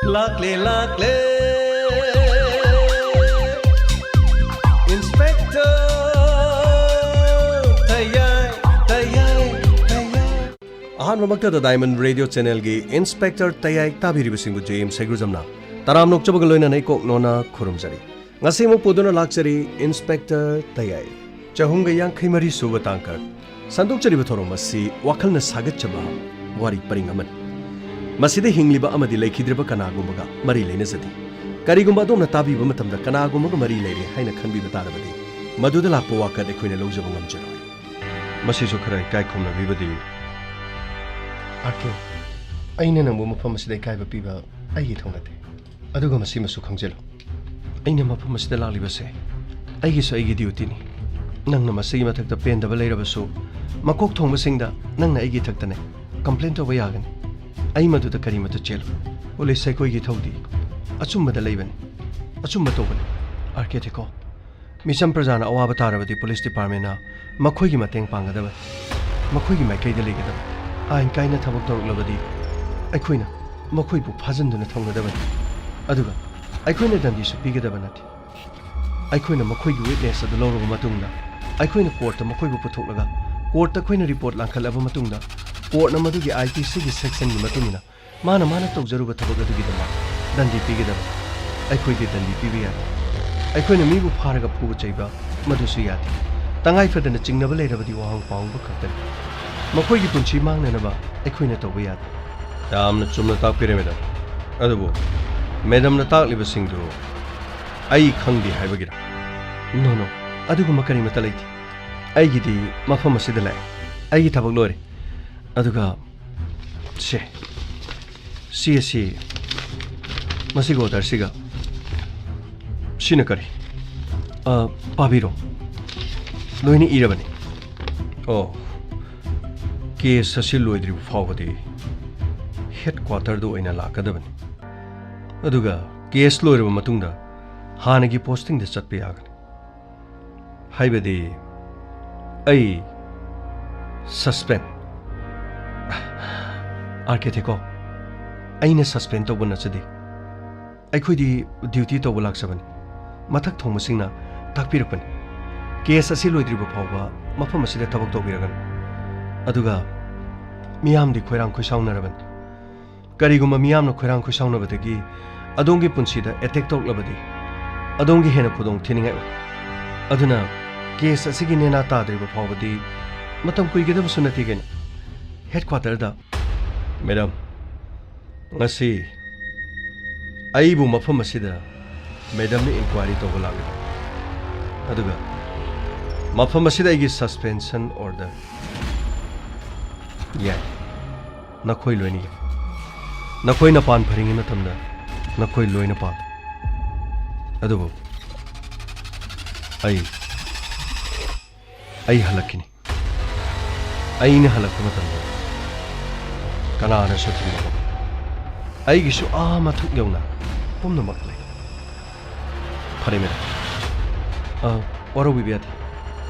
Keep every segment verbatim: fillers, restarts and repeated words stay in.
ꯂꯥꯛꯂꯦ, ꯂꯥꯛꯂꯦ, Inspector ꯇꯌꯥꯏ, ꯇꯌꯥꯏ, ꯇꯌꯥꯏ꯫ ꯑꯍꯥꯟꯕꯃꯛꯇꯗ Diamond Radio Channelꯒꯤ Inspector ꯇꯌꯥꯏ ꯇꯥꯕꯤꯔꯤꯕꯁꯤꯡꯕꯨ J M ꯁꯩꯒ꯭ꯔꯨꯖꯝꯅ ꯇꯔꯥꯝꯅ ꯑꯣꯛꯆꯕꯒ ꯂꯣꯏꯅꯅ ꯏꯀꯣꯛ ꯅꯣꯟꯅ ꯈꯨꯔꯨꯝꯖꯔꯤ꯫ ꯉꯁꯤ ꯑꯃꯨꯛ ꯄꯨꯗꯨꯅ ꯂꯥꯛꯆꯔꯤ Inspector ꯇꯌꯥꯏ꯫ ꯆꯍꯨꯝꯒ ꯌꯥꯡꯈꯩ ꯃꯔꯤ ꯁꯨꯕ ꯇꯥꯡꯀꯛ꯫ ꯁꯟꯗꯣꯛꯆꯔꯤꯕ ꯊꯧꯔꯝ ꯑꯁꯤ ꯋꯥꯈꯜꯅ ꯁꯥꯒꯠꯆꯕ ꯋꯥꯔꯤ ꯄꯔꯤꯡ ꯑꯃꯅꯤ꯫ ꯃꯁꯤꯗ ꯍꯤꯡꯂꯤꯕ ꯑꯃꯗꯤ ꯂꯩꯈꯤꯗ꯭ꯔꯕ ꯀꯅꯥꯒꯨꯝꯕꯒ ꯃꯔꯤ ꯂꯩꯅꯖꯗꯦ꯫ ꯀꯔꯤꯒꯨꯝꯕ ꯑꯗꯣꯝꯅ ꯇꯥꯕꯤꯕ ꯃꯇꯝꯗ ꯀꯅꯥꯒꯨꯝꯕꯒ ꯃꯔꯤ ꯂꯩꯔꯦ ꯍꯥꯏꯅ ꯈꯟꯕꯤꯕ ꯇꯥꯔꯕꯗꯤ, ꯃꯗꯨꯗ ꯂꯥꯛꯄ ꯋꯥꯀꯠ ꯑꯩꯈꯣꯏꯅ ꯂꯧꯖꯕ ꯉꯝꯖꯔꯣꯏ꯫ ꯃꯁꯤꯁꯨ ꯈꯔ ꯏꯀꯥꯏ ꯈꯨꯝꯅꯕꯤꯕꯗꯤ꯫ ꯑꯥꯔ ꯀꯦ, ꯑꯩꯅ ꯅꯪꯕꯨ ꯃꯐꯝ ꯑꯁꯤꯗ ꯏꯀꯥꯏꯕ ꯄꯤꯕ ꯑꯩꯒꯤ ꯊꯧ ꯅꯠꯇꯦ꯫ ꯑꯗꯨꯒ ꯃꯁꯤꯃꯁꯨ ꯈꯪꯖꯤꯜꯂꯨ, ꯑꯩꯅ ꯃꯐꯝ ꯑꯁꯤꯗ ꯂꯥꯛꯂꯤꯕꯁꯦ ꯑꯩꯒꯤꯁꯨ ꯑꯩꯒꯤ ꯗ꯭ꯌꯨꯇꯤꯅꯤ꯫ ꯅꯪꯅ ꯃꯁꯤꯒꯤ ꯃꯊꯛꯇ ꯄꯦꯟꯗꯕ ꯂꯩꯔꯕꯁꯨ, ꯃꯀꯣꯛ ꯊꯣꯡꯕꯁꯤꯡꯗ ꯅꯪꯅ ꯑꯩꯒꯤ ꯏꯊꯛꯇꯅꯦ ꯀꯝꯄ꯭ꯂꯦꯟ ꯇꯧꯕ ꯌꯥꯒꯅꯤ꯫ ꯑꯩ ꯃꯗꯨꯗ ꯀꯔꯤꯃꯠꯇ ꯆꯦꯜꯂꯣꯏ꯫ ꯄꯨꯂꯤꯁ ꯑꯩꯈꯣꯏꯒꯤ ꯏꯊꯧꯗꯤ ꯑꯆꯨꯝꯕꯗ ꯂꯩꯕꯅꯤ, ꯑꯆꯨꯝꯕ ꯇꯧꯕꯅꯤ꯫ ꯑꯥꯔ ꯀꯦ ꯊꯦꯀꯣ, ꯃꯤꯆꯝ ꯄ꯭ꯔꯖꯥꯅ ꯑꯋꯥꯕ ꯇꯥꯔꯕꯗꯤ ꯄꯨꯂꯤꯁ ꯗꯤꯄꯥꯔꯠꯃꯦꯟꯅ ꯃꯈꯣꯏꯒꯤ ꯃꯇꯦꯡ ꯄꯥꯡꯒꯗꯕꯅꯤ꯫ ꯃꯈꯣꯏꯒꯤ ꯃꯥꯏꯀꯩꯗ ꯂꯩꯒꯗꯕꯅꯤ꯫ ꯑꯥꯏꯟ ꯀꯥꯏꯅ ꯊꯕꯛ ꯇꯧꯔꯛꯂꯕꯗꯤ ꯑꯩꯈꯣꯏꯅ ꯃꯈꯣꯏꯕꯨ ꯐꯥꯖꯤꯟꯗꯨꯅ ꯊꯝꯒꯗꯕꯅꯤ꯫ ꯑꯗꯨꯒ ꯑꯩꯈꯣꯏꯅ ꯗꯟꯗꯤꯁꯨ ꯄꯤꯒꯗꯕ ꯅꯠꯇꯦ꯫ ꯑꯩꯈꯣꯏꯅ ꯃꯈꯣꯏꯒꯤ ꯋꯤꯠꯅꯦꯁ ꯑꯗꯨ ꯂꯧꯔꯕ ꯃꯇꯨꯡꯗ, ꯑꯩꯈꯣꯏꯅ ꯀꯣꯔꯠꯇ ꯃꯈꯣꯏꯕꯨ ꯄꯨꯊꯣꯛꯂꯒ, ꯀꯣꯔꯠꯇ ꯑꯩꯈꯣꯏꯅ ꯔꯤꯄꯣꯔꯠ ꯂꯥꯡꯈꯠꯂꯕ ꯃꯇꯨꯡꯗ, ꯀꯣꯔꯠꯅ ꯃꯗꯨꯒꯤ ꯑꯥꯏ ꯄꯤ ꯁꯤꯒꯤ ꯁꯦꯛꯁꯟꯒꯤ ꯃꯇꯨꯡ ꯏꯟꯅ ꯃꯥꯅ ꯃꯥꯅ ꯇꯧꯖꯔꯨꯕ ꯊꯕꯛ ꯑꯗꯨꯒꯤꯗꯃꯛ ꯗꯟꯗꯤ ꯄꯤꯒꯗꯕꯅꯤ꯫ ꯑꯩꯈꯣꯏꯗꯤ ꯗꯟꯗꯤ ꯄꯤꯕ ꯌꯥꯗꯦ꯫ ꯑꯩꯈꯣꯏꯅ ꯃꯤꯕꯨ ꯐꯥꯔꯒ ꯐꯨꯕ ꯆꯩꯕ, ꯃꯗꯨꯁꯨ ꯌꯥꯗꯦ꯫ ꯇꯉꯥꯏ ꯐꯗꯅ ꯆꯤꯡꯅꯕ ꯂꯩꯔꯕꯗꯤ ꯋꯥꯍꯪ ꯄꯥꯎꯍꯪꯕ ꯈꯛꯇꯅꯤ꯫ ꯃꯈꯣꯏꯒꯤ ꯄꯨꯟꯁꯤ ꯃꯥꯡꯅꯅꯕ ꯑꯩꯈꯣꯏꯅ ꯇꯧꯕ ꯌꯥꯗꯦ꯫ ꯌꯥꯝꯅ ꯆꯨꯝꯅ ꯇꯥꯛꯄꯤꯔꯦ, ꯃꯦꯗꯝ꯫ ꯑꯗꯨꯕꯨ ꯃꯦꯗꯝꯅ ꯇꯥꯛꯂꯤꯕꯁꯤꯡꯗꯨ ꯑꯩ ꯈꯪꯗꯦ ꯍꯥꯏꯕꯒꯤꯔ? ꯅꯣ, ꯅꯣ, ꯑꯗꯨꯒꯨꯝꯕ ꯀꯔꯤꯃꯠꯇ ꯂꯩꯇꯦ꯫ ꯑꯩꯒꯤꯗꯤ ꯃꯐꯝ ꯑꯁꯤꯗ ꯂꯥꯛꯑꯦ꯫ ꯑꯩꯒꯤ ꯊꯕꯛ ꯂꯣꯏꯔꯦ꯫ ꯑꯗꯨꯒ ꯁꯦ, ꯁꯤ ꯑꯁꯤ ꯃꯁꯤꯒꯤ ꯑꯣꯔꯗꯔꯁꯤꯒ꯫ ꯁꯤꯅ ꯀꯔꯤ? ꯑ, ꯄꯥꯕꯤꯔꯣ꯫ ꯂꯣꯏꯅ ꯏꯔꯕꯅꯤ꯫ ꯑꯣ, ꯀꯦꯁ ꯑꯁꯤ ꯂꯣꯏꯗ꯭ꯔꯤꯕ ꯐꯥꯎꯕꯗꯤ ꯍꯦꯗ ꯀ꯭ꯋꯥꯇꯔꯗ ꯑꯣꯏꯅ ꯂꯥꯛꯀꯗꯕꯅꯤ꯫ ꯑꯗꯨꯒ ꯀꯦꯁ ꯂꯣꯏꯔꯕ ꯃꯇꯨꯡꯗ ꯍꯥꯟꯅꯒꯤ ꯄꯣꯁꯇꯤꯡꯗ ꯆꯠꯄ ꯌꯥꯒꯅꯤ꯫ ꯍꯥꯏꯕꯗꯤ ꯑꯩ ꯁꯁꯄꯦꯟ꯫ ꯑꯥꯔ ꯀꯦ ꯊꯦꯀꯣ, ꯑꯩꯅ ꯁꯁꯄꯦꯟ ꯇꯧꯕ ꯅꯠꯆꯗꯦ꯫ ꯑꯩꯈꯣꯏꯗꯤ ꯗ꯭ꯌꯨꯇꯤ ꯇꯧꯕ ꯂꯥꯛꯆꯕꯅꯤ꯫ ꯃꯊꯛ ꯊꯣꯡꯕꯁꯤꯡꯅ ꯇꯥꯛꯄꯤꯔꯛꯄꯅꯤ꯫ ꯀꯦꯁ ꯑꯁꯤ ꯂꯣꯏꯗ꯭ꯔꯤꯕ ꯐꯥꯎꯕ ꯃꯐꯝ ꯑꯁꯤꯗ ꯊꯕꯛ ꯇꯧꯕꯤꯔꯒꯅꯨ꯫ ꯑꯗꯨꯒ ꯃꯤꯌꯥꯝꯗꯤ ꯈꯣꯏꯔꯥꯡ ꯈꯣꯏꯁꯥꯎꯅꯔꯕꯅꯤ꯫ ꯀꯔꯤꯒꯨꯝꯕ ꯃꯤꯌꯥꯝꯅ ꯈꯣꯏꯔꯥꯡ ꯈꯣꯏꯁꯥꯎꯅꯕꯗꯒꯤ ꯑꯗꯣꯝꯒꯤ ꯄꯨꯟꯁꯤꯗ ꯑꯦꯇꯦꯛ ꯇꯧꯔꯛꯂꯕꯗꯤ, ꯑꯗꯣꯝꯒꯤ ꯍꯦꯟꯅ ꯈꯨꯗꯣꯡ ꯊꯤꯅꯤꯡꯉꯥꯏ ꯑꯣꯏ꯫ ꯑꯗꯨꯅ ꯀꯦꯁ ꯑꯁꯤꯒꯤ ꯅꯦꯅꯥ ꯇꯥꯗ꯭ꯔꯤꯕ ꯐꯥꯎꯕꯗꯤ ꯃꯇꯝ ꯀꯨꯏꯒꯗꯕꯁꯨ ꯅꯠꯇꯦ ꯀꯩꯅꯣ꯫ ꯍꯦꯗꯀ꯭ꯋꯥꯇꯔꯗ꯫ ꯃꯦꯗꯥꯝ, ꯉꯁꯤ ꯑꯩꯕꯨ ꯃꯐꯝ ꯑꯁꯤꯗ ꯃꯦꯗꯥꯝꯅ ꯏꯟꯀ꯭ꯋꯥꯏꯔꯤ ꯇꯧꯕ ꯂꯥꯛꯂꯤꯕ, ꯑꯗꯨꯒ ꯃꯐꯝ ꯑꯁꯤꯗ ꯑꯩꯒꯤ ꯁꯁꯄꯦꯟꯁꯟ ꯑꯣꯔꯗꯔ꯫ ꯌꯥꯏ, ꯅꯈꯣꯏ ꯂꯣꯏꯅ ꯌꯥꯏ꯫ ꯅꯈꯣꯏꯅ ꯄꯥꯟ ꯐꯔꯤꯉꯩ ꯃꯇꯝꯗ ꯅꯈꯣꯏ ꯂꯣꯏꯅ ꯄꯥꯜꯂꯤ꯫ ꯑꯗꯨꯕꯨ ꯑꯩ, ꯑꯩ ꯍꯜꯂꯛꯈꯤꯅꯤ꯫ ꯑꯩꯅ ꯍꯜꯂꯛꯄ ꯃꯇꯝꯗ ꯀꯅꯥꯅꯁꯨ ꯊꯤꯡꯕ ꯉꯝꯃꯣꯏ꯫ ꯑꯩꯒꯤꯁꯨ ꯑꯥ ꯃꯊꯛ ꯌꯧꯅ ꯄꯨꯝꯅꯃꯛ ꯂꯩ꯫ ꯐꯔꯦ, ꯃꯦꯗꯥꯝ꯫ ꯑ, ꯋꯥꯔꯧꯕꯤꯕ ꯌꯥꯗꯦ꯫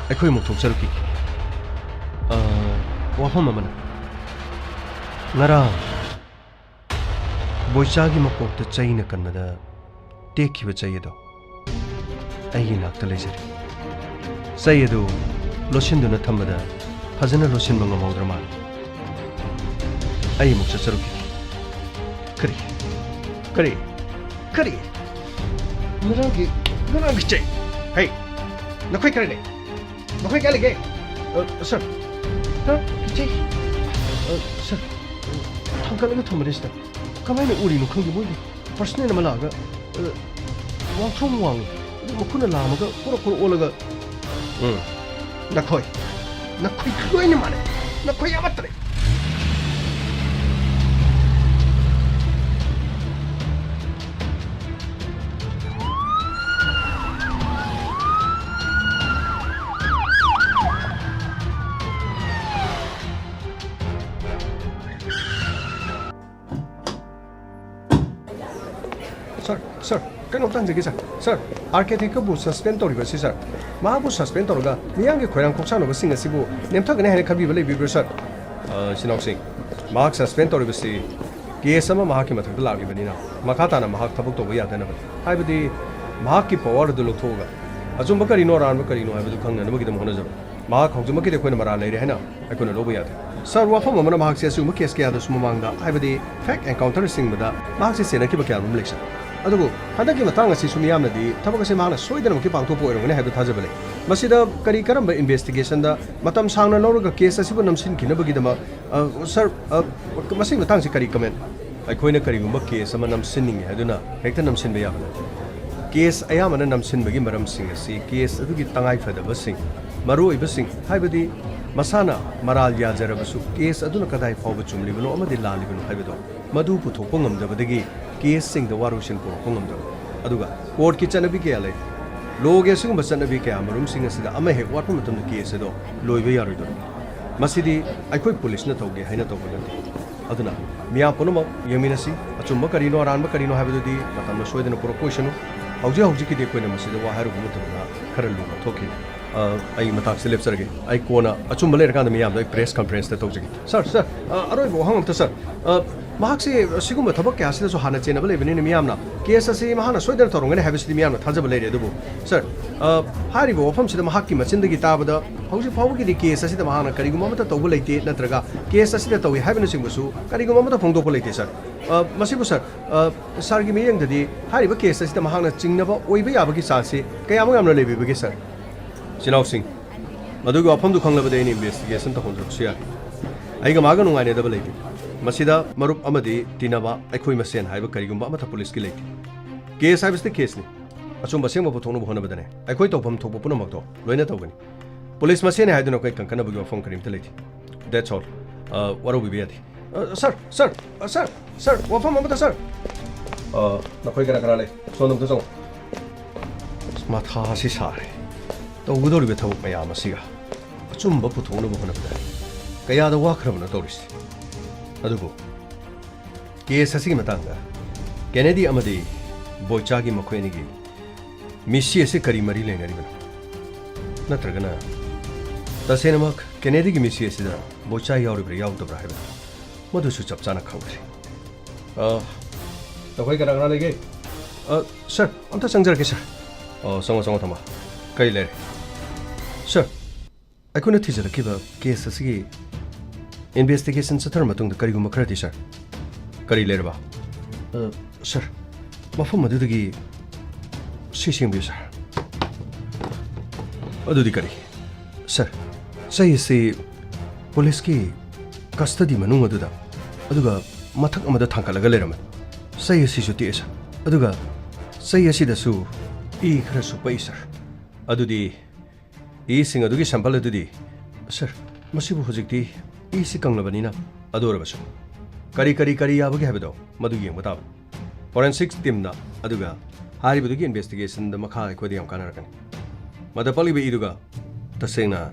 ꯑꯩꯈꯣꯏ ꯑꯃꯨꯛ ꯊꯣꯛꯆꯔꯛꯈꯤꯒꯦ꯫ ꯑ, ꯋꯥꯐꯝ ꯑꯃꯅ, ꯉꯔꯥꯡ ꯕꯣꯏꯆꯥꯒꯤ ꯃꯀꯣꯛꯇ ꯆꯩꯅ ꯀꯟꯕꯗ ꯇꯦꯛꯈꯤꯕ ꯆꯩ ꯑꯗꯣ ꯑꯩꯒꯤ ꯏꯅꯥꯛꯇ ꯂꯩꯖꯔꯤ꯫ ꯆꯩ ꯑꯗꯨ ꯂꯣꯠꯁꯤꯟꯗꯨꯅ ꯊꯝꯕꯗ ꯐꯖꯅ ꯂꯣꯠꯁꯤꯟꯕ ꯉꯝꯍꯧꯗ꯭ꯔ ꯃꯥꯜꯂꯦ꯫ ꯑꯩ ꯑꯃꯨꯛ ꯆꯠꯆꯔꯨꯈꯤꯒꯦ꯫ ꯀꯔꯤ? ꯀꯔꯤ? ꯀꯔꯤ? ꯉꯔꯥꯡꯒꯤ, ꯉꯔꯥꯡꯒꯤ ꯆꯩ? ꯍꯩ, ꯅꯈꯣꯏ ꯀꯔꯤ ꯂꯩ? ꯅꯈꯣꯏ ꯀꯥꯏ ꯂꯩꯒꯦ? ꯑ, ꯁꯥꯔ꯫ ꯁꯥꯔ, ꯏꯆꯦ꯫ ꯑ, ꯁꯥꯔ, ꯊꯥꯡꯒꯠꯂꯒ ꯊꯝꯕꯅꯦ ꯁꯤꯗ꯫ ꯀꯃꯥꯏꯅ ꯎꯔꯤꯅꯣ ꯈꯪꯗꯦ, ꯃꯣꯏꯒꯤ ꯄꯔꯁꯅꯦꯜ ꯑꯃ ꯂꯥꯛꯑꯒ, ꯑ, ꯋꯥꯡꯊ꯭ꯔꯣꯡ ꯋꯥꯡꯉꯤ꯫ ꯑꯗꯨ ꯃꯈꯨꯠꯅ ꯂꯥꯝꯃꯒ ꯀꯣꯔꯣꯛ ꯀꯣꯔꯣꯛ ꯑꯣꯜꯂꯒ, ꯎꯝ, ꯅꯈꯣꯏ, ꯅꯈꯣꯏ ꯂꯣꯏꯅ ꯃꯥꯟꯅꯩ꯫ ꯅꯈꯣꯏ ꯑꯃꯠꯇ ꯂꯩ꯫ ꯁꯥꯔ, ꯁꯥꯔ, ꯀꯩꯅꯣꯝꯇ ꯍꯪꯖꯒꯦ, ꯁꯥꯔ꯫ ꯁꯥꯔ, ꯑꯥꯔ ꯀꯦ ꯊꯦꯀꯔꯕꯨ ꯁꯁꯄꯦꯟ ꯇꯧꯔꯤꯕ ꯑꯁꯤ, ꯁꯥꯔ, ꯃꯍꯥꯛꯄꯨ ꯁꯁꯄꯦꯟ ꯇꯧꯔꯒ ꯃꯤꯌꯥꯝꯒꯤ ꯈꯣꯏꯔꯥꯡ ꯈꯣꯛꯁꯥꯎꯅꯕꯁꯤꯡ ꯑꯁꯤꯕꯨ ꯅꯦꯝꯊꯒꯅꯤ ꯍꯥꯏꯅ ꯈꯟꯕꯤꯕ ꯂꯩꯕꯤꯕ꯭ꯔꯥ, ꯁꯥꯔ? ꯑ, ꯏꯆꯤꯟ ꯏꯅꯥꯎꯁꯤꯡ, ꯃꯍꯥꯛ ꯁꯁꯄꯦꯟ ꯇꯧꯔꯤꯕꯁꯤ ꯀꯦꯁ ꯑꯃ ꯃꯍꯥꯛꯀꯤ ꯃꯊꯛꯇ ꯂꯥꯛꯂꯤꯕꯅꯤꯅ, ꯃꯈꯥ ꯇꯥꯅ ꯃꯍꯥꯛ ꯊꯕꯛ ꯇꯧꯕ ꯌꯥꯗꯅꯕꯅꯤ꯫ ꯍꯥꯏꯕꯗꯤ, ꯃꯍꯥꯛꯀꯤ ꯄꯋꯥꯔ ꯑꯗꯨ ꯂꯧꯊꯣꯛꯑꯒ ꯑꯆꯨꯝꯕ ꯀꯔꯤꯅꯣ, ꯑꯔꯥꯟꯕ ꯀꯔꯤꯅꯣ ꯍꯥꯏꯕꯗꯨ ꯈꯪꯅꯅꯕꯒꯤꯗꯃꯛ ꯍꯣꯠꯅꯖꯕꯅꯤ꯫ ꯃꯍꯥꯛ ꯍꯧꯖꯤꯛꯃꯛꯀꯤꯗꯤ ꯑꯩꯈꯣꯏꯅ ꯃꯔꯥꯜ ꯂꯩꯔꯦ ꯍꯥꯏꯅ ꯑꯩꯈꯣꯏꯅ ꯂꯧꯕ ꯌꯥꯗꯦ꯫ ꯁꯥꯔ, ꯋꯥꯐꯝ ꯑꯃꯅ, ꯃꯍꯥꯛꯁꯦ ꯑꯁꯤꯒꯨꯝꯕ ꯀꯦꯁ ꯀꯌꯥꯗꯁꯨ ꯃꯃꯥꯡꯗ, ꯍꯥꯏꯕꯗꯤ ꯐꯦꯛ ꯑꯦꯟꯀꯥꯎꯟꯇꯔꯁꯤꯡꯕꯗ ꯃꯍꯥꯛꯁꯦ ꯆꯦꯟꯅꯈꯤꯕ ꯀꯌꯥ ꯑꯃ ꯂꯩ, ꯁꯥꯔ꯫ ꯑꯗꯨꯕꯨ ꯍꯟꯗꯛꯀꯤ ꯃꯇꯥꯡ ꯑꯁꯤꯁꯨ ꯃꯤꯌꯥꯝꯅꯗꯤ ꯊꯕꯛ ꯑꯁꯤ ꯃꯍꯥꯛꯅ ꯁꯣꯏꯗꯅꯃꯛꯀꯤ ꯄꯥꯡꯊꯣꯛꯄ ꯑꯣꯏꯔꯝꯒꯅꯤ ꯍꯥꯏꯕ ꯊꯥꯖꯕ ꯂꯩ꯫ ꯃꯁꯤꯗ ꯀꯔꯤ ꯀꯔꯝꯕ ꯏꯟꯚꯦꯁꯇꯤꯒꯦꯁꯟꯗ ꯃꯇꯝ ꯁꯥꯡꯅ ꯂꯧꯔꯒ ꯀꯦꯁ ꯑꯁꯤꯕꯨ ꯅꯝꯁꯤꯟꯈꯤꯅꯕꯒꯤꯗꯃꯛ, ꯑ, ꯁꯥꯔ, ꯑ, ꯃꯁꯤꯒꯤ ꯃꯇꯥꯡꯁꯤ ꯀꯔꯤ ꯀꯃꯦꯟ? ꯑꯩꯈꯣꯏꯅ ꯀꯔꯤꯒꯨꯝꯕ ꯀꯦꯁ ꯑꯃ ꯅꯝꯁꯤꯟꯅꯤꯡꯉꯤ ꯍꯥꯏꯗꯨꯅ ꯍꯦꯛꯇ ꯅꯝꯁꯤꯟꯕ ꯌꯥꯕ ꯅꯠꯇꯦ꯫ ꯀꯦꯁ ꯑꯌꯥꯝꯕꯅ ꯅꯝꯁꯤꯟꯕꯒꯤ ꯃꯔꯝꯁꯤꯡ ꯑꯁꯤ ꯀꯦꯁ ꯑꯗꯨꯒꯤ ꯇꯉꯥꯏꯐꯗꯕꯁꯤꯡ, ꯃꯔꯨꯑꯣꯏꯕꯁꯤꯡ, ꯍꯥꯏꯕꯗꯤ ꯃꯁꯥꯅ ꯃꯔꯥꯜ ꯌꯥꯖꯔꯕꯁꯨ ꯀꯦꯁ ꯑꯗꯨꯅ ꯀꯗꯥꯏ ꯐꯥꯎꯕ ꯆꯨꯝꯂꯤꯕꯅꯣ ꯑꯃꯗꯤ ꯂꯥꯜꯂꯤꯕꯅꯣ ꯍꯥꯏꯕꯗꯣ, ꯃꯗꯨ ꯄꯨꯊꯣꯛꯄ ꯉꯝꯗꯕꯗꯒꯤ ꯀꯦꯁꯁꯤꯡꯗ ꯋꯥꯔꯣꯏꯁꯤꯟ ꯄꯨꯔꯛꯄ ꯉꯝꯗꯕ꯫ ꯑꯗꯨꯒ ꯀꯣꯔꯠꯀꯤ ꯆꯠꯅꯕꯤ ꯀꯌꯥ ꯂꯩ꯫ ꯂꯣꯒꯤ ꯑꯁꯤꯒꯨꯝꯕ ꯆꯠꯅꯕꯤ ꯀꯌꯥ ꯃꯔꯨꯝꯁꯤꯡ ꯑꯁꯤꯗ ꯑꯃ ꯍꯦꯛ ꯋꯥꯠꯄ ꯃꯇꯝꯗ ꯀꯦꯁ ꯑꯗꯣ ꯂꯣꯏꯕ ꯌꯥꯔꯣꯏꯗꯧꯔꯤꯕꯅꯤ꯫ ꯃꯁꯤꯗꯤ ꯑꯩꯈꯣꯏ ꯄꯨꯂꯤꯁꯅ ꯇꯧꯒꯦ ꯍꯥꯏꯅ ꯇꯧꯕ ꯅꯠꯇꯦ꯫ ꯑꯗꯨꯅ ꯃꯤꯌꯥꯝ ꯄꯨꯝꯅꯃꯛ ꯌꯦꯡꯃꯤꯟꯅꯁꯤ꯫ ꯑꯆꯨꯝꯕ ꯀꯔꯤꯅꯣ, ꯑꯔꯥꯟꯕ ꯀꯔꯤꯅꯣ ꯍꯥꯏꯕꯗꯨꯗꯤ ꯃꯇꯝꯅ ꯁꯣꯏꯗꯅ ꯄꯨꯔꯛꯄ ꯑꯣꯏꯁꯅꯨ꯫ ꯍꯧꯖꯤꯛ ꯍꯧꯖꯤꯛꯀꯤꯗꯤ ꯑꯩꯈꯣꯏꯅ ꯃꯁꯤꯗ ꯋꯥ ꯍꯥꯏꯔꯨꯕ ꯃꯇꯝꯗ ꯈꯔ ꯂꯨꯅ ꯊꯣꯛꯈꯤ꯫ ꯑ, ꯑꯩ ꯃꯇꯥꯡꯁꯤꯗ ꯂꯦꯞꯆꯔꯒꯦ꯫ ꯑꯩ ꯀꯣꯟꯅ ꯑꯆꯨꯝꯕ ꯂꯩꯔꯀꯥꯟꯗ ꯃꯤꯌꯥꯝꯗ ꯑꯩ ꯄ꯭ꯔꯦꯁ ꯀꯟꯐꯔꯦꯟꯁꯇ ꯇꯧꯖꯒꯦ꯫ ꯁꯥꯔ, ꯁꯥꯔ, ꯑ, ꯑꯔꯣꯏꯕ ꯋꯥꯍꯪ ꯑꯝꯇ, ꯁꯥꯔ꯫ ꯑ, ꯃꯍꯥꯛꯁꯤ ꯁꯤꯒꯨꯝꯕ ꯊꯕꯛ ꯀꯌꯥꯁꯤꯗꯁꯨ ꯍꯥꯟꯅ ꯆꯦꯟꯅꯕ ꯂꯩꯕꯅꯤꯅ ꯃꯤꯌꯥꯝꯅ ꯀꯦꯁ ꯑꯁꯤ ꯃꯍꯥꯛꯅ ꯁꯣꯏꯗꯅ ꯇꯧꯔꯝꯒꯅꯤ ꯍꯥꯏꯕꯁꯤꯗꯤ ꯃꯤꯌꯥꯝꯅ ꯊꯥꯖꯕ ꯂꯩꯔꯦ꯫ ꯑꯗꯨꯕꯨ, ꯁꯥꯔ, ꯑ, ꯍꯥꯏꯔꯤꯕ ꯋꯥꯐꯝꯁꯤꯗ ꯃꯍꯥꯛꯀꯤ ꯃꯆꯤꯟꯗꯒꯤ ꯇꯥꯕꯗ ꯍꯧꯖꯤꯛ ꯐꯥꯎꯕꯒꯤꯗꯤ ꯀꯦꯁ ꯑꯁꯤꯗ ꯃꯍꯥꯛꯅ ꯀꯔꯤꯒꯨꯝꯕ ꯑꯃꯠꯇ ꯇꯧꯕ ꯂꯩꯇꯦ, ꯅꯠꯇ꯭ꯔꯒ ꯀꯦꯁ ꯑꯁꯤꯗ ꯇꯧꯏ ꯍꯥꯏꯕꯅꯆꯤꯡꯕꯁꯨ ꯀꯔꯤꯒꯨꯝꯕ ꯑꯃꯠꯇ ꯐꯣꯡꯗꯣꯛꯄ ꯂꯩꯇꯦ, ꯁꯥꯔ꯫ ꯑ, ꯃꯁꯤꯕꯨ, ꯁꯥꯔ, ꯑ, ꯁꯥꯔꯒꯤ ꯃꯤꯠꯌꯦꯡꯗꯗꯤ ꯍꯥꯏꯔꯤꯕ ꯀꯦꯁ ꯑꯁꯤꯗ ꯃꯍꯥꯛꯅ ꯆꯤꯡꯅꯕ ꯑꯣꯏꯕ ꯌꯥꯕꯒꯤ ꯆꯥꯟꯁꯁꯤ ꯀꯌꯥꯃꯨꯛ ꯌꯥꯝꯅ ꯂꯩꯕꯤꯕꯒꯦ, ꯁꯥꯔ? ꯏꯆꯤꯜ ꯏꯅꯥꯎꯁꯤꯡ, ꯃꯗꯨꯒꯤ ꯋꯥꯐꯝꯗꯨ ꯈꯪꯂꯕꯗꯤ ꯑꯩꯅ ꯏꯟꯚꯦꯁꯇꯤꯒꯦꯁꯟ ꯇꯧꯍꯧꯗ꯭ꯔꯕꯁꯨ ꯌꯥꯏ꯫ ꯑꯩꯒ ꯃꯥꯒ ꯅꯨꯡꯉꯥꯏꯅꯗꯕ ꯂꯩꯇꯦ꯫ ꯃꯁꯤꯗ ꯃꯔꯨꯞ ꯑꯃꯗꯤ ꯇꯤꯟꯅꯕ ꯑꯩꯈꯣꯏ ꯃꯁꯦꯟ ꯍꯥꯏꯕ ꯀꯔꯤꯒꯨꯝꯕ ꯑꯃꯠꯇ ꯄꯨꯂꯤꯁꯀꯤ ꯂꯩꯇꯦ꯫ ꯀꯦꯁ ꯍꯥꯏꯕꯁꯤꯗꯤ ꯀꯦꯁꯅꯤ꯫ ꯑꯆꯨꯝꯕ ꯑꯁꯦꯡꯕ ꯄꯨꯊꯣꯛꯅꯕ ꯍꯣꯠꯅꯕꯗꯅꯦ ꯑꯩꯈꯣꯏ ꯇꯧꯐꯝ ꯊꯣꯛꯄ ꯄꯨꯝꯅꯃꯛꯇꯣ ꯂꯣꯏꯅ ꯇꯧꯒꯅꯤ꯫ ꯄꯨꯂꯤꯁ ꯃꯁꯦꯟꯅꯤ ꯍꯥꯏꯗꯨꯅ ꯑꯩꯈꯣꯏ ꯀꯟꯈꯠꯅꯕꯒꯤ ꯋꯥꯐꯝ ꯀꯔꯤꯝꯇ ꯂꯩꯇꯦ꯫ That's all꯫ ꯑ, ꯋꯥꯔꯧꯕꯤꯕ ꯌꯥꯗꯦ꯫ ꯑ, ꯁꯥꯔ, ꯁꯥꯔ, ꯑ, ꯁꯥꯔ, ꯁꯥꯔ, ꯋꯥꯐꯝ ꯑꯃꯇ, ꯁꯥꯔ꯫ ꯑ, ꯅꯈꯣꯏ ꯀꯅꯥ ꯀꯅꯥ ꯂꯩ? ꯁꯣꯝꯗ ꯑꯝꯇ ꯆꯪꯉꯣ꯫ ꯑꯁ, ꯃꯊꯥꯁꯤ ꯁꯥꯔꯦ꯫ ꯇꯧꯒꯗꯧꯔꯤꯕ ꯊꯕꯛ ꯃꯌꯥꯝ ꯑꯁꯤꯒ ꯑꯆꯨꯝꯕ ꯄꯨꯊꯣꯛꯅꯕ ꯍꯣꯠꯅꯕꯗ ꯀꯌꯥꯗ ꯋꯥꯈ꯭ꯔꯕꯅꯣ ꯇꯧꯔꯤꯁꯤ꯫ ꯑꯗꯨꯕꯨ ꯀꯦꯁ ꯑꯁꯤꯒꯤ ꯃꯇꯥꯡꯗ ꯀꯦꯅꯦꯗꯤ ꯑꯃꯗꯤ ꯕꯣꯏꯆꯥꯒꯤ ꯃꯈꯣꯏ ꯑꯅꯤꯒꯤ ꯃꯤꯠꯁꯤ ꯑꯁꯤ ꯀꯔꯤ ꯃꯔꯤ ꯂꯩꯅꯔꯤꯕꯅꯣ? ꯅꯠꯇ꯭ꯔꯒꯅ ꯇꯁꯦꯡꯅꯃꯛ ꯀꯦꯅꯦꯗꯤꯒꯤ ꯃꯤꯠꯁꯤ ꯑꯁꯤꯗ ꯕꯣꯏꯆꯥ ꯌꯥꯎꯔꯤꯕ꯭ꯔꯥ ꯌꯥꯎꯗꯕ꯭ꯔꯥ ꯍꯥꯏꯕꯗꯨ ꯃꯗꯨꯁꯨ ꯆꯞ ꯆꯥꯅ ꯈꯪꯗ꯭ꯔꯦ꯫ ꯑ, ꯅꯈꯣꯏ ꯀꯅꯥ ꯀꯅꯥ ꯂꯩꯒꯦ? ꯑ, ꯁꯥꯔ, ꯑꯝꯇ ꯆꯪꯖꯔꯛꯀꯦ, ꯁꯥꯔ꯫ ꯑ, ꯆꯪꯉꯣ, ꯆꯪꯉꯣ, ꯊꯝꯃꯣ꯫ ꯀꯔꯤ ꯂꯩꯔꯦ? ꯁꯥꯔ, ꯑꯩꯈꯣꯏꯅ ꯊꯤꯖꯤꯜꯂꯛꯈꯤꯕ ꯀꯦꯁ ꯑꯁꯤꯒꯤ ꯏꯟꯚꯦꯁꯇꯤꯒꯦꯁꯟ ꯆꯠꯊꯔ ꯃꯇꯨꯡꯗ ꯀꯔꯤꯒꯨꯝꯕ ꯈꯔꯗꯤ, ꯁꯥꯔ꯫ ꯀꯔꯤ ꯂꯩꯔꯕ? ꯑ, ꯁꯥꯔ, ꯃꯐꯝ ꯑꯗꯨꯗꯒꯤ ꯁꯤ ꯁꯦꯝꯕꯤꯌꯨ, ꯁꯥꯔ꯫ ꯑꯗꯨꯗꯤ ꯀꯔꯤ? ꯁꯥꯔ, ꯆꯩ ꯑꯁꯤ ꯄꯨꯂꯤꯁꯀꯤ ꯀꯁꯇꯗꯤ ꯃꯅꯨꯡ ꯑꯗꯨꯗ, ꯑꯗꯨꯒ ꯃꯊꯛ ꯑꯃꯗ ꯊꯥꯡꯒꯠꯂꯒ ꯂꯩꯔꯝꯃꯤ꯫ ꯆꯩ ꯑꯁꯤꯁꯨ ꯇꯦꯛꯑꯦ, ꯁꯥꯔ꯫ ꯑꯗꯨꯒ ꯆꯩ ꯑꯁꯤꯗꯁꯨ ꯏ ꯈꯔꯁꯨ ꯄꯛꯏ, ꯁꯥꯔ꯫ ꯑꯗꯨꯗꯤ ꯏꯁꯤꯡ ꯑꯗꯨꯒꯤ ꯁꯦꯝꯄꯜ ꯑꯗꯨꯗꯤ? ꯁꯥꯔ, ꯃꯁꯤꯕꯨ ꯍꯧꯖꯤꯛꯇꯤ ꯏꯁꯤ ꯀꯪꯂꯕꯅꯤꯅ, ꯑꯗꯨ ꯑꯣꯏꯔꯕꯁꯨ ꯀꯔꯤ, ꯀꯔꯤ, ꯀꯔꯤ ꯌꯥꯕꯒꯦ ꯍꯥꯏꯕꯗꯣ ꯃꯗꯨ ꯌꯦꯡꯕ ꯇꯥꯕꯅꯤ꯫ ꯐꯣꯔꯦꯟꯁꯤꯛ ꯇꯤꯝꯅ, ꯑꯗꯨꯒ ꯍꯥꯏꯔꯤꯕꯗꯨꯒꯤ ꯏꯟꯚꯦꯁꯇꯤꯒꯦꯁꯟꯗ ꯃꯈꯥ ꯑꯩꯈꯣꯏꯗ ꯌꯥꯝ ꯀꯥꯟꯅꯔꯛꯀꯅꯤ꯫ ꯃꯗ ꯄꯛꯂꯤꯕ ꯏꯗꯨꯒ ꯇꯁꯦꯡꯅ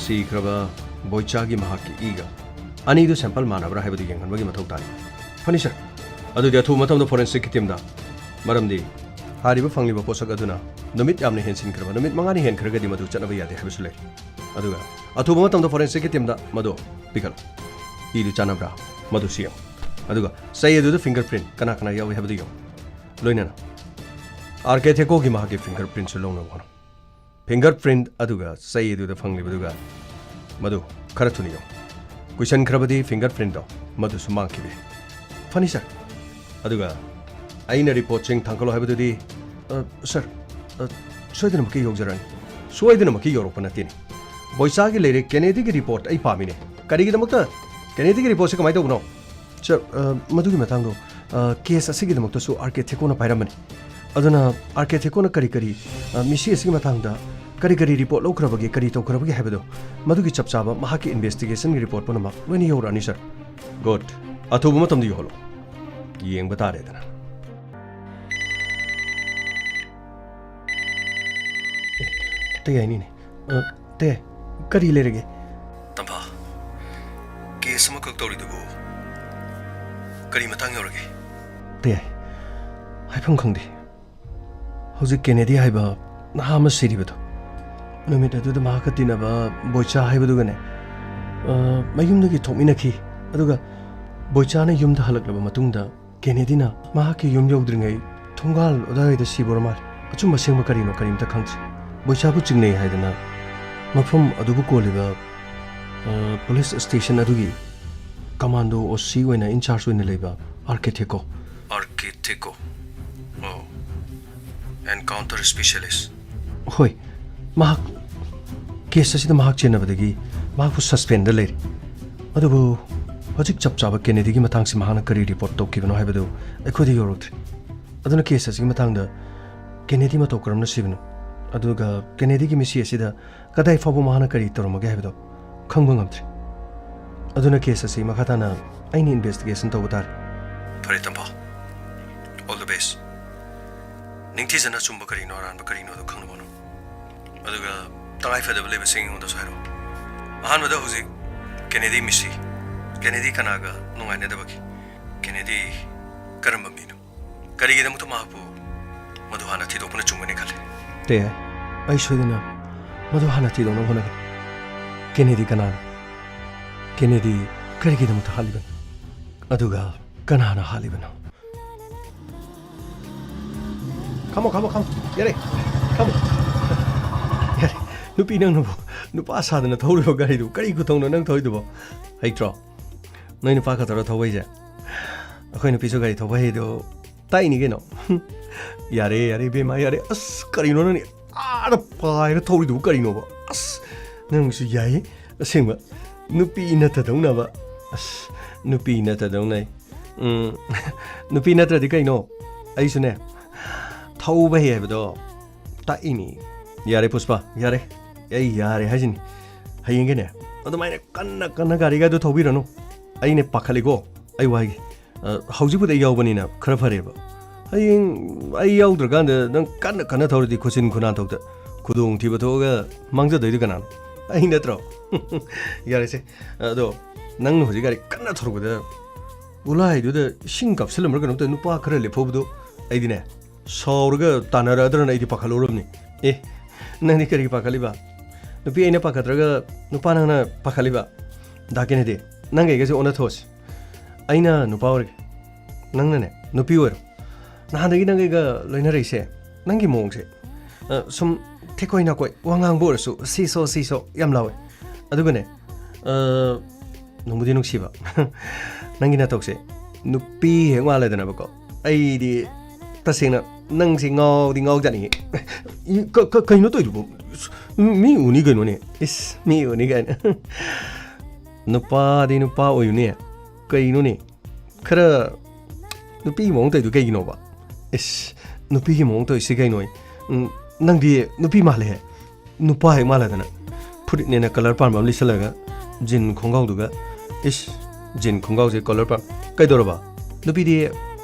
ꯁꯤꯈ꯭ꯔꯕ ꯕꯣꯏꯆꯥꯒꯤ ꯃꯍꯥꯛꯀꯤ ꯏꯒ ꯑꯅꯤꯗꯨ ꯁꯦꯝꯄꯜ ꯃꯥꯟꯅꯕ꯭ꯔꯥ ꯍꯥꯏꯕꯗꯨ ꯌꯦꯡꯍꯟꯕꯒꯤ ꯃꯊꯧ ꯇꯥꯏ꯫ ꯐꯅꯤ, ꯁꯥꯔ꯫ ꯑꯗꯨꯗꯤ ꯑꯊꯨꯕ ꯃꯇꯝꯗ ꯐꯣꯔꯦꯟꯁꯤꯛꯀꯤ ꯇꯤꯝꯗ, ꯃꯔꯝꯗꯤ ꯍꯥꯏꯔꯤꯕ ꯐꯪꯂꯤꯕ ꯄꯣꯠꯁꯛ ꯑꯗꯨꯅ ꯅꯨꯃꯤꯠ ꯌꯥꯝꯅ ꯍꯦꯟꯖꯤꯟꯈ꯭ꯔꯕ, ꯅꯨꯃꯤꯠ ꯃꯉꯥꯅꯤ ꯍꯦꯟꯈ꯭ꯔꯒꯗꯤ ꯃꯗꯨ ꯆꯠꯅꯕ ꯌꯥꯗꯦ ꯍꯥꯏꯕꯁꯨ ꯂꯩ꯫ ꯑꯗꯨꯒ ꯑꯊꯨꯕ ꯃꯇꯝꯗ ꯐꯣꯔꯦꯟꯁꯤꯛꯀꯤ ꯇꯤꯝꯗ ꯃꯗꯨ ꯄꯤꯈꯠꯂꯨ꯫ ꯏꯗꯨ ꯆꯥꯟꯅꯕ꯭ꯔꯥ ꯃꯗꯨꯁꯨ ꯌꯦꯡꯉꯨ꯫ ꯑꯗꯨꯒ ꯆꯩ ꯑꯗꯨꯗ ꯐꯤꯡꯒꯔ ꯄ꯭ꯔꯤꯟꯠ ꯀꯅꯥ ꯀꯅꯥ ꯌꯥꯎꯏ ꯍꯥꯏꯕꯗꯨ ꯌꯦꯡꯉꯨ꯫ ꯂꯣꯏꯅꯅ ꯑꯥꯔ ꯀꯦ ꯊꯦꯀꯣꯒꯤ ꯃꯍꯥꯛꯀꯤ ꯐꯤꯡꯒꯔ ꯄ꯭ꯔꯤꯟꯠꯁꯨ ꯂꯧꯅꯕ ꯍꯣꯠꯅꯧ꯫ ꯐꯤꯡꯒꯔ ꯄ꯭ꯔꯤꯟꯠ ꯑꯗꯨꯒ ꯆꯩ ꯑꯗꯨꯗ ꯐꯪꯂꯤꯕꯗꯨꯒ ꯃꯗꯨ ꯈꯔ ꯊꯨꯅ ꯌꯦꯡꯉꯨ꯫ ꯀꯨꯏꯁꯟꯈ꯭ꯔꯕꯗꯤ ꯐꯤꯡꯒꯔ ꯄ꯭ꯔꯤꯟꯠꯇꯣ ꯃꯗꯨꯁꯨ ꯃꯥꯡꯈꯤꯕ ꯌꯥꯏ꯫ ꯐꯅꯤ, ꯁꯥꯔ꯫ ꯑꯗꯨꯒ ꯑꯩꯅ ꯔꯤꯄꯣꯔꯠꯁꯤꯡ ꯊꯥꯡꯒꯠꯂꯣ ꯍꯥꯏꯕꯗꯨꯗꯤ? ꯑ, ꯁꯥꯔ, ꯑ, ꯁꯣꯏꯗꯅꯃꯛꯀꯤ ꯌꯧꯖꯔꯛꯑꯅꯤ꯫ ꯁꯣꯏꯗꯅꯃꯛꯀꯤ ꯌꯧꯔꯛꯄ ꯅꯠꯇꯦꯅꯦ꯫ ꯕꯣꯏꯆꯥꯒꯤ ꯂꯩꯔꯦ, ꯀꯦꯅꯦꯗꯤꯒꯤ ꯔꯤꯄꯣꯔꯠ ꯑꯩ ꯄꯥꯝꯃꯤꯅꯦ꯫ ꯀꯔꯤꯒꯤꯗꯃꯛꯇ ꯀꯦꯅꯦꯗꯤꯒꯤ ꯔꯤꯄꯣꯔꯠꯁꯦ ꯀꯃꯥꯏꯅ ꯇꯧꯕꯅꯣ? ꯁꯥꯔ, ꯑ, ꯃꯗꯨꯒꯤ ꯃꯇꯥꯡꯗꯣ, ꯑ, ꯀꯦꯁ ꯑꯁꯤꯒꯤꯗꯃꯛꯇꯁꯨ ꯑꯥꯔ ꯀꯦ ꯊꯦꯀꯣꯅ ꯄꯥꯏꯔꯝꯕꯅꯤ꯫ ꯑꯗꯨꯅ ꯑꯥꯔ ꯀꯦ ꯊꯦꯀꯣꯅ ꯀꯔꯤ ꯀꯔꯤ, ꯑ, ꯃꯤꯁꯤ ꯑꯁꯤꯒꯤ ꯃꯇꯥꯡꯗ ꯀꯔꯤ ꯀꯔꯤ ꯔꯤꯄꯣꯔꯠ ꯂꯧꯈ꯭ꯔꯕꯒꯦ, ꯀꯔꯤ ꯇꯧꯈ꯭ꯔꯕꯒꯦ ꯍꯥꯏꯕꯗꯣ, ꯃꯗꯨꯒꯤ ꯆꯞ ꯆꯥꯕ ꯃꯍꯥꯛꯀꯤ ꯏꯟꯚꯦꯁꯇꯤꯒꯦꯁꯟꯒꯤ ꯔꯤꯄꯣꯔꯠ ꯄꯨꯝꯅꯃꯛ ꯂꯣꯏꯅ ꯌꯧꯔꯛꯑꯅꯤ, ꯁꯥꯔ꯫ ꯒꯨꯗ꯫ ꯑꯊꯨꯕ ꯃꯇꯝꯗ ꯌꯧꯍꯜꯂꯨ꯫ ꯌꯦꯡꯕ ꯇꯥꯔꯦꯗꯅ꯫ ꯑꯦ, ꯇꯌꯥꯏꯅꯤꯅꯦ꯫ ꯑ, ꯇꯌꯥꯏ, ꯀꯔꯤ ꯂꯩꯔꯒꯦ? ꯇꯝꯐꯥ, ꯀꯦꯁ ꯑꯃꯈꯛ ꯇꯧꯔꯤꯗꯨꯕꯨ ꯀꯔꯤ ꯃꯇꯥꯡ ꯌꯧꯔꯒꯦ? ꯇꯌꯥꯏ, ꯍꯥꯏꯐꯝ ꯈꯪꯗꯦ꯫ ꯍꯧꯖꯤꯛ ꯀꯦꯅꯦꯗꯤ ꯍꯥꯏꯕ ꯅꯍꯥ ꯑꯃ ꯁꯤꯔꯤꯕꯗꯣ, ꯅꯨꯃꯤꯠ ꯑꯗꯨꯗ ꯃꯍꯥꯛꯀ ꯇꯤꯟꯅꯕ ꯕꯣꯏꯆꯥ ꯍꯥꯏꯕꯗꯨꯒꯅꯦ, ꯑ, ꯃꯌꯨꯝꯗꯒꯤ ꯊꯣꯛꯃꯤꯟꯅꯈꯤ꯫ ꯑꯗꯨꯒ ꯕꯣꯏꯆꯥꯅ ꯌꯨꯝꯗ ꯍꯜꯂꯛꯂꯕ ꯃꯇꯨꯡꯗ ꯀꯦꯅꯦꯗꯤꯅ ꯃꯍꯥꯛꯀꯤ ꯌꯨꯝ ꯌꯧꯗ꯭ꯔꯤꯉꯩ ꯊꯣꯡꯒꯥꯜ ꯑꯗꯨꯋꯥꯏꯗ ꯁꯤꯕ ꯑꯣꯏꯔ ꯃꯥꯜꯂꯦ꯫ ꯑꯆꯨꯝꯕ ꯑꯁꯦꯡꯕ ꯀꯔꯤꯅꯣ ꯀꯔꯤꯝꯇ ꯈꯪꯗ꯭ꯔꯤ꯫ ꯕꯣꯏꯆꯥꯕꯨ ꯆꯤꯡꯅꯩ ꯍꯥꯏꯗꯅ ꯃꯐꯝ ꯑꯗꯨꯕꯨ ꯀꯣꯜꯂꯤꯕ, ꯑ, ꯄꯨꯂꯤꯁ ꯁ꯭ꯇꯦꯁꯟ ꯑꯗꯨꯒꯤ ꯀꯃꯥꯟꯗꯣ ꯑꯣ ꯁꯤ ꯑꯣꯏꯅ, ꯏꯟꯆꯥꯔꯖ ꯑꯣꯏꯅ ꯂꯩꯕ ꯑꯥꯔ ꯀꯦ ꯊꯦꯀꯣ꯫ ꯑꯥꯔ ꯀꯦ ꯊꯦꯀꯣ꯫ ꯑꯣ꯫ Encounter specialist. ꯍꯣꯏ, ꯃꯍꯥꯛ ꯀꯦꯁ ꯑꯁꯤꯗ ꯃꯍꯥꯛ ꯆꯦꯟꯅꯕꯗꯒꯤ ꯃꯍꯥꯛꯄꯨ ꯁꯁꯄꯦꯟꯗ ꯂꯩꯔꯤ꯫ ꯑꯗꯨꯕꯨ ꯍꯧꯖꯤꯛ ꯆꯞ ꯆꯥꯕ ꯀꯦꯅꯦꯗꯤꯒꯤ ꯃꯇꯥꯡꯁꯤ ꯃꯍꯥꯛꯅ ꯀꯔꯤ ꯔꯤꯄꯣꯔꯠ ꯇꯧꯈꯤꯕꯅꯣ ꯍꯥꯏꯕꯗꯨ ꯑꯩꯈꯣꯏꯗ ꯌꯧꯔꯛꯇ꯭ꯔꯤ꯫ ꯑꯗꯨꯅ ꯀꯦꯁ ꯑꯁꯤꯒꯤ ꯃꯇꯥꯡꯗ ꯀꯦꯅꯦꯗꯤ ꯃꯇꯧ ꯀꯔꯝꯅ ꯁꯤꯕꯅꯣ, ꯑꯗꯨꯒ ꯀꯦꯅꯦꯗꯤꯒꯤ ꯃꯤꯁꯤ ꯑꯁꯤꯗ ꯀꯗꯥꯏ ꯐꯥꯎꯕ ꯃꯍꯥꯛꯅ ꯀꯔꯤ ꯇꯧꯔꯝꯃꯒꯦ ꯍꯥꯏꯕꯗꯣ ꯈꯪꯕ ꯉꯝꯗ꯭ꯔꯤ꯫ ꯑꯗꯨꯅ ꯀꯦꯁ ꯑꯁꯤ ꯃꯈꯥ ꯇꯥꯅ ꯑꯩꯅ ꯏꯟꯚꯦꯁꯇꯤꯒꯦꯁꯟ ꯇꯧꯕ ꯇꯥꯔꯦ꯫ ꯐꯔꯦ ꯇꯝꯐꯥ, ꯑꯣꯜ ꯗ ꯕꯦꯁ꯫ ꯅꯤꯡꯊꯤꯖꯅ ꯑꯆꯨꯝꯕ ꯀꯔꯤꯅꯣ ꯑꯔꯥꯟꯕ ꯀꯔꯤꯅꯣꯗꯣ ꯈꯪꯅꯕ ꯍꯣꯠꯅꯧ꯫ ꯑꯗꯨꯒ ꯇꯉꯥꯏ ꯐꯗꯕ ꯂꯩꯕꯁꯤꯡ ꯑꯩꯉꯣꯟꯗꯁꯨ ꯍꯥꯏꯔꯛꯑꯣ꯫ ꯑꯍꯥꯟꯕꯗ ꯍꯧꯖꯤꯛ ꯀꯦꯅꯦꯗꯤ ꯃꯤꯁꯤ꯫ ꯀꯦꯅꯦꯗꯤ ꯀꯅꯥꯒ ꯅꯨꯡꯉꯥꯏꯅꯗꯕꯒꯦ? ꯀꯦꯅꯦꯗꯤ ꯀꯔꯝꯕ ꯃꯤꯅꯣ? ꯀꯔꯤꯒꯤꯗꯃꯛꯇ ꯃꯍꯥꯛꯄꯨ ꯃꯗꯨ ꯍꯥꯟꯅ ꯊꯤꯗꯣꯛꯄꯅ ꯆꯨꯝꯒꯅꯤ ꯈꯜꯂꯤ? ꯇꯦ, ꯑꯩ ꯁꯣꯏꯗꯅ ꯃꯗꯨ ꯍꯥꯟꯅ ꯊꯤꯗꯣꯛꯅꯕ ꯍꯣꯠꯅꯒꯅꯤ꯫ ꯀꯦꯅꯦꯗꯤ ꯀꯅꯥꯅꯣ? ꯀꯦꯅꯦꯗꯤ ꯀꯔꯤꯒꯤꯗꯃꯛꯇ ꯍꯥꯠꯂꯤꯕꯅꯣ? ꯑꯗꯨꯒ ꯀꯅꯥꯅ ꯍꯥꯠꯂꯤꯕꯅꯣ? ꯈꯥꯝꯃꯣ, ꯈꯥꯝꯃꯣ, ꯈꯥꯝꯃꯣ꯫ ꯌꯥꯔꯦ, ꯈꯥꯝꯃꯣ꯫ ꯌꯥꯔꯦ꯫ ꯅꯨꯄꯤ ꯅꯪꯅꯕꯨ ꯅꯨꯄꯥ ꯁꯥꯗꯅ ꯊꯧꯔꯤꯕ ꯒꯥꯔꯤꯗꯨ ꯀꯔꯤ ꯈꯨꯊꯧꯅꯣ ꯅꯪ ꯊꯧꯔꯤꯗꯨꯕꯣ? ꯍꯩꯇ꯭ꯔꯣ? ꯅꯣꯏ ꯅꯨꯄꯥ ꯈꯛꯇꯔꯣ ꯊꯧꯕ ꯍꯩꯁꯦ? ꯑꯩꯈꯣꯏ ꯅꯨꯄꯤꯁꯨ ꯒꯥꯔꯤ ꯊꯧꯕ ꯍꯩꯗꯣ ꯇꯥꯛꯏꯅꯤ ꯀꯩꯅꯣ꯫ ꯌꯥꯔꯦ, ꯌꯥꯔꯦ, ꯏꯕꯦꯝꯃ, ꯌꯥꯔꯦ꯫ ꯑꯁ, ꯀꯔꯤꯅꯣ ꯅꯪꯅ ꯑꯥꯗ ꯄꯥꯏꯔ ꯊꯧꯔꯤꯗꯨꯕꯨ ꯀꯔꯤꯅꯣꯕ? ꯑꯁ, ꯅꯪꯁꯨ ꯌꯥꯏꯌꯦ꯫ ꯑꯁꯦꯡꯕ, ꯅꯨꯄꯤ ꯅꯠꯇꯗꯧꯅꯕ꯫ ꯑꯁ, ꯅꯨꯄꯤ ꯅꯠꯇꯗꯧꯅ꯫ ꯎꯝ, ꯅꯨꯄꯤ ꯅꯠꯇ꯭ꯔꯗꯤ ꯀꯩꯅꯣ? ꯑꯩꯁꯨꯅꯦ, ꯊꯧꯕ ꯍꯩ ꯍꯥꯏꯕꯗꯣ ꯇꯥꯛꯏꯅꯤ꯫ ꯌꯥꯔꯦ ꯄꯨꯁꯄꯥ, ꯌꯥꯔꯦ꯫ ꯑꯩ ꯌꯥꯔꯦ ꯍꯥꯏꯁꯤꯅꯤ꯫ ꯍꯌꯦꯡꯒꯤꯅꯦ, ꯑꯗꯨꯃꯥꯏꯅ ꯀꯟꯅ ꯀꯟꯅ ꯒꯥꯔꯤꯒꯗꯣ ꯊꯧꯕꯤꯔꯅꯨ꯫ ꯑꯩꯅꯦ ꯄꯥꯈꯠꯂꯤꯀꯣ, ꯑꯩ ꯋꯥꯒꯦ꯫ ꯑ, ꯍꯧꯖꯤꯛꯄꯨꯗꯤ ꯑꯩ ꯌꯥꯎꯕꯅꯤꯅ ꯈꯔ ꯐꯔꯦꯕ꯫ ꯍꯌꯦꯡ ꯑꯩ ꯌꯥꯎꯗ꯭ꯔꯀꯥꯟꯗ ꯅꯪ ꯀꯟꯅ ꯀꯟꯅ ꯊꯧꯔꯗꯤ ꯈꯨꯠꯁꯤꯟ ꯈꯨꯅꯥꯟꯊꯣꯛꯇ ꯈꯨꯗꯣꯡꯊꯤꯕ ꯊꯣꯛꯑꯒ ꯃꯥꯡꯖꯗꯣꯏꯗꯨ ꯀꯅꯥꯅꯣ? ꯑꯩ ꯅꯠꯇ꯭ꯔꯣ? ꯌꯥꯔꯦꯁꯦ꯫ ꯑꯗꯣ ꯅꯪꯅ ꯍꯧꯖꯤꯛ ꯒꯥꯔꯤ ꯀꯟꯅ ꯊꯧꯔꯛꯄꯗ ꯒꯨꯂꯥꯏꯗꯨꯗ ꯏꯁꯤꯡ ꯀꯥꯞꯁꯤꯜꯂꯝꯕ꯭ꯔꯥ ꯀꯩꯅꯣꯝ ꯇꯧꯋꯦ, ꯅꯨꯄꯥ ꯈꯔ ꯂꯦꯞꯍꯧꯕꯗꯣ꯫ ꯑꯩꯗꯤꯅꯦ, ꯁꯥꯎꯔꯒ ꯇꯥꯟꯅꯔꯛꯑꯗ꯭ꯔꯅ ꯑꯩꯗꯤ ꯄꯥꯈꯠꯂꯨꯔꯕꯅꯤ꯫ ꯑꯦ, ꯅꯪꯗꯤ ꯀꯔꯤꯒꯤ ꯄꯥꯈꯠꯂꯤꯕ? ꯅꯨꯄꯤ ꯑꯩꯅ ꯄꯥꯈꯠꯇ꯭ꯔꯒ ꯅꯨꯄꯥ ꯅꯪꯅ ꯄꯥꯈꯠꯂꯤꯕ? ꯗꯥ ꯀꯦꯅꯦꯗꯤ, ꯅꯪꯒ ꯑꯩꯒꯁꯦ ꯑꯣꯟꯅ ꯊꯣꯛꯑꯁꯤ꯫ ꯑꯩꯅ ꯅꯨꯄꯥ ꯑꯣꯏꯔꯒꯦ, ꯅꯪꯅꯅꯦ ꯅꯨꯄꯤ ꯑꯣꯏꯔꯣ꯫ ꯅꯍꯥꯟꯗꯒꯤ ꯅꯪꯒ ꯂꯣꯏꯅꯔꯛꯏꯁꯦ, ꯅꯪꯒꯤ ꯃꯑꯣꯡꯁꯦ, ꯑ, ꯁꯨꯝ ꯊꯦꯛꯀꯣꯏ ꯅꯥꯀꯣꯏ, ꯋꯥ ꯉꯥꯡꯕ ꯑꯣꯏꯔꯁꯨ ꯁꯤꯁꯣ ꯁꯤꯁꯣ ꯌꯥꯝ ꯂꯥꯎꯋꯦ꯫ ꯑꯗꯨꯒꯅꯦ, ꯑ, ꯅꯨꯡꯕꯨꯗꯤ ꯅꯨꯡꯁꯤꯕ꯫ ꯅꯪꯒꯤ ꯅꯇꯧꯁꯦ ꯅꯨꯄꯤ ꯍꯦꯛ ꯃꯥꯜꯂꯦꯗꯅꯕꯀꯣ꯫ ꯑꯩꯗꯤ ꯇꯁꯦꯡꯅ ꯅꯪꯁꯦ ꯉꯥꯎꯗꯤ ꯉꯥꯎꯖꯥꯠꯅꯤꯍꯦ꯫ ꯏ-, ꯀ-, ꯀ-, ꯀꯩꯅꯣ ꯇꯧꯔꯤꯗꯨꯕꯣ? ꯃꯤ ꯎꯅꯤ ꯀꯩꯅꯣꯅꯦ꯫ ꯏꯁ, ꯃꯤ ꯎꯅꯤ ꯀꯥꯏꯅ꯫ ꯅꯨꯄꯥꯗꯤ ꯅꯨꯄꯥ ꯑꯣꯏꯌꯨꯅꯦ꯫ ꯀꯩꯅꯣꯅꯦ? ꯈꯔ ꯅꯨꯄꯤꯒꯤ ꯃꯑꯣꯡ ꯇꯧꯔꯤꯗꯨ ꯀꯩꯒꯤꯅꯣꯕ? ꯏꯁ, ꯅꯨꯄꯤꯒꯤ ꯃꯑꯣꯡ ꯇꯧꯔꯤꯁꯤ ꯀꯩꯅꯣ? ꯎꯝ, ꯅꯪꯗꯤ ꯅꯨꯄꯤ ꯃꯥꯜꯂꯦꯍꯦ꯫ ꯅꯨꯄꯥ ꯍꯦꯛ ꯃꯥꯜꯂꯗꯅ꯫ ꯐꯨꯔꯤꯠꯅꯦꯅ ꯀꯂꯔ ꯄꯥꯟꯕ ꯑꯃ ꯂꯤꯠꯁꯜꯂꯒ, ꯖꯤꯟ ꯈꯣꯡꯒ꯭ꯔꯥꯎꯗꯨꯒ꯫ ꯏꯁ, ꯖꯤꯟ ꯈꯣꯡꯒ꯭ꯔꯥꯎꯁꯦ ꯀꯂꯔ ꯄꯥꯟ-, ꯀꯩꯗꯧꯔꯕ? ꯅꯨꯄꯤꯗꯤ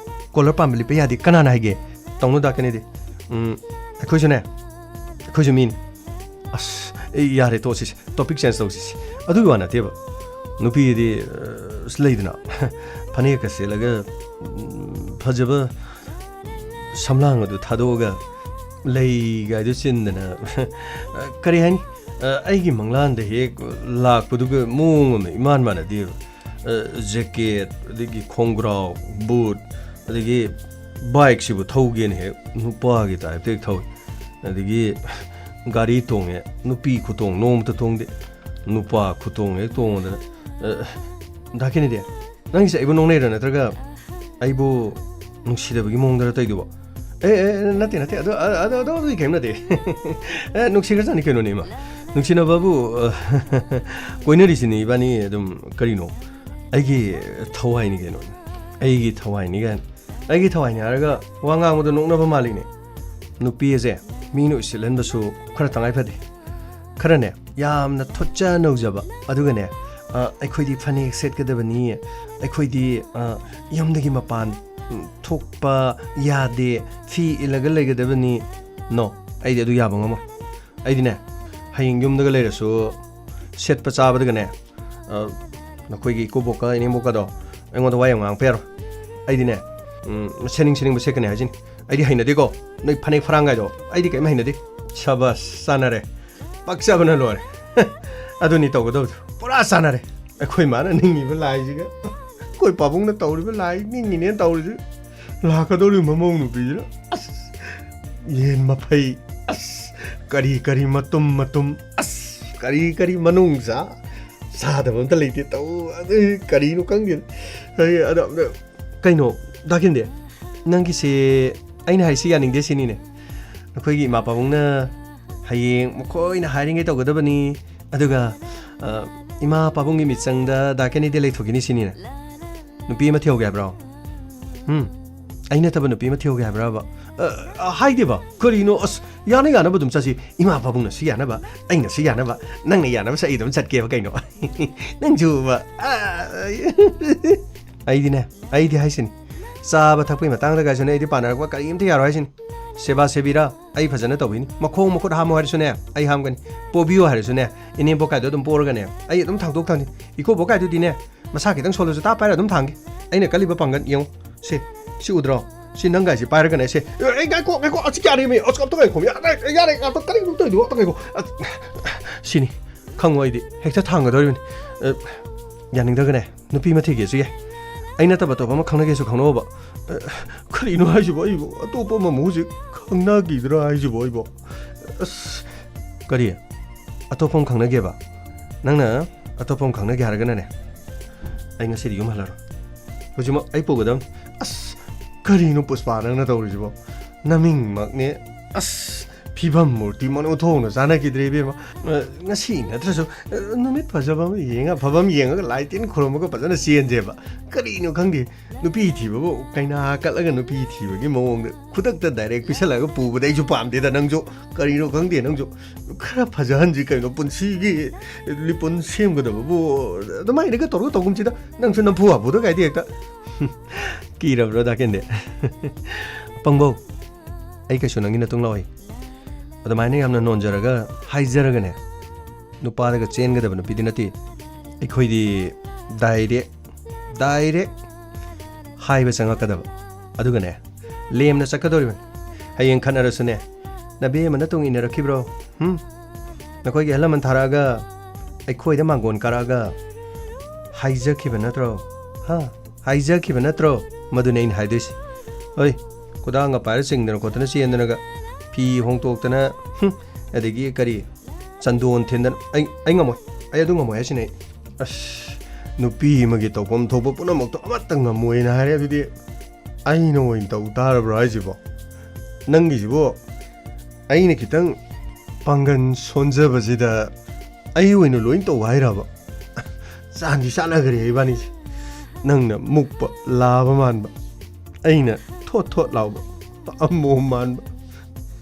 ꯀꯂꯔ ꯄꯥꯟꯕ ꯂꯤꯠꯄ ꯌꯥꯗꯦ ꯀꯅꯥꯅ ꯍꯥꯏꯒꯦ? ꯇꯧꯅꯨ ꯗꯥ ꯀꯦꯅꯦꯗꯤ꯫ ꯎꯝ, ꯑꯩꯈꯣꯏꯁꯨꯅꯦ, ꯑꯩꯈꯣꯏꯁꯨ ꯃꯤꯅꯤ꯫ ꯑꯁ, ꯑꯩ ꯌꯥꯔꯦ, ꯇꯣꯛꯑꯁꯤꯁꯦ꯫ Topic change ꯇꯧꯁꯤꯁꯦ꯫ ꯑꯗꯨꯒꯤ ꯋꯥ ꯅꯠꯇꯦꯕ꯫ ꯅꯨꯄꯤꯗꯤ, ꯑ, ꯂꯩꯗꯅ, ꯐꯅꯦꯛꯀ ꯁꯦꯠꯂꯒ, ꯎꯝ, ꯐꯖꯕ ꯁꯝꯂꯥꯡ ꯑꯗꯨ ꯊꯥꯗꯣꯛꯑꯒ ꯂꯩꯒꯥꯏꯗꯨ ꯆꯤꯟꯗꯅ, ꯀꯔꯤ ꯍꯥꯏꯅꯤ? ꯑꯩꯒꯤ ꯃꯪꯂꯥꯟꯗ ꯍꯦꯛ ꯂꯥꯛꯄꯗꯨꯒ ꯃꯑꯣꯡ ꯑꯃ ꯏꯃꯥꯟ ꯃꯥꯟꯅꯗꯦꯕ꯫ ꯖꯦꯀꯦꯠ, ꯑꯗꯒꯤ ꯈꯣꯡꯒ꯭ꯔꯥꯎ, ꯕꯨꯠ, ꯑꯗꯒꯤ ꯕꯥꯏꯛꯁꯤꯕꯨ ꯊꯧꯒꯦꯅ ꯍꯦꯛ ꯅꯨꯄꯥꯒꯤ ꯇꯥꯏꯞꯇ ꯍꯦꯛ ꯊꯧꯏ꯫ ꯑꯗꯒꯤ ꯒꯥꯔꯤ ꯇꯣꯡꯉꯦ, ꯅꯨꯄꯤ ꯈꯨꯇꯣꯡ ꯅꯣꯡꯃꯇ ꯇꯣꯡꯗꯦ꯫ ꯅꯨꯄꯥ ꯈꯨꯇꯣꯡ ꯍꯦꯛ ꯇꯣꯡꯗꯅ, ꯑ, ꯗꯥ ꯀꯦꯅꯦꯗꯤ, ꯅꯪꯒꯤꯁꯦ ꯑꯩꯕꯨ ꯅꯣꯛꯅꯩꯔꯥ ꯅꯠꯇ꯭ꯔꯒ ꯑꯩꯕꯨ ꯅꯨꯡꯁꯤꯗꯕꯒꯤ ꯃꯑꯣꯡꯗꯔ ꯇꯧꯔꯤꯗꯨꯕꯣ? ꯑꯦ, ꯑꯦ, ꯑꯦ, ꯅꯠꯇꯦ, ꯅꯠꯇꯦ, ꯑꯗꯨ, ꯑ-, ꯑꯗꯨ, ꯑꯗꯨ, ꯑꯗꯨꯒꯤ ꯀꯔꯤꯝ ꯅꯠꯇꯦ꯫ ꯑꯦ, ꯅꯨꯡꯁꯤꯈ꯭ꯔꯖꯥꯠꯅꯤ ꯀꯩꯅꯣꯅꯦ, ꯏꯃꯥ꯫ ꯅꯨꯡꯁꯤꯅꯕꯕꯨ, ꯑ, ꯀꯣꯏꯅꯔꯤꯁꯤꯅꯤ ꯏꯕꯥꯅꯤ ꯑꯗꯨꯝ, ꯀꯔꯤꯅꯣ? ꯑꯩꯒꯤ ꯊꯋꯥꯏꯅꯤ ꯀꯩꯅꯣꯅꯦ꯫ ꯑꯩꯒꯤ ꯊꯋꯥꯏꯅꯤ ꯀꯥꯏꯅ꯫ ꯑꯩꯒꯤ ꯊꯋꯥꯏꯅꯤ ꯍꯥꯏꯔꯒ ꯋꯥ ꯉꯥꯡꯕꯗꯣ ꯅꯣꯛꯅꯕ ꯃꯥꯜꯂꯤꯅꯦ꯫ ꯅꯨꯄꯤ ꯑꯁꯦ ꯃꯤꯅ ꯎꯁꯤꯠꯍꯟꯕꯁꯨ ꯈꯔ ꯇꯉꯥꯏ ꯐꯗꯦ꯫ ꯈꯔꯅꯦ, ꯌꯥꯝꯅ ꯊꯣꯠꯆ ꯅꯧꯖꯕ, ꯑꯗꯨꯒꯅꯦ, ꯑ, ꯑꯩꯈꯣꯏꯗꯤ ꯐꯅꯦꯛ ꯁꯦꯠꯀꯗꯕꯅꯤ, ꯑꯩꯈꯣꯏꯗꯤ, ꯑ, ꯌꯨꯝꯗꯒꯤ ꯃꯄꯥꯟ, ꯎꯝ, ꯊꯣꯛꯄ ꯌꯥꯗꯦ, ꯐꯤ ꯏꯜꯂꯒ ꯂꯩꯒꯗꯕꯅꯤ꯫ No, ꯑꯩꯗꯤ ꯑꯗꯨ ꯌꯥꯕ ꯉꯝꯃꯣꯏ꯫ ꯑꯩꯗꯤꯅꯦ, ꯍꯌꯦꯡ ꯌꯨꯝꯗꯒ ꯂꯩꯔꯁꯨ ꯁꯦꯠꯄ ꯆꯥꯕꯗꯒꯅꯦ, ꯑ, ꯅꯈꯣꯏꯒꯤ ꯏꯀꯨꯕꯣꯛꯀ ꯏꯅꯦꯝꯕꯣꯛꯀꯗꯣ ꯑꯩꯉꯣꯟꯗ ꯋꯥ ꯌꯥꯝ ꯉꯥꯡꯉꯛꯄ ꯌꯥꯔꯣꯏ꯫ ꯑꯩꯗꯤꯅꯦ, ꯎꯝ, ꯁꯦꯠꯅꯤꯡ ꯁꯦꯠꯅꯤꯡꯕ ꯁꯦꯠꯀꯅꯤ ꯍꯥꯏꯁꯤꯅꯤ꯫ ꯑꯩꯗꯤ ꯍꯩꯅꯗꯦꯀꯣ, ꯅꯣꯏ ꯐꯅꯦꯛ ꯐꯔꯥꯡꯒꯥꯏꯗꯣ ꯑꯩꯗꯤ ꯀꯔꯤꯝ ꯍꯩꯅꯗꯦ꯫ ꯁꯕꯥꯁ, ꯆꯥꯟꯅꯔꯦ꯫ ꯄꯛꯆꯕꯅ ꯂꯣꯏꯔꯦ꯫ ꯑꯗꯨꯅꯤ ꯇꯧꯒꯗꯕꯗꯣ꯫ ꯄꯨꯔꯥ ꯆꯥꯟꯅꯔꯦ꯫ ꯑꯩꯈꯣꯏ ꯃꯥꯅ ꯅꯤꯡꯉꯤꯕ ꯂꯥꯏꯁꯤꯒ꯫ ꯑꯩꯈꯣꯏ ꯄꯥꯕꯨꯡꯅ ꯇꯧꯔꯤꯕ ꯂꯥꯏ ꯅꯤꯡꯉꯤꯅꯦꯅ ꯇꯧꯔꯤꯁꯤ, ꯂꯥꯛꯀꯗꯧꯔꯤꯕ ꯃꯃꯧ ꯅꯨꯄꯤꯁꯤꯅ ꯑꯁ ꯌꯦꯟ ꯃꯐꯩ, ꯑꯁ ꯀꯔꯤ ꯀꯔꯤ ꯃꯇꯨꯝ ꯃꯇꯨꯝ, ꯑꯁ ꯀꯔꯤ ꯀꯔꯤ ꯃꯅꯨꯡ ꯆꯥ ꯆꯥꯗꯕ ꯑꯝꯇ ꯂꯩꯇꯦ ꯇꯧ꯫ ꯑꯗꯨ ꯀꯔꯤꯅꯣ ꯈꯪꯗꯦ꯫ ꯑꯩ ꯑꯗꯣ, ꯑꯗꯣ, ꯀꯩꯅꯣ, ꯗꯥ ꯀꯦꯟꯗꯦ, ꯅꯪꯒꯤꯁꯦ ꯑꯩꯅ ꯍꯥꯏꯁꯤ ꯌꯥꯅꯤꯡꯗꯦ ꯁꯤꯅꯤꯅꯦ꯫ ꯅꯈꯣꯏꯒꯤ ꯏꯃꯥ ꯄꯥꯕꯨꯡꯅ ꯍꯌꯦꯡ ꯃꯈꯣꯏꯅ ꯍꯥꯏꯔꯤꯉꯩ ꯇꯧꯒꯗꯕꯅꯤ, ꯑꯗꯨꯒ, ꯑ, ꯏꯃꯥ ꯄꯥꯕꯨꯡꯒꯤ ꯃꯤꯠꯆꯪꯗ ꯗꯥ ꯀꯦꯟꯗꯦꯗꯤ ꯂꯩꯊꯣꯛꯈꯤꯅꯤ ꯁꯤꯅꯤꯅꯦ꯫ ꯅꯨꯄꯤ ꯑꯃ ꯊꯤꯍꯧꯒꯦ ꯍꯥꯏꯕ꯭ꯔꯣ? ꯎꯝ, ꯑꯩ ꯅꯠꯇꯕ ꯅꯨꯄꯤ ꯑꯃ ꯊꯤꯍꯧꯒꯦ ꯍꯥꯏꯕ꯭ꯔꯕ? ꯑ, ꯑ, ꯍꯥꯏꯗꯦꯕ꯫ ꯀꯔꯤꯅꯣ? ꯑꯁ, ꯌꯥꯅ ꯌꯥꯅꯕ ꯑꯗꯨꯝ ꯆꯠꯁꯤ꯫ ꯏꯃꯥ ꯄꯥꯕꯨꯡꯅꯁꯨ ꯌꯥꯅꯕ, ꯑꯩꯅꯁꯨ ꯌꯥꯅꯕ, ꯅꯪꯅ ꯌꯥꯅꯕꯁꯨ ꯑꯩ ꯑꯗꯨꯝ ꯆꯠꯀꯦꯕ ꯀꯩꯅꯣ꯫ ꯅꯪꯁꯨꯕ꯫ ꯑ, ꯑꯩꯗꯤꯅꯦ, ꯑꯩꯗꯤ ꯍꯥꯏꯁꯤꯅꯤ, ꯆꯥꯕ ꯊꯛꯄꯒꯤ ꯃꯇꯥꯡꯗ ꯀꯥꯏꯁꯨꯅꯦ, ꯑꯩꯗꯤ ꯄꯥꯟꯅꯔꯛꯄ ꯀꯔꯤꯝꯇ ꯌꯥꯔꯣꯏ ꯍꯥꯏꯁꯤꯅꯤ꯫ ꯁꯦꯕꯥ ꯁꯦꯕꯤꯔꯥ ꯑꯩ ꯐꯖꯅ ꯇꯧꯕꯤꯅꯤ꯫ ꯃꯈꯣꯡ ꯃꯈꯨꯠ ꯍꯥꯝꯃꯣ ꯍꯥꯏꯔꯁꯨꯅꯦ, ꯑꯩ ꯍꯥꯝꯒꯅꯤ꯫ ꯄꯣꯕꯤꯌꯣ ꯍꯥꯏꯔꯁꯨꯅꯦ, ꯏꯅꯦꯝꯕꯣꯛ ꯀꯥꯏꯗꯣ ꯑꯗꯨꯝ ꯄꯣꯔꯒꯅꯦ, ꯑꯩ ꯑꯗꯨꯝ ꯊꯥꯡꯗꯣꯛ ꯊꯥꯡꯅꯤ꯫ ꯏꯀꯣꯕꯣꯛ ꯀꯥꯏꯗꯨꯗꯤꯅꯦ, ꯃꯁꯥ ꯈꯤꯇꯪ ꯁꯣꯜꯂꯁꯨ ꯇꯥ ꯄꯥꯏꯔ ꯑꯗꯨꯝ ꯊꯥꯡꯒꯦ꯫ ꯑꯩꯅ ꯀꯜꯂꯤꯕ ꯄꯥꯡꯒꯜ ꯌꯦꯡꯉꯨ꯫ ꯁꯦ, ꯁꯤ ꯎꯗ꯭ꯔꯣ? ꯁꯤ ꯅꯪ ꯒꯥꯏꯁꯤ ꯄꯥꯏꯔꯒꯅꯦ, ꯁꯦ, ꯑꯦ, ꯑꯦ, ꯉꯥꯏꯈꯣ, ꯉꯥꯏꯈꯣ, ꯑꯁꯤ ꯌꯥꯔꯦꯃꯤ꯫ ꯑꯁ, ꯑꯝꯇ ꯉꯥꯏꯈꯣ꯫ ꯌꯥꯔꯦ, ꯌꯥꯔꯦ, ꯉꯥꯛꯇ ꯀꯔꯤꯅꯣ ꯇꯧꯔꯤꯗꯨꯕꯣ? ꯑꯝꯇ ꯉꯥꯏꯈꯣ꯫ ꯑ, ꯁꯤꯅꯤ꯫ ꯈꯪꯉꯣ, ꯑꯩꯗꯤ ꯍꯦꯛꯇ ꯊꯥꯡꯒꯗꯧꯔꯤꯕꯅꯤ꯫ ꯑ, ꯌꯥꯅꯤꯡꯗ꯭ꯔꯒꯅꯦ, ꯅꯨꯄꯤ ꯑꯃ ꯊꯤꯒꯦꯁꯨ ꯌꯥꯏ꯫ ꯑꯩ ꯅꯠꯇꯕ ꯑꯇꯣꯞꯄ ꯑꯃ ꯈꯪꯅꯒꯦꯁꯨ ꯈꯪꯅꯧꯕ꯫ ꯑ, ꯀꯔꯤꯅꯣ ꯍꯥꯏꯁꯤꯕꯣ? ꯑꯩꯕꯨ ꯑꯇꯣꯞꯄ ꯑꯃꯃꯨꯛ ꯍꯧꯖꯤꯛ ꯈꯪꯅꯈꯤꯗ꯭ꯔꯥ ꯍꯥꯏꯁꯤꯕꯣ ꯑꯩꯕꯣ? ꯑꯁ, ꯀꯔꯤ? ꯑꯇꯣꯞꯄ ꯑꯃ ꯈꯪꯅꯒꯦꯕ? ꯅꯪꯅ ꯑꯇꯣꯞꯄ ꯑꯃ ꯈꯪꯅꯒꯦ ꯍꯥꯏꯔꯒꯅꯅꯦ, ꯑꯩ ꯉꯁꯤꯗꯤ ꯌꯨꯝ ꯍꯜꯂꯔꯣꯏ꯫ ꯍꯧꯖꯤꯛꯃꯛ ꯑꯩ ꯄꯨꯒꯗꯕꯅꯤ꯫ ꯑꯁ, ꯀꯔꯤꯅꯣ ꯄꯨꯁꯄꯥ ꯅꯪꯅ ꯇꯧꯔꯤꯁꯤꯕꯣ? ꯅꯃꯤꯡꯃꯛꯅꯦ꯫ ꯑꯁ, ꯐꯤꯕꯝ ꯃꯨꯔꯇꯤ ꯃꯅꯨ ꯊꯣꯡꯅ ꯆꯥꯅꯈꯤꯗ꯭ꯔꯦ ꯏꯕꯦꯝꯃ꯫ ꯑ, ꯉꯁꯤ ꯅꯠꯇ꯭ꯔꯁꯨ, ꯑ, ꯅꯨꯃꯤꯠ ꯐꯖꯕ ꯑꯃ ꯌꯦꯡꯉ, ꯑꯐꯕ ꯑꯃ ꯌꯦꯡꯉꯒ ꯂꯥꯏ ꯇꯤꯟ ꯈꯨꯔꯨꯝꯃꯒ ꯐꯖꯅ ꯆꯦꯟꯁꯦꯕ꯫ ꯀꯔꯤꯅꯣ ꯈꯪꯗꯦ, ꯅꯨꯄꯤ ꯊꯤꯕꯕꯨ ꯀꯩꯅꯥ ꯀꯠꯂꯒ ꯅꯨꯄꯤ ꯊꯤꯕꯒꯤ ꯃꯑꯣꯡꯗ ꯈꯨꯗꯛꯇ direct ꯄꯤꯁꯜꯂꯒ ꯄꯨꯕꯗ ꯑꯩꯁꯨ ꯄꯥꯝꯗꯦꯗ ꯅꯪꯁꯨ꯫ ꯀꯔꯤꯅꯣ ꯈꯪꯗꯦ ꯅꯪꯁꯨ꯫ ꯈꯔ ꯐꯖꯍꯟꯁꯤ ꯀꯩꯅꯣ, ꯄꯨꯟꯁꯤꯒꯤ ꯂꯤꯄꯨꯟ ꯁꯦꯝꯒꯗꯕꯕꯨ ꯑꯗꯨꯃꯥꯏꯅꯒ ꯇꯧꯔꯒ ꯇꯧꯒꯨꯝꯁꯤꯗ꯫ ꯅꯪꯁꯨ ꯅꯝꯐꯨ ꯍꯥꯐꯨꯗ ꯀꯥꯏꯗꯤ ꯍꯦꯛꯇ꯫ ꯀꯤꯔꯕ꯭ꯔꯣ ꯗꯥ ꯀꯦꯟꯗꯦ? ꯄꯪꯕꯧ, ꯑꯩ ꯀꯩꯁꯨ ꯅꯪꯒꯤ ꯅꯇꯨꯡ ꯂꯥꯛꯑꯣꯏ꯫ ꯑꯗꯨꯃꯥꯏꯅ ꯌꯥꯝꯅ ꯅꯣꯟꯖꯔꯒ ꯍꯥꯏꯖꯔꯒꯅꯦ, ꯅꯨꯄꯥꯗꯒ ꯆꯦꯟꯒꯗꯕ ꯅꯨꯄꯤꯗꯤ ꯅꯠꯇꯦ꯫ ꯑꯩꯈꯣꯏꯗꯤ direct, direct ꯍꯥꯏꯕ ꯆꯪꯉꯛꯀꯗꯕ꯫ ꯑꯗꯨꯒꯅꯦ, ꯂꯦꯝꯅ ꯆꯠꯀꯗꯧꯔꯤꯕꯅꯤ꯫ ꯍꯌꯦꯡ ꯈꯠꯅꯔꯁꯨꯅꯦ, "ꯅꯕꯦꯝꯃꯅ ꯇꯨꯡ ꯏꯟꯅꯔꯛꯈꯤꯕ꯭ꯔꯣ? ꯍꯨꯝ? ꯅꯈꯣꯏꯒꯤ ꯑꯍꯜ ꯂꯃꯟ ꯊꯥꯔꯛꯑꯒ ꯑꯩꯈꯣꯏꯗ ꯃꯥꯡꯒꯣꯟ ꯀꯥꯔꯛꯑꯒ ꯍꯥꯏꯖꯈꯤꯕ ꯅꯠꯇ꯭ꯔꯣ?" ꯍꯥ? ꯍꯥꯏꯖꯈꯤꯕ ꯅꯠꯇ꯭ꯔꯣ? ꯃꯗꯨꯅꯦ ꯑꯩꯅ ꯍꯥꯏꯗꯣꯏꯁꯦ꯫ ꯍꯣꯏ, ꯈꯨꯗꯥꯡꯒ ꯄꯥꯏꯔ ꯆꯤꯡꯗꯅ ꯈꯣꯠꯇꯅ ꯆꯦꯟꯗꯅꯒ, ꯐꯤ ꯍꯣꯡꯇꯣꯛꯇꯅ, ꯍꯨꯝ, ꯑꯗꯒꯤ ꯀꯔꯤ, ꯆꯟꯗꯣꯟ ꯊꯤꯟꯗꯅ, ꯑꯩ, ꯑꯩ ꯉꯝꯃꯣꯏ꯫ ꯑꯩ ꯑꯗꯨ ꯉꯝꯃꯣꯏ ꯍꯥꯏꯁꯤꯅꯦ ꯑꯩ꯫ ꯑꯁ, ꯅꯨꯄꯤ ꯑꯃꯒꯤ ꯇꯧꯐꯝ ꯊꯣꯛꯄ ꯄꯨꯝꯅꯃꯛꯇꯣ ꯑꯃꯠꯇ ꯉꯝꯃꯣꯏꯅ ꯍꯥꯏꯔꯦ꯫ ꯑꯗꯨꯗꯤ ꯑꯩꯅ ꯑꯣꯏꯅ ꯇꯧ ꯇꯥꯔꯕ꯭ꯔꯥ ꯍꯥꯏꯁꯤꯕꯣ? ꯅꯪꯒꯤꯁꯤꯕꯨ ꯑꯩꯅ ꯈꯤꯇꯪ ꯄꯥꯡꯒꯜ ꯁꯣꯟꯖꯕꯁꯤꯗ ꯑꯩ ꯑꯣꯏꯅ ꯂꯣꯏ ꯇꯧ ꯍꯥꯏꯔꯕ? ꯆꯥꯟꯗꯤ ꯆꯥꯟꯅꯈ꯭ꯔꯦ ꯏꯕꯥꯅꯤꯁꯦ꯫ ꯅꯪꯅ ꯃꯨꯛꯄ ꯂꯥꯕ ꯃꯥꯟꯕ, ꯑꯩꯅ ꯊꯣꯠ ꯊꯣꯠ ꯂꯥꯎꯕ ꯑꯃꯣꯝ ꯃꯥꯟꯕ꯫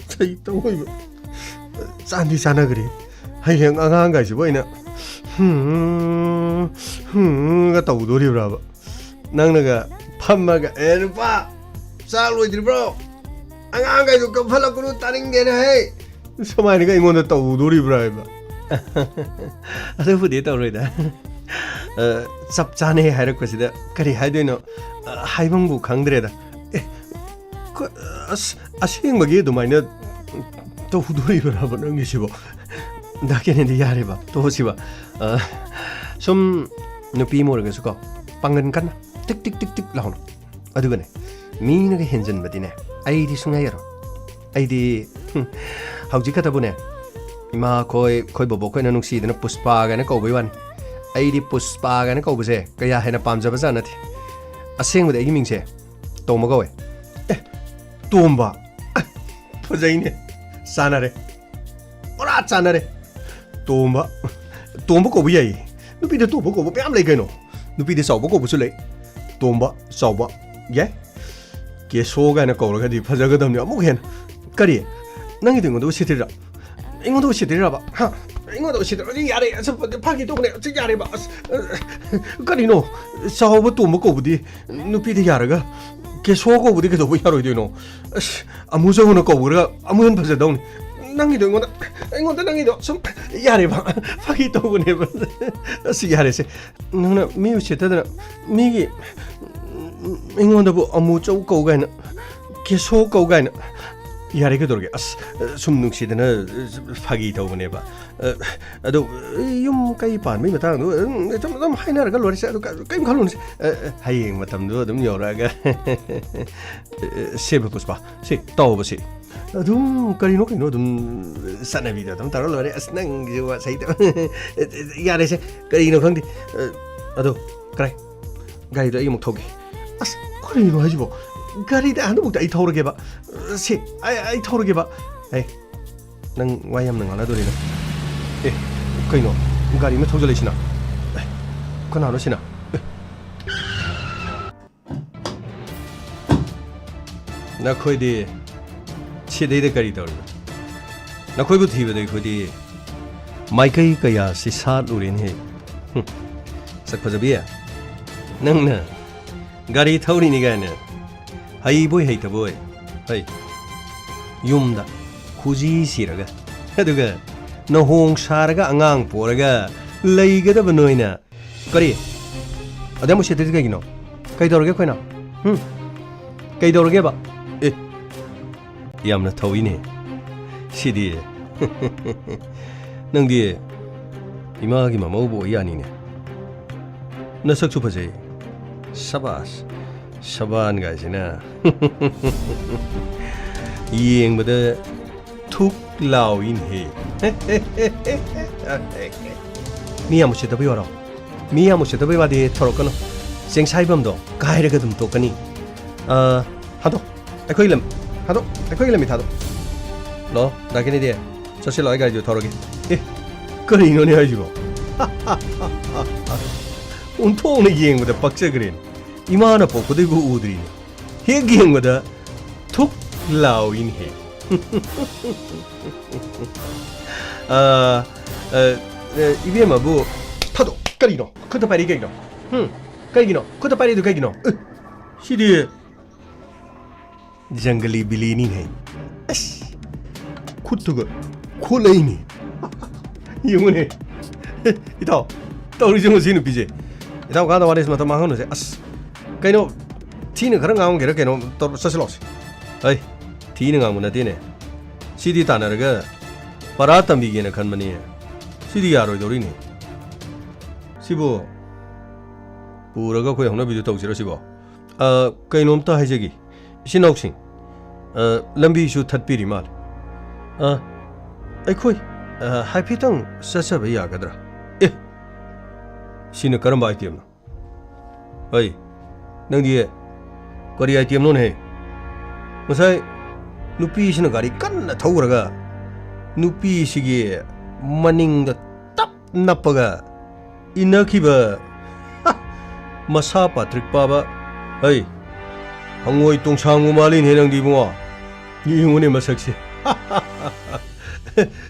ꯆꯩ ꯇꯧꯏꯕ꯫ ꯆꯥꯟꯗꯤ ꯆꯥꯟꯅꯈ꯭ꯔꯦ꯫ ꯍꯌꯦꯡ ꯑꯉꯥꯡꯒꯥꯏꯁꯤꯕꯨ ꯑꯩꯅ ꯍꯨꯝ, ꯍꯨꯝꯒ ꯇꯧꯗꯣꯔꯤꯕ꯭ꯔꯕ? ꯅꯪꯅꯒ ꯐꯝꯃꯒ, "ꯑꯦ ꯅꯨꯄꯥ, ꯆꯥꯛ ꯂꯣꯏꯗ꯭ꯔꯤꯕ꯭ꯔꯣ? ꯑꯉꯥꯡꯈꯩꯗꯣ ꯀꯞꯐꯠꯂꯛꯀꯅꯨ, ꯇꯥꯅꯤꯡꯗꯦꯅꯦ ꯍꯦ!" ꯁꯨꯃꯥꯏꯅꯒ ꯑꯩꯉꯣꯟꯗ ꯇꯧꯗꯣꯔꯤꯕ꯭ꯔꯥ ꯍꯥꯏꯕ? ꯑꯗꯨꯕꯨꯗꯤ ꯇꯧꯔꯣꯏꯗ꯫ ꯑ, ꯆꯞ ꯆꯥꯅ ꯍꯥꯏꯔꯛꯄꯁꯤꯗ ꯀꯔꯤ ꯍꯥꯏꯗꯣꯏꯅꯣ? ꯑ, ꯍꯥꯏꯐꯝꯕꯨ ꯈꯪꯗ꯭ꯔꯦꯗ꯫ ꯑꯦ, ꯀ-, ꯑꯁ, ꯑꯁꯦꯡꯕꯒꯤ ꯑꯗꯨꯃꯥꯏꯅ ꯇꯧꯗꯣꯔꯤꯕ꯭ꯔꯕ ꯅꯪꯒꯤꯁꯤꯕꯣ? ꯗꯥ ꯀꯦꯅꯦꯗꯤ, ꯌꯥꯔꯦꯕ, ꯇꯣꯛꯑꯁꯤꯕ꯫ ꯑ, ꯁꯨꯝ ꯅꯨꯄꯤ ꯑꯃ ꯑꯣꯏꯔꯒꯁꯨꯀꯣ, ꯄꯥꯡꯒꯟ ꯀꯟꯅ ꯇꯤꯛ ꯇꯤꯛ ꯇꯤꯛ ꯇꯤꯛ ꯂꯥꯎꯅ꯫ ꯑꯗꯨꯒꯅꯦ, ꯃꯤꯅꯒ ꯍꯦꯟꯖꯟꯕꯗꯤꯅꯦ, ꯑꯩꯗꯤ ꯁꯨꯡꯌꯥ ꯌꯥꯔꯣꯏ꯫ ꯑꯩꯗꯤ, ꯍꯨꯝ, ꯍꯧꯖꯤꯛ ꯈꯛꯇꯕꯨꯅꯦ, ꯏꯃꯥ ꯈꯣꯏ, ꯈꯣꯏ ꯕꯣꯕꯣꯛ ꯈꯣꯏꯅ ꯅꯨꯡꯁꯤꯗꯅ ꯄꯨꯁꯄꯥ ꯀꯥꯏꯅ ꯀꯧꯕꯩ ꯋꯥꯅꯤ꯫ ꯑꯩꯗꯤ ꯄꯨꯁꯄꯥ ꯀꯥꯏꯅ ꯀꯧꯕꯁꯦ ꯀꯌꯥ ꯍꯦꯟꯅ ꯄꯥꯝꯖꯕ ꯖꯥꯠ ꯅꯠꯇꯦ꯫ ꯑꯁꯦꯡꯕꯗꯤ ꯑꯩꯒꯤ ꯃꯤꯡꯁꯦ ꯇꯣꯝꯕ ꯀꯧꯋꯦ꯫ ꯑꯦ, ꯇꯣꯝꯕ? ꯑ, ꯐꯖꯩꯅꯦ꯫ ꯆꯥꯟꯅꯔꯦ꯫ ꯄꯨꯔꯥ ꯆꯥꯟꯅꯔꯦ꯫ ꯇꯣꯝꯕ꯫ ꯇꯣꯝꯕ ꯀꯧꯕ ꯌꯥꯏꯌꯦ꯫ ꯅꯨꯄꯤꯗ ꯇꯣꯝꯕ ꯀꯧꯕ ꯃꯌꯥꯝ ꯂꯩ ꯀꯩꯅꯣ꯫ ꯅꯨꯄꯤꯗ ꯆꯥꯎꯕ ꯀꯧꯕꯁꯨ ꯂꯩ꯫ ꯇꯣꯝꯕ, ꯆꯥꯎꯕ꯫ ꯌꯥꯏ꯫ ꯀꯦꯁꯣ ꯀꯥꯏꯅ ꯀꯧꯔꯒꯗꯤ ꯐꯖꯒꯗꯕꯅꯤ ꯑꯃꯨꯛ ꯍꯦꯟꯅ꯫ ꯀꯔꯤ? ꯅꯪꯒꯤꯗꯤ ꯑꯩꯉꯣꯟꯗ ꯎꯁꯤꯠꯇ꯭ꯔꯤꯔꯥ? ꯑꯩꯉꯣꯟꯗ ꯎꯁꯤꯠꯇ꯭ꯔꯤꯔꯕ? ꯍꯥ? ꯑꯩꯉꯣꯟꯗ ꯎꯁꯤꯠꯇ꯭ꯔꯤꯔꯥ? ꯑꯗꯨ ꯌꯥꯔꯦ꯫ ꯑꯁ, ꯐꯥꯒꯤ ꯇꯧꯕꯅꯦ꯫ ꯑꯁ, ꯌꯥꯔꯦꯕ꯫ ꯑꯁ, ꯑ, ꯀꯔꯤꯅꯣ? ꯆꯥꯎꯕ ꯇꯣꯝꯕ ꯀꯧꯕꯗꯤ ꯅꯨꯄꯤꯗ ꯌꯥꯔꯒ ꯀꯦꯁꯣ ꯀꯧꯕꯗꯤ ꯀꯩꯗꯧꯕ ꯌꯥꯔꯣꯏꯗꯣꯏꯅꯣ? ꯑꯁ, ꯑꯃꯨ ꯆꯧꯅ ꯀꯧꯕꯒ ꯑꯃꯨꯛ ꯍꯦꯟꯅ ꯐꯖꯗꯧꯅꯤ꯫ ꯅꯪꯒꯤꯗꯣ ꯑꯩꯉꯣꯟꯗ, ꯑꯩꯉꯣꯟꯗ ꯅꯪꯒꯤꯗꯣ ꯁꯨꯝ ꯌꯥꯔꯦꯕ꯫ ꯐꯥꯒꯤ ꯇꯧꯕꯅꯦꯕ꯫ ꯑꯁ, ꯌꯥꯔꯦꯁꯦ꯫ ꯅꯪꯅ ꯃꯤ ꯎꯁꯤꯠꯇꯗꯅ ꯃꯤꯒꯤ, ꯑꯩꯉꯣꯟꯗꯕꯨ ꯑꯃꯨ ꯆꯧ ꯀꯧ ꯀꯥꯏꯅ, ꯀꯦꯁꯣ ꯀꯧ ꯀꯥꯏꯅ꯫ ꯌꯥꯔꯦ, ꯀꯩꯗꯧꯔꯒꯦ? ꯑꯁ, ꯁꯨꯝ ꯅꯨꯡꯁꯤꯗꯅ ꯐꯥꯒꯤ ꯇꯧꯕꯅꯦꯕ꯫ ꯑꯗꯣ, ꯌꯨꯝ ꯀꯩ ꯄꯥꯟꯕꯩ ꯃꯇꯥꯡꯗꯣ, ꯎꯝ, ꯑꯗꯨꯝ, ꯑꯗꯨꯝ ꯍꯥꯏꯅꯔꯒ ꯂꯣꯏꯔꯦꯁꯦ꯫ ꯑꯗꯨ ꯀ-, ꯀꯩꯝ ꯈꯜꯂꯨꯅꯨꯁꯦ꯫ ꯍꯌꯦꯡ ꯃꯇꯝꯗꯣ ꯑꯗꯨꯝ ꯌꯧꯔꯛꯑꯒ꯫ ꯁꯦ, ꯄꯨꯁꯄꯥ, ꯁꯤ ꯇꯧꯕ ꯁꯤ꯫ ꯑꯗꯨꯝ ꯀꯔꯤꯅꯣ ꯀꯩꯅꯣ ꯑꯗꯨꯝ ꯆꯠꯅꯕꯤꯗꯣ ꯑꯗꯨꯝ ꯇꯧꯔ ꯂꯣꯏꯔꯦ꯫ ꯑꯁ, ꯅꯪꯒꯤꯁꯨ ꯋꯥ ꯁꯩ ꯇꯧ-, ꯌꯥꯔꯦꯁꯦ, ꯀꯔꯤꯅꯣ ꯈꯪꯗꯦ꯫ ꯑꯗꯣ, ꯀꯔꯥꯏ? ꯒꯥꯔꯤꯗꯣ ꯑꯩ ꯑꯃꯨꯛ ꯊꯧꯒꯦ꯫ ꯑꯁ, ꯀꯔꯤꯅꯣ ꯍꯥꯏꯁꯤꯕꯣ? ꯒꯥꯔꯤꯗ ꯑꯍꯥꯟꯕꯃꯛꯇ ꯑꯩ ꯊꯧꯔꯒꯦꯕ꯫ ꯁꯤ, ꯑꯩ, ꯑꯩ ꯊꯧꯔꯒꯦꯕ꯫ ꯑꯦ, ꯅꯪ ꯋꯥ ꯌꯥꯝꯅ ꯉꯥꯡꯅꯗꯣꯔꯤꯅ꯫ ꯑꯦ, ꯀꯩꯅꯣ? ꯒꯥꯔꯤ ꯑꯃ ꯊꯧꯖꯜꯂꯛꯏꯁꯤꯅ? ꯑꯦ, ꯀꯅꯥꯅꯣ ꯁꯤꯅ? ꯑꯦ꯫ ꯅꯈꯣꯏꯗꯤ ꯁꯤꯗꯩꯗ ꯀꯔꯤ ꯇꯧꯔꯤꯕ? ꯅꯈꯣꯏꯕꯨ ꯊꯤꯕꯗ ꯑꯩꯈꯣꯏꯗꯤ ꯃꯥꯏꯀꯩ ꯀꯌꯥꯁꯤ ꯁꯥꯠꯂꯨꯔꯦꯅꯦꯍꯦ꯫ ꯍꯨꯝ꯫ ꯁꯛ ꯐꯖꯕꯤ, ꯅꯪꯅ ꯒꯥꯔꯤ ꯊꯧꯔꯤꯅꯤ ꯀꯥꯏꯅ ꯍꯩꯕꯣꯏ ꯍꯩꯇꯕꯣꯏ, ꯍꯩ, ꯌꯨꯝꯗ ꯈꯨꯖꯤ ꯁꯤꯔꯒ, ꯑꯗꯨꯒ ꯅꯍꯣꯡ ꯁꯥꯔꯒ ꯑꯉꯥꯡ ꯄꯣꯔꯒ ꯂꯩꯒꯗꯕ ꯅꯣꯏꯅ ꯀꯔꯤ? ꯑꯗ ꯑꯃꯨꯛ ꯁꯦꯠꯇ꯭ꯔꯤꯗꯤ ꯀꯩꯒꯤꯅꯣ? ꯀꯩꯗꯧꯔꯒꯦ ꯑꯩꯈꯣꯏꯅ? ꯍꯨꯝ? ꯀꯩꯗꯧꯔꯒꯦꯕ? ꯑꯦ, ꯌꯥꯝꯅ ꯊꯧꯏꯅꯦ ꯁꯤꯗꯤ꯫ ꯅꯪꯗꯤ ꯏꯃꯥꯒꯤ ꯃꯃꯧꯕꯨ ꯑꯣꯏ ꯌꯥꯅꯤꯅꯦ꯫ ꯅꯁꯛꯁꯨ ꯐꯖꯩ꯫ ꯁꯕꯥꯁ꯫ ꯁꯕꯥꯟ ꯒꯥꯏꯁꯤꯅ꯫ ꯌꯦꯡꯕꯗ ꯊꯨꯛ ꯂꯥꯎꯏꯅꯦꯍꯦ꯫ ꯃꯤ ꯌꯥꯝ ꯎꯁꯤꯠꯇꯕ ꯌꯥꯔꯣ? ꯃꯤ ꯌꯥꯝ ꯎꯁꯤꯠꯇꯕꯩ ꯋꯥꯗꯤ ꯊꯧꯔꯛꯀꯅꯨ꯫ ꯆꯦꯡꯁꯥꯏꯐꯝꯗꯣ ꯀꯥꯏꯔꯒ ꯑꯗꯨꯝ ꯇꯣꯛꯀꯅꯤ꯫ ꯑ, ꯊꯥꯗꯣꯛ꯫ ꯑꯩꯈꯣꯏ ꯂꯝ-, ꯊꯥꯗꯣꯛ꯫ ꯑꯩꯈꯣꯏꯒꯤ ꯂꯝꯕꯤ ꯊꯥꯗꯣꯛ꯫ ꯂꯣ, ꯗꯥ ꯀꯦꯅꯦꯗꯤ, ꯆꯠꯁꯤꯜꯂꯣ, ꯑꯩ ꯒꯥꯔꯤꯗꯨ ꯊꯧꯔꯒꯦ꯫ ꯑꯦ, ꯀꯔꯤꯅꯣꯅꯦ ꯍꯥꯏꯁꯤꯕꯣ? ꯑꯣꯟꯊꯣꯛꯅ ꯌꯦꯡꯕꯗ ꯄꯛꯆꯈ꯭ꯔꯦꯅꯦ꯫ ꯏꯃꯥꯅ ꯄꯣꯛꯄꯗꯩꯕꯨ ꯎꯗ꯭ꯔꯤꯅꯦ꯫ ꯍꯦꯛ ꯌꯦꯡꯕꯗ ꯊꯨꯛ ꯂꯥꯎꯏꯅꯦꯍꯦ꯫ ꯑ, ꯑ, ꯑ, ꯏꯕꯦꯝꯃꯕꯨ ꯊꯥꯗꯣꯛ-, ꯀꯔꯤꯅꯣ? ꯈꯨꯠꯇ ꯄꯥꯏꯔꯤ ꯀꯩꯒꯤꯅꯣ? ꯍꯨꯝ? ꯀꯩꯒꯤꯅꯣ? ꯈꯨꯠꯇ ꯄꯥꯏꯔꯤꯗꯨ ꯀꯩꯒꯤꯅꯣ? ꯑꯦ, ꯁꯤꯗꯤ ꯖꯪꯒꯂꯤ ꯕꯤꯂꯤꯅꯤꯅꯦ꯫ ꯑꯁ, ꯈꯨꯠꯇꯨꯒ ꯈꯣꯠꯂꯛꯏꯅꯦ꯫ ꯌꯦꯡꯉꯨꯅꯦ꯫ ꯏꯇꯥꯎ, ꯇꯧꯔꯤꯁꯦ ꯌꯦꯡꯉꯨ ꯁꯤ ꯅꯨꯄꯤꯁꯦ꯫ ꯏꯇꯥꯎ, ꯀꯥꯟꯗ ꯋꯥꯔꯤꯁꯤ ꯃꯇꯝ ꯃꯥꯡꯍꯟꯕꯁꯦ꯫ ꯑꯁ, ꯀꯩꯅꯣ, ꯊꯤꯅ ꯈꯔ ꯉꯥꯡꯉꯝꯒꯦꯔꯥ ꯀꯩꯅꯣ ꯇꯧꯔ ꯆꯠꯁꯤꯜꯂꯛꯑꯣꯁꯦ꯫ ꯍꯩ, ꯊꯤꯅ ꯉꯥꯡꯕ ꯅꯠꯇꯦꯅꯦ꯫ ꯁꯤꯗꯤ ꯇꯥꯟꯅꯔꯒ ꯄꯔꯥ ꯇꯝꯕꯤꯒꯦꯅ ꯈꯟꯕꯅꯤ꯫ ꯁꯤꯗꯤ ꯌꯥꯔꯣꯏꯗꯧꯔꯤꯅꯦ꯫ ꯁꯤꯕꯨ ꯄꯨꯔꯒ ꯑꯩꯈꯣꯏ ꯍꯧꯅꯕꯤꯗꯨ ꯇꯧꯁꯤꯔꯣ ꯁꯤꯕꯣ? ꯑ, ꯀꯩꯅꯣꯝꯇ ꯍꯥꯏꯖꯒꯦ꯫ ꯏꯆꯤꯟ ꯏꯅꯥꯎꯁꯤꯡ, ꯑ, ꯂꯝꯕꯤꯁꯨ ꯊꯠꯄꯤꯔꯤ ꯃꯥꯜꯂꯦ꯫ ꯑ, ꯑꯩꯈꯣꯏ, ꯑ, ꯍꯥꯏꯐꯦꯠꯇꯪ ꯆꯠꯆꯕ ꯌꯥꯒꯗ꯭ꯔꯥ? ꯑꯦ, ꯁꯤꯅ ꯀꯔꯝꯕ item ꯅꯣ? ꯑꯩ, ꯅꯪꯗꯤ ꯀꯔꯤ item ꯅꯣꯅꯦꯍꯦ? ꯉꯁꯥꯏ ꯅꯨꯄꯤꯁꯤꯅ ꯒꯥꯔꯤ ꯀꯟꯅ ꯊꯧꯔꯒ ꯅꯨꯄꯤꯁꯤꯒꯤ ꯃꯅꯤꯡꯗ ꯇꯞ ꯅꯞꯄꯒ ꯏꯟꯅꯈꯤꯕ, ꯍ! ꯃꯁꯥ ꯄꯥꯇ꯭ꯔꯤꯛ ꯄꯥꯕ, ꯍꯩ, ꯍꯪꯉꯣꯏ ꯇꯣꯡꯁꯥꯡꯕꯨ ꯃꯥꯜꯂꯤꯅꯦ ꯅꯪꯗꯤ ꯏꯕꯨꯡꯉꯣ꯫ ꯌꯦꯡꯉꯨꯅꯦ ꯃꯁꯛꯁꯦ꯫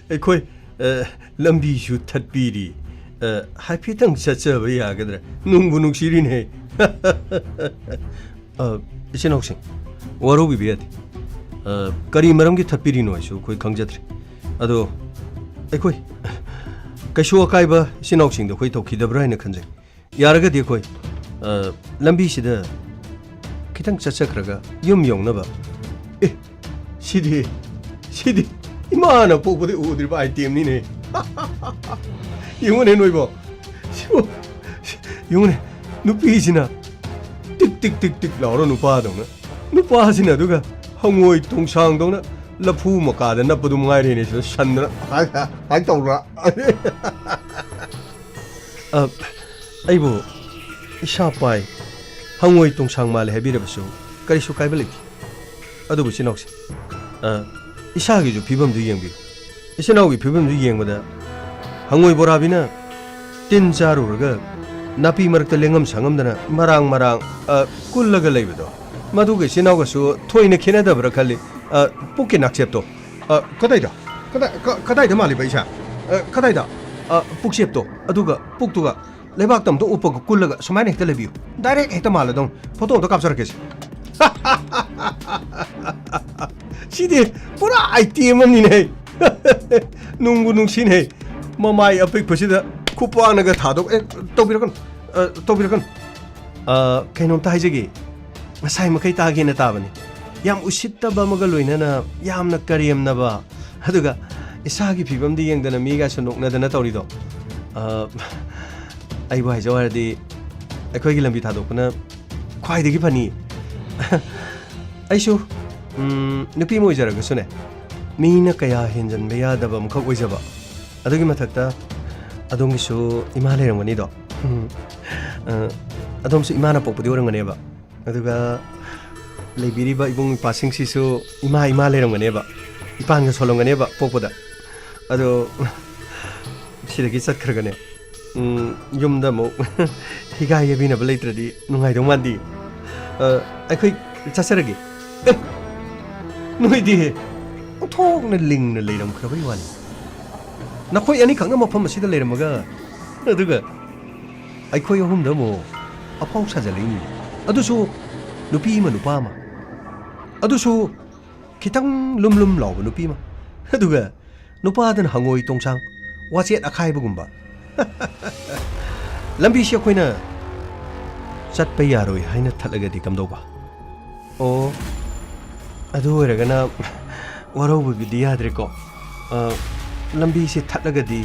ꯑꯩꯈꯣꯏ, ꯑ, ꯂꯝꯕꯤꯁꯨ ꯊꯠꯄꯤꯔꯤ꯫ ꯑ, ꯍꯥꯏꯐꯦꯠꯇꯪ ꯆꯠꯆꯕ ꯌꯥꯒꯗ꯭ꯔꯥ? ꯅꯨꯡꯕꯨ ꯅꯨꯡꯁꯤꯔꯤꯅꯦ꯫ ꯑ, ꯏꯆꯤꯟ ꯏꯅꯥꯎꯁꯤꯡ, ꯋꯥꯔꯧꯕꯤꯕ ꯌꯥꯗꯦ꯫ ꯑ, ꯀꯔꯤ ꯃꯔꯝꯒꯤ ꯊꯠꯄꯤꯔꯤꯅꯣ ꯍꯥꯏꯁꯨ ꯑꯩꯈꯣꯏ ꯈꯪꯖꯗ꯭ꯔꯦ꯫ ꯑꯗꯣ ꯑꯩꯈꯣꯏ ꯀꯩꯁꯨ ꯑꯀꯥꯏꯕ ꯏꯆꯤꯟ ꯏꯅꯥꯎꯁꯤꯡꯗ ꯑꯩꯈꯣꯏ ꯇꯧꯈꯤꯗꯕ꯭ꯔꯥ ꯍꯥꯏꯅ ꯈꯟꯖꯩ꯫ ꯌꯥꯔꯒꯗꯤ ꯑꯩꯈꯣꯏ, ꯑ, ꯂꯝꯕꯤꯁꯤꯗ ꯈꯤꯇꯪ ꯆꯠꯆꯈ꯭ꯔꯒ ꯌꯨꯝ ꯌꯧꯅꯕ꯫ ꯑꯦ, ꯁꯤꯗꯤ, ꯁꯤꯗꯤ ꯏꯃꯥꯅ ꯄꯣꯛꯄꯗꯤ ꯎꯗ꯭ꯔꯤꯕ item ꯅꯤꯅꯦ꯫ ꯌꯦꯡꯉꯨꯅꯦ ꯅꯣꯏꯕꯣ꯫ ꯁꯤꯕꯨ, ꯌꯦꯡꯉꯨꯅꯦ, ꯅꯨꯄꯤꯁꯤꯅ ꯇꯤꯛ ꯇꯤꯛ ꯇꯤꯛ ꯇꯤꯛ ꯂꯥꯎꯔ ꯅꯨꯄꯥꯗꯧꯅ, ꯅꯨꯄꯥꯁꯤꯅ ꯑꯗꯨꯒ ꯍꯪꯉꯣꯏ ꯇꯣꯡꯁꯥꯡꯗꯧꯅ ꯂꯐꯨ ꯃꯀꯥꯗ ꯅꯞꯄꯗꯨ ꯃꯉꯥꯏꯔꯦꯅꯦ ꯁꯤꯗ ꯁꯟꯗꯅ ꯍꯥꯏ, ꯍꯥꯏ ꯇꯧꯕ꯭ꯔꯥ? ꯑ, ꯑꯩꯕꯨ ꯏꯁꯥ ꯄꯥꯏ, ꯍꯪꯉꯣꯏ ꯇꯣꯡꯁꯥꯡ ꯃꯥꯜꯂꯦ ꯍꯥꯏꯕꯤꯔꯕꯁꯨ ꯀꯔꯤꯁꯨ ꯀꯥꯏꯕ ꯂꯩꯇꯦ꯫ ꯑꯗꯨꯕꯨ ꯏꯆꯤꯟ ꯏꯅꯥꯎꯁꯦ, ꯑ, ꯏꯁꯥꯒꯤꯁꯨ ꯐꯤꯕꯝꯗꯨ ꯌꯦꯡꯕꯤꯌꯨ꯫ ꯏꯆꯤꯟ ꯏꯅꯥꯎꯒꯤ ꯐꯤꯕꯝꯗꯨ ꯌꯦꯡꯕꯗ ꯍꯪꯉꯣꯏ ꯕꯣꯔꯥꯕꯤꯅ ꯇꯤꯟ ꯆꯥꯔꯨꯔꯒ ꯅꯥꯄꯤ ꯃꯔꯛꯇ ꯂꯦꯡꯉꯝ ꯁꯥꯉꯝꯗꯅ ꯃꯔꯥꯡ ꯃꯔꯥꯡ, ꯑ, ꯀꯨꯜꯂꯒ ꯂꯩꯕꯗꯣ, ꯃꯗꯨꯒ ꯏꯆꯤꯟ ꯏꯅꯥꯎꯒꯁꯨ ꯊꯣꯏꯅ ꯈꯦꯠꯅꯗꯕ꯭ꯔꯥ ꯈꯜꯂꯤ꯫ ꯑ, ꯄꯨꯛꯀꯤ ꯅꯥꯛꯆꯦꯞꯇꯣ꯫ ꯑ, ꯀꯗꯥꯏꯗ? ꯀꯗꯥꯏ-, ꯀ-, ꯀꯗꯥꯏꯗ ꯃꯥꯜꯂꯤꯕ ꯏꯁꯥ? ꯑ, ꯀꯗꯥꯏꯗ? ꯑ, ꯄꯨꯛꯆꯦꯞꯇꯣ, ꯑꯗꯨꯒ ꯄꯨꯛꯇꯨꯒ ꯂꯩꯕꯥꯛꯇ ꯑꯝꯇ ꯎꯞꯄꯒ ꯀꯨꯜꯂꯒ ꯁꯨꯃꯥꯏꯅ ꯍꯦꯛꯇ ꯂꯩꯕꯤꯌꯨ꯫ Direct ꯍꯦꯛꯇ ꯃꯥꯜꯂꯗꯧꯅꯤ꯫ Photo ꯑꯝꯇ ꯀꯥꯞꯆꯔꯛꯀꯦꯁꯦ꯫ ꯁꯤꯗꯤ ꯄꯨꯔꯥ item ꯑꯃꯅꯤꯅꯦ꯫ ꯅꯨꯡꯕꯨ ꯅꯨꯡꯁꯤꯅꯦ꯫ ꯃꯃꯥꯏ ꯑꯄꯤꯛꯄꯁꯤꯗ ꯈꯨꯄꯥꯛꯅꯒ ꯊꯥꯗꯣꯛ-, ꯑꯦ, ꯇꯧꯕꯤꯔꯛꯀꯅꯨ꯫ ꯑ, ꯇꯧꯕꯤꯔꯛꯀꯅꯨ꯫ ꯑ, ꯀꯩꯅꯣꯝꯇ ꯍꯥꯏꯖꯒꯦ꯫ ꯉꯁꯥꯏ ꯃꯈꯩ ꯇꯥꯒꯦꯅ ꯇꯥꯕꯅꯤ꯫ ꯌꯥꯝ ꯎꯁꯤꯠꯇꯕ ꯑꯃꯒ ꯂꯣꯏꯅꯅ ꯌꯥꯝꯅ ꯀꯔꯦꯝꯅꯕ, ꯑꯗꯨꯒ ꯏꯁꯥꯒꯤ ꯐꯤꯕꯝꯗꯤ ꯌꯦꯡꯗꯅ ꯃꯤꯒꯁꯨ ꯅꯣꯛꯅꯗꯅ ꯇꯧꯔꯤꯗꯣ꯫ ꯑ, ꯑꯩꯕꯨ ꯍꯥꯏꯖꯧ ꯍꯥꯏꯔꯗꯤ ꯑꯩꯈꯣꯏꯒꯤ ꯂꯝꯕꯤ ꯊꯥꯗꯣꯛꯄꯅ ꯈ꯭ꯋꯥꯏꯗꯒꯤ ꯐꯅꯤ꯫ ꯑꯩꯁꯨ, ꯎꯝ, ꯅꯨꯄꯤ ꯑꯃ ꯑꯣꯏꯖꯔꯒꯁꯨꯅꯦ, ꯃꯤꯅ ꯀꯌꯥ ꯍꯦꯟꯖꯟꯕ ꯌꯥꯗꯕ ꯑꯃꯈꯛ ꯑꯣꯏꯖꯕ꯫ ꯑꯗꯨꯒꯤ ꯃꯊꯛꯇ ꯑꯗꯣꯝꯒꯤꯁꯨ ꯏꯃꯥ ꯂꯩꯔꯝꯒꯅꯤꯗꯣ꯫ ꯎꯝ, ꯑ, ꯑꯗꯣꯝꯁꯨ ꯏꯃꯥꯅ ꯄꯣꯛꯄꯗꯤ ꯑꯣꯏꯔꯝꯒꯅꯦꯕ꯫ ꯑꯗꯨꯒ ꯂꯩꯕꯤꯔꯤꯕ ꯏꯕꯨꯡ ꯏꯄ꯭ꯋꯥꯁꯤꯡꯁꯤꯁꯨ ꯏꯃꯥ, ꯏꯃꯥ ꯂꯩꯔꯝꯒꯅꯦꯕ, ꯏꯄꯥꯟꯒ ꯁꯣꯜꯂꯝꯒꯅꯦꯕ ꯄꯣꯛꯄꯗ꯫ ꯑꯗꯣ ꯁꯤꯗꯒꯤ ꯆꯠꯈ꯭ꯔꯒꯅꯦ, ꯎꯝ, ꯌꯨꯝꯗ ꯑꯃꯨꯛ ꯍꯤꯒꯥꯏ ꯌꯩꯕꯤꯅꯕ ꯂꯩꯇ꯭ꯔꯗꯤ ꯅꯨꯡꯉꯥꯏꯗꯧ ꯃꯥꯟꯗꯦ꯫ ꯑ, ꯑꯩꯈꯣꯏ ꯆꯠꯆꯔꯒꯦ꯫ ꯑꯦ, ꯅꯣꯏꯗꯤ ꯑꯣꯟꯊꯣꯛꯅ ꯂꯤꯡꯅ ꯂꯩꯔꯝꯈ꯭ꯔꯕꯩ ꯋꯥꯅꯤ꯫ ꯅꯈꯣꯏ ꯑꯅꯤꯈꯛꯅ ꯃꯐꯝ ꯑꯁꯤꯗ ꯂꯩꯔꯝꯃꯒ, ꯑꯗꯨꯒ ꯑꯩꯈꯣꯏ ꯑꯍꯨꯝꯗ ꯑꯃꯨꯛ ꯑꯐꯥꯎ ꯁꯥꯖꯜꯂꯛꯏꯅꯤ꯫ ꯑꯗꯨꯁꯨ ꯅꯨꯄꯤ ꯑꯃ ꯅꯨꯄꯥ ꯑꯃ꯫ ꯑꯗꯨꯁꯨ ꯈꯤꯇꯪ ꯂꯨꯝ ꯂꯨꯝ ꯂꯥꯎꯕ ꯅꯨꯄꯤ ꯑꯃ꯫ ꯑꯗꯨꯒ ꯅꯨꯄꯥꯗꯨꯅ ꯍꯪꯉꯣꯏ ꯇꯣꯡꯁꯥꯡ, ꯋꯥꯆꯦꯠ ꯑꯈꯥꯏꯕꯒꯨꯝꯕ꯫ ꯂꯝꯕꯤꯁꯤ ꯑꯩꯈꯣꯏꯅ ꯆꯠꯄ ꯌꯥꯔꯣꯏ ꯍꯥꯏꯅ ꯊꯠꯂꯒꯗꯤ ꯀꯝꯗꯧꯕ? ꯑꯣ, ꯑꯗꯨ ꯑꯣꯏꯔꯒꯅ ꯋꯥꯔꯧꯕꯤꯕꯗꯤ ꯌꯥꯗ꯭ꯔꯦꯀꯣ꯫ ꯑ, ꯂꯝꯕꯤꯁꯤ ꯊꯠꯂꯒꯗꯤ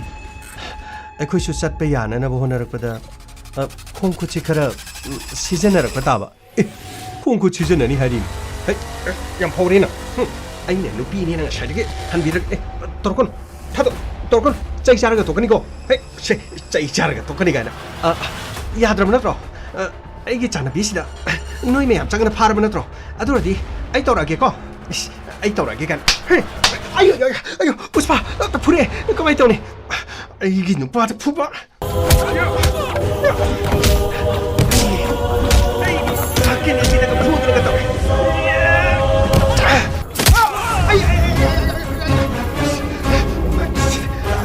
ꯑꯩꯈꯣꯏꯁꯨ ꯆꯠꯄ ꯌꯥꯅꯅꯕ ꯍꯣꯠꯅꯔꯛꯄꯗ, ꯑ, ꯈꯣꯡ ꯈꯨꯠꯁꯤ ꯈꯔ, ꯎꯝ, ꯁꯤꯖꯤꯟꯅꯔꯛꯄ ꯇꯥꯕ꯫ ꯑꯦ, ꯈꯣꯡ ꯈꯨꯠ ꯁꯤꯖꯤꯟꯅꯅꯤ ꯍꯥꯏꯔꯤꯅꯤ꯫ ꯍꯩ, ꯌꯥꯝ ꯐꯥꯎꯔꯦꯅ꯫ ꯍꯨꯝ, ꯑꯩꯅ ꯅꯨꯄꯤꯅꯦꯅ ꯉꯁꯥꯏꯗꯒꯤ ꯍꯟꯕꯤꯔꯛ-, ꯑꯦ, ꯇꯧꯔꯛꯀꯅꯨ, ꯊꯥꯗꯣꯛ, ꯇꯧꯔꯛꯀꯅꯨ, ꯆꯩ ꯆꯥꯔꯒ ꯇꯣꯛꯀꯅꯤꯀꯣ꯫ ꯍꯦ, ꯁꯦ, ꯆꯩ ꯆꯥꯔꯒ ꯇꯣꯛꯀꯅꯤ ꯀꯥꯏꯅ꯫ ꯑ, ꯌꯥꯗ꯭ꯔꯕ ꯅꯠꯇ꯭ꯔꯣ? ꯑ, ꯑꯩꯒꯤ ꯆꯥꯟꯅꯕꯤꯁꯤꯗ ꯅꯣꯏ ꯃꯌꯥꯝ ꯆꯪꯒꯅ ꯐꯥꯔꯕ ꯅꯠꯇ꯭ꯔꯣ? ꯑꯗꯨ ꯑꯣꯏꯔꯗꯤ ꯑꯩ ꯇꯧꯔꯛꯑꯒꯦꯀꯣ꯫ ꯏꯁ, ꯑꯩ ꯇꯧꯔꯛꯑꯒꯦ ꯀꯥꯏꯅ꯫ ꯍꯦ, ꯑꯌꯣ, ꯑꯌꯣ, ꯑꯌꯣ, ꯄꯨꯁꯄꯥ, ꯑ, ꯐꯨꯔꯦ꯫ ꯀꯃꯥꯏ ꯇꯧꯅꯤ? ꯑꯩꯒꯤ ꯅꯨꯄꯥꯗ ꯐꯨꯕ꯫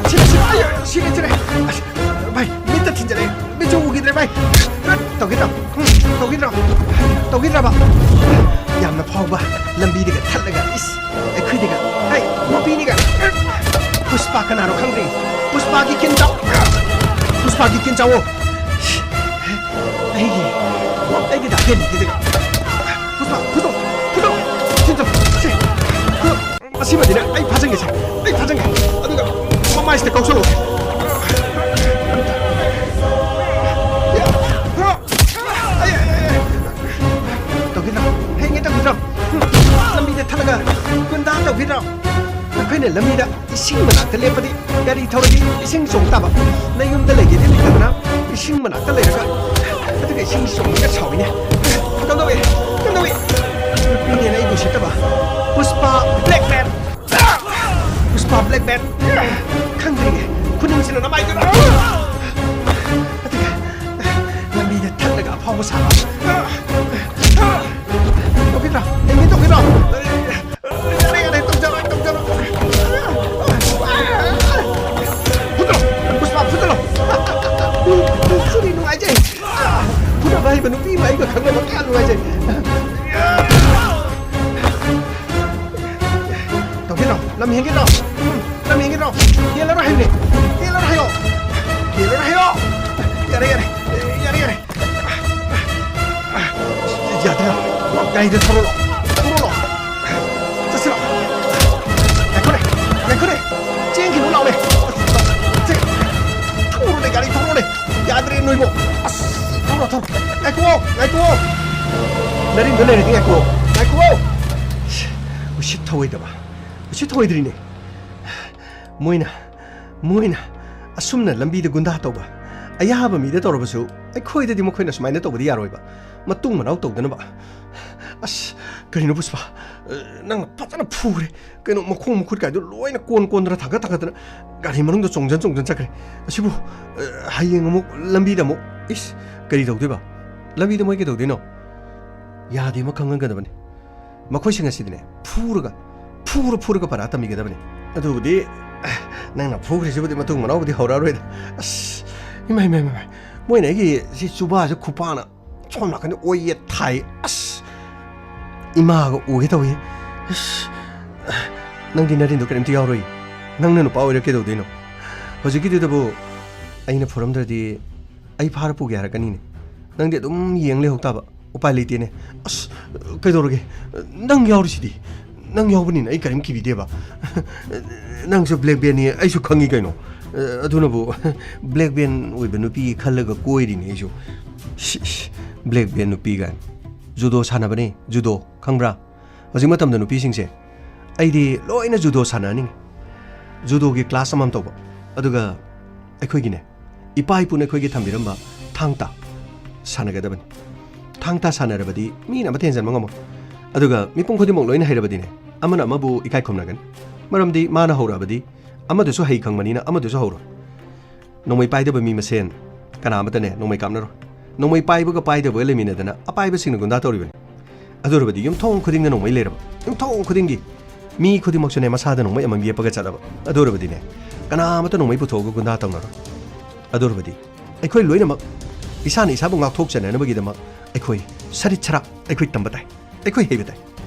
ꯁꯤꯔꯦ, ꯁꯤꯔꯦ, ꯑꯩ, ꯁꯤꯔꯦ, ꯁꯤꯔꯦ꯫ ꯑꯁ, ꯚꯥꯏ, ꯃꯤꯠꯇ ꯊꯤꯟꯖꯜꯂꯛꯑꯦ꯫ ꯃꯤꯠꯁꯨ ꯎꯈꯤꯗ꯭ꯔꯦ, ꯚꯥꯏ꯫ ꯇꯧꯈꯤꯗ꯭ꯔꯣ? ꯎꯝ, ꯇꯧꯈꯤꯗ꯭ꯔꯣ? ꯇꯧꯈꯤꯗ꯭ꯔꯕ? ꯌꯥꯝꯅ ꯐꯥꯎꯕ ꯂꯝꯕꯤꯗꯒ ꯊꯠꯂꯒ, ꯏꯁ, ꯑꯩꯈꯣꯏꯗꯒ, ꯍꯩ, ꯅꯨꯄꯤꯅꯤꯒ꯫ ꯄꯨꯁꯄꯥ ꯀꯅꯥꯅꯣ ꯈꯪꯗ꯭ꯔꯤ꯫ ꯄꯨꯁꯄꯥꯒꯤ ꯀꯤꯟ ꯆꯥꯎ꯫ ꯄꯨꯁꯄꯥꯒꯤ ꯀꯤꯟ ꯆꯥꯎꯑꯣ꯫ ꯑꯩꯒꯤ, ꯑꯩꯒꯤ ꯗꯥ ꯍꯦꯟꯒꯤꯗꯒ꯫ ꯄꯨꯁꯄꯥ, ꯐꯨꯗꯣꯛ, ꯐꯨꯗꯣꯛ꯫ ꯁꯤꯃꯗꯤꯅꯦ, ꯑꯩ ꯐꯥꯖꯟꯒꯦꯁꯦ꯫ ꯑꯩ ꯐꯥꯖꯟꯒꯦ꯫ ꯑꯗꯨꯒ ꯃꯃꯥꯏꯁꯤꯗ ꯀꯥꯎꯁꯜꯂꯣ꯫ ꯇꯧꯈꯤꯗ꯭ꯔꯣ? ꯍꯦꯡꯉꯦ ꯇꯧꯈꯤꯗ꯭ꯔꯣ? ꯂꯝꯕꯤꯗ ꯊꯠꯂꯒ ꯒꯨꯟꯗꯥ ꯇꯧꯈꯤꯗ꯭ꯔꯣ? ꯑꯩꯈꯣꯏꯅ ꯂꯝꯕꯤꯗ ꯏꯁꯤꯡ ꯃꯅꯥꯛꯇ ꯂꯦꯞꯄꯗꯤ ꯒꯥꯔꯤ ꯊꯧꯔꯗꯤ ꯏꯁꯤꯡ ꯆꯣꯡ ꯇꯥꯕ꯫ ꯅꯌꯨꯝꯗ ꯂꯩꯒꯦꯗꯤ ꯂꯩꯇꯗꯅ ꯏꯁꯤꯡ ꯃꯅꯥꯛꯇ ꯂꯩꯔꯒ ꯑꯗꯨꯒ ꯏꯁꯤꯡ ꯆꯣꯡꯉꯒ ꯁꯥꯎꯏꯅꯦ꯫ ꯀꯝꯗꯧꯏ? ꯀꯝꯗꯧꯏ? ꯅꯨꯄꯤꯅꯦꯅ ꯑꯩꯕꯨ ꯎꯁꯤꯠꯇꯕ꯫ ꯄꯨꯁꯄꯥ ꯕ꯭ꯂꯦꯛ ꯃꯦꯟ꯫ ꯄꯨꯁꯄꯥ ꯕ꯭ꯂꯦꯛ ꯃꯦꯟ꯫ ꯈꯪꯗ꯭ꯔꯤꯅꯦ꯫ ꯈꯨꯅꯤꯡꯁꯤꯅ ꯅꯃꯥꯏꯗꯨꯗ꯫ ꯑꯗꯨꯒ ꯂꯝꯕꯤꯗ ꯊꯠꯂꯒ ꯑꯐꯥꯎꯕ ꯁꯥꯕ꯫ ꯇꯧꯈꯤꯗ꯭ꯔꯣ? ꯑꯦꯃꯤ ꯇꯧꯈꯤꯗ꯭ꯔꯣ? ꯌꯥꯔꯦ, ꯌꯥꯔꯦ, ꯇꯧꯖꯔꯣꯏ, ꯇꯧꯖꯔꯣꯏ꯫ ꯐꯨꯠꯇꯂꯣ, ꯄꯨꯁꯄꯥ, ꯐꯨꯠꯇꯂꯣ꯫ ꯁꯨꯔꯤ ꯅꯨꯡꯉꯥꯏꯖꯩ꯫ ꯐꯨꯅꯕ ꯍꯩꯕ ꯅꯨꯄꯤ ꯑꯃ ꯑꯩꯒ ꯈꯪꯅꯕ ꯀꯌꯥ ꯅꯨꯡꯉꯥꯏꯖꯩ꯫ ꯇꯧꯈꯤꯗ꯭ꯔꯣ? ꯂꯝ ꯍꯦꯟꯈꯤꯗ꯭ꯔꯣ? ꯎꯝ, ꯂꯝ ꯍꯦꯟꯈꯤꯗ꯭ꯔꯣ? ꯍꯦꯜꯂꯔꯣꯏ ꯍꯥꯏꯕꯅꯦ꯫ ꯍꯦꯜꯂꯔꯣꯏ ꯍꯥꯏꯌꯣ꯫ ꯍꯦꯜꯂꯔꯣꯏ ꯍꯥꯏꯌꯣ꯫ ꯌꯥꯔꯦ, ꯌꯥꯔꯦ, ꯌꯥꯔꯦ, ꯌꯥꯔꯦ꯫ ꯌꯥꯗ꯭ꯔꯦ꯫ ꯒꯥꯔꯤꯗ ꯊꯧꯔꯣꯂꯣ꯫ ꯊꯧꯔꯣꯂꯣ꯫ ꯆꯠꯁꯤꯔꯣ? ꯉꯥꯏꯈꯣꯅꯦ꯫ ꯉꯥꯏꯈꯣꯅꯦ꯫ ꯆꯦꯟꯈꯤꯅꯨ ꯂꯥꯎꯅꯦ꯫ ꯆꯦ-, ꯊꯧꯔꯣꯅꯦ, ꯒꯥꯔꯤ ꯊꯧꯔꯣꯅꯦ꯫ ꯌꯥꯗ꯭ꯔꯦ ꯅꯣꯏꯕꯣ꯫ ꯑꯁ, ꯊꯧꯔꯣ, ꯊꯧꯔꯣ꯫ ꯉꯥꯏꯈꯣ, ꯉꯥꯏꯈꯣ꯫ ꯅꯔꯤꯟꯗꯣ ꯂꯩꯔꯗꯤ ꯉꯥꯏꯈꯣ꯫ ꯉꯥꯏꯈꯣ꯫ ꯎꯁꯤꯠ ꯊꯧꯑꯣꯏꯗꯕ꯫ ꯎꯁꯤꯠ ꯊꯧꯑꯣꯏꯗ꯭ꯔꯤꯅꯦ꯫ ꯃꯣꯏꯅ, ꯃꯣꯏꯅ ꯑꯁꯨꯝꯅ ꯂꯝꯕꯤꯗ ꯒꯨꯟꯗꯥ ꯇꯧꯕ, ꯑꯌꯥꯕ ꯃꯤꯗ ꯇꯧꯔꯕꯁꯨ ꯑꯩꯈꯣꯏꯗꯗꯤ ꯃꯈꯣꯏꯅ ꯁꯨꯃꯥꯏꯅ ꯇꯧꯕꯗꯤ ꯌꯥꯔꯣꯏꯕ꯫ ꯃꯇꯨꯡ ꯃꯅꯥꯎ ꯇꯧꯗꯅꯕ꯫ ꯑꯁ, ꯀꯔꯤꯅꯣ ꯄꯨꯁꯄꯥ? ꯑ, ꯅꯪꯅ ꯐꯖꯅ ꯐꯨꯈ꯭ꯔꯦ꯫ ꯀꯩꯅꯣ ꯃꯈꯣꯡ ꯃꯈꯨꯠ ꯀꯥꯏꯗꯨ ꯂꯣꯏꯅ ꯀꯣꯟ ꯀꯣꯟꯗꯅ ꯊꯥꯡꯒꯠ ꯊꯥꯡꯒꯠꯇꯅ ꯒꯥꯔꯤ ꯃꯅꯨꯡꯗ ꯆꯣꯡꯖꯟ ꯆꯣꯡꯖꯟ ꯆꯠꯈ꯭ꯔꯦ꯫ ꯑꯁꯤꯕꯨ, ꯑ, ꯍꯌꯦꯡ ꯑꯃꯨꯛ ꯂꯝꯕꯤꯗ ꯑꯃꯨꯛ, ꯏꯁ, ꯀꯔꯤ ꯇꯧꯗꯣꯏꯕ? ꯂꯝꯕꯤꯗ ꯃꯣꯏ ꯀꯩꯗꯧꯗꯣꯏꯅꯣ? ꯌꯥꯗꯦ ꯑꯃ ꯈꯪꯍꯟꯒꯗꯕꯅꯤ꯫ ꯃꯈꯣꯏꯁꯤꯡ ꯑꯁꯤꯗꯤꯅꯦ, ꯐꯨꯔꯒ, ꯐꯨꯔ ꯐꯨꯔꯒ ꯄꯔꯥ ꯇꯝꯕꯤꯒꯗꯕꯅꯤ꯫ ꯑꯗꯨꯕꯨꯗꯤ, ꯑꯦ, ꯅꯪꯅ ꯐꯨꯈ꯭ꯔꯤꯁꯤꯕꯨꯗꯤ ꯃꯇꯨꯡ ꯃꯅꯥꯎꯕꯨꯗꯤ ꯍꯧꯔꯛꯑꯔꯣꯏꯗ꯫ ꯑꯁ, ꯏꯃꯥ, ꯏꯃꯥ, ꯏꯃꯥ, ꯏꯃꯥ꯫ ꯃꯣꯏꯅ ꯑꯩꯒꯤ ꯁꯤ ꯆꯨꯕꯥꯁꯦ ꯈꯨꯄꯥꯛꯅ ꯁꯣꯝ ꯅꯥꯀꯟꯗ ꯑꯣꯏ ꯌꯦꯠ ꯊꯥꯏ꯫ ꯑꯁ, ꯏꯃꯥꯒ ꯎꯒꯦ ꯇꯧꯏ꯫ ꯑꯁ, ꯅꯪꯗꯤ ꯅꯔꯤꯟꯗꯣ ꯀꯔꯤꯝꯇ ꯌꯥꯎꯔꯣꯏ꯫ ꯅꯪꯅ ꯅꯨꯄꯥ ꯑꯣꯏꯔ ꯀꯩꯗꯧꯗꯣꯏꯅꯣ? ꯍꯧꯖꯤꯛꯀꯤꯗꯨꯗꯕꯨ ꯑꯩꯅ ꯐꯨꯔꯝꯗ꯭ꯔꯗꯤ ꯑꯩ ꯐꯥꯔ ꯄꯨꯒꯦ ꯍꯥꯏꯔꯛꯀꯅꯤꯅꯦ꯫ ꯅꯪꯗꯤ ꯑꯗꯨꯝ ꯌꯦꯡ ꯂꯩꯍꯧ ꯇꯥꯕ꯫ ꯎꯄꯥꯏ ꯂꯩꯇꯦꯅꯦ꯫ ꯑꯁ, ꯀꯩꯗꯧꯔꯒꯦ? ꯅꯪ ꯌꯥꯎꯔꯤꯁꯤꯗꯤ꯫ ꯅꯪ ꯌꯥꯎꯕꯅꯤꯅ ꯑꯩ ꯀꯔꯤꯝ ꯀꯤꯕꯤꯗꯦꯕ꯫ ꯅꯪꯁꯨ ꯕ꯭ꯂꯦꯛ ꯕꯦꯟꯅꯤ ꯑꯩꯁꯨ ꯈꯪꯉꯤ ꯀꯩꯅꯣ꯫ ꯑꯗꯨꯅꯕꯨ ꯕ꯭ꯂꯦꯛ ꯕꯦꯟ ꯑꯣꯏꯕ ꯅꯨꯄꯤ ꯈꯜꯂꯒ ꯀꯣꯏꯔꯤꯅꯤ ꯑꯩꯁꯨ꯫ ꯁꯤꯁ, ꯕ꯭ꯂꯦꯛ ꯕꯦꯟ ꯅꯨꯄꯤ ꯀꯥꯏꯅ꯫ ꯖꯨꯗꯣ ꯁꯥꯟꯅꯕꯅꯦ, ꯖꯨꯗꯣ꯫ ꯈꯪꯕ꯭ꯔꯥ? ꯍꯧꯖꯤꯛ ꯃꯇꯝꯗ ꯅꯨꯄꯤꯁꯤꯡꯁꯦ, ꯑꯩꯗꯤ ꯂꯣꯏꯅ ꯖꯨꯗꯣ ꯁꯥꯟꯅꯍꯟꯅꯤꯡꯉꯤ꯫ ꯖꯨꯗꯣꯒꯤ ꯀ꯭ꯂꯥꯁ ꯑꯃꯃꯝ ꯇꯧꯕ꯫ ꯑꯗꯨꯒ ꯑꯩꯈꯣꯏꯒꯤꯅꯦ, ꯏꯄꯥ ꯏꯄꯨꯅ ꯑꯩꯈꯣꯏꯒꯤ ꯊꯝꯕꯤꯔꯝꯕ ꯊꯥꯡ ꯇꯥ ꯁꯥꯟꯅꯒꯗꯕꯅꯤ꯫ ꯊꯥꯡ ꯇꯥ ꯁꯥꯟꯅꯔꯕꯗꯤ ꯃꯤꯅ ꯑꯃꯠꯇ ꯍꯦꯟꯖꯟꯕ ꯉꯝꯃꯣꯏ꯫ ꯑꯗꯨꯒ ꯃꯤꯄꯨꯝ ꯈꯨꯗꯤꯡꯃꯛ ꯂꯣꯏꯅ ꯍꯩꯔꯕꯗꯤꯅꯦ, ꯑꯃꯅ ꯑꯃꯕꯨ ꯏꯀꯥꯏ ꯈꯨꯝꯅꯒꯅꯤ꯫ ꯃꯔꯝꯗꯤ ꯃꯥꯅ ꯍꯧꯔꯛꯑꯕꯗꯤ ꯑꯃꯗꯨꯁꯨ ꯍꯩ ꯈꯪꯕꯅꯤꯅ ꯑꯃꯗꯨꯁꯨ ꯍꯧꯔꯣꯏ꯫ ꯅꯣꯡꯃꯩ ꯄꯥꯏꯗꯕ ꯃꯤ ꯃꯁꯦꯟ ꯀꯅꯥ ꯑꯃꯠꯇꯅꯦ ꯅꯣꯡꯃꯩ ꯀꯥꯞꯅꯔꯣꯏ꯫ ꯅꯣꯡꯃꯩ ꯄꯥꯏꯕꯒ ꯄꯥꯏꯗꯕꯒ ꯂꯩꯃꯤꯟꯅꯗꯅ ꯑꯄꯥꯏꯕꯁꯤꯡꯅ ꯒꯨꯟꯗꯥ ꯇꯧꯔꯤꯕꯅꯤ꯫ ꯑꯗꯨ ꯑꯣꯏꯔꯕꯗꯤ ꯌꯨꯝꯊꯣꯡ ꯈꯨꯗꯤꯡꯗ ꯅꯣꯡꯃꯩ ꯂꯩꯔꯕ, ꯌꯨꯝꯊꯣꯡ ꯈꯨꯗꯤꯡꯒꯤ ꯃꯤ ꯈꯨꯗꯤꯡꯃꯛꯁꯨꯅꯦ ꯃꯁꯥꯗ ꯅꯣꯡꯃꯩ ꯑꯃꯃꯝ ꯌꯦꯞꯄꯒ ꯆꯠꯂꯕ꯫ ꯑꯗꯨ ꯑꯣꯏꯔꯕꯗꯤꯅꯦ, ꯀꯅꯥ ꯑꯃꯠꯇ ꯅꯣꯡꯃꯩ ꯄꯨꯊꯣꯛꯑꯒ ꯒꯨꯟꯗꯥ ꯇꯧꯅꯔꯣꯏ꯫ ꯑꯗꯨ ꯑꯣꯏꯔꯕꯗꯤ ꯑꯩꯈꯣꯏ ꯂꯣꯏꯅꯃꯛ ꯏꯁꯥꯅ ꯏꯁꯥꯕꯨ ꯉꯥꯛꯊꯣꯛꯆꯅꯅꯕꯒꯤꯗꯃꯛ ꯑꯩꯈꯣꯏ ꯁꯔꯤꯠ ꯁꯔꯥꯛ ꯑꯩꯈꯣꯏ ꯇꯝꯕ ꯇꯥꯏ꯫ ꯑꯩꯈꯣꯏ ꯍꯩꯕ ꯇꯥꯏ꯫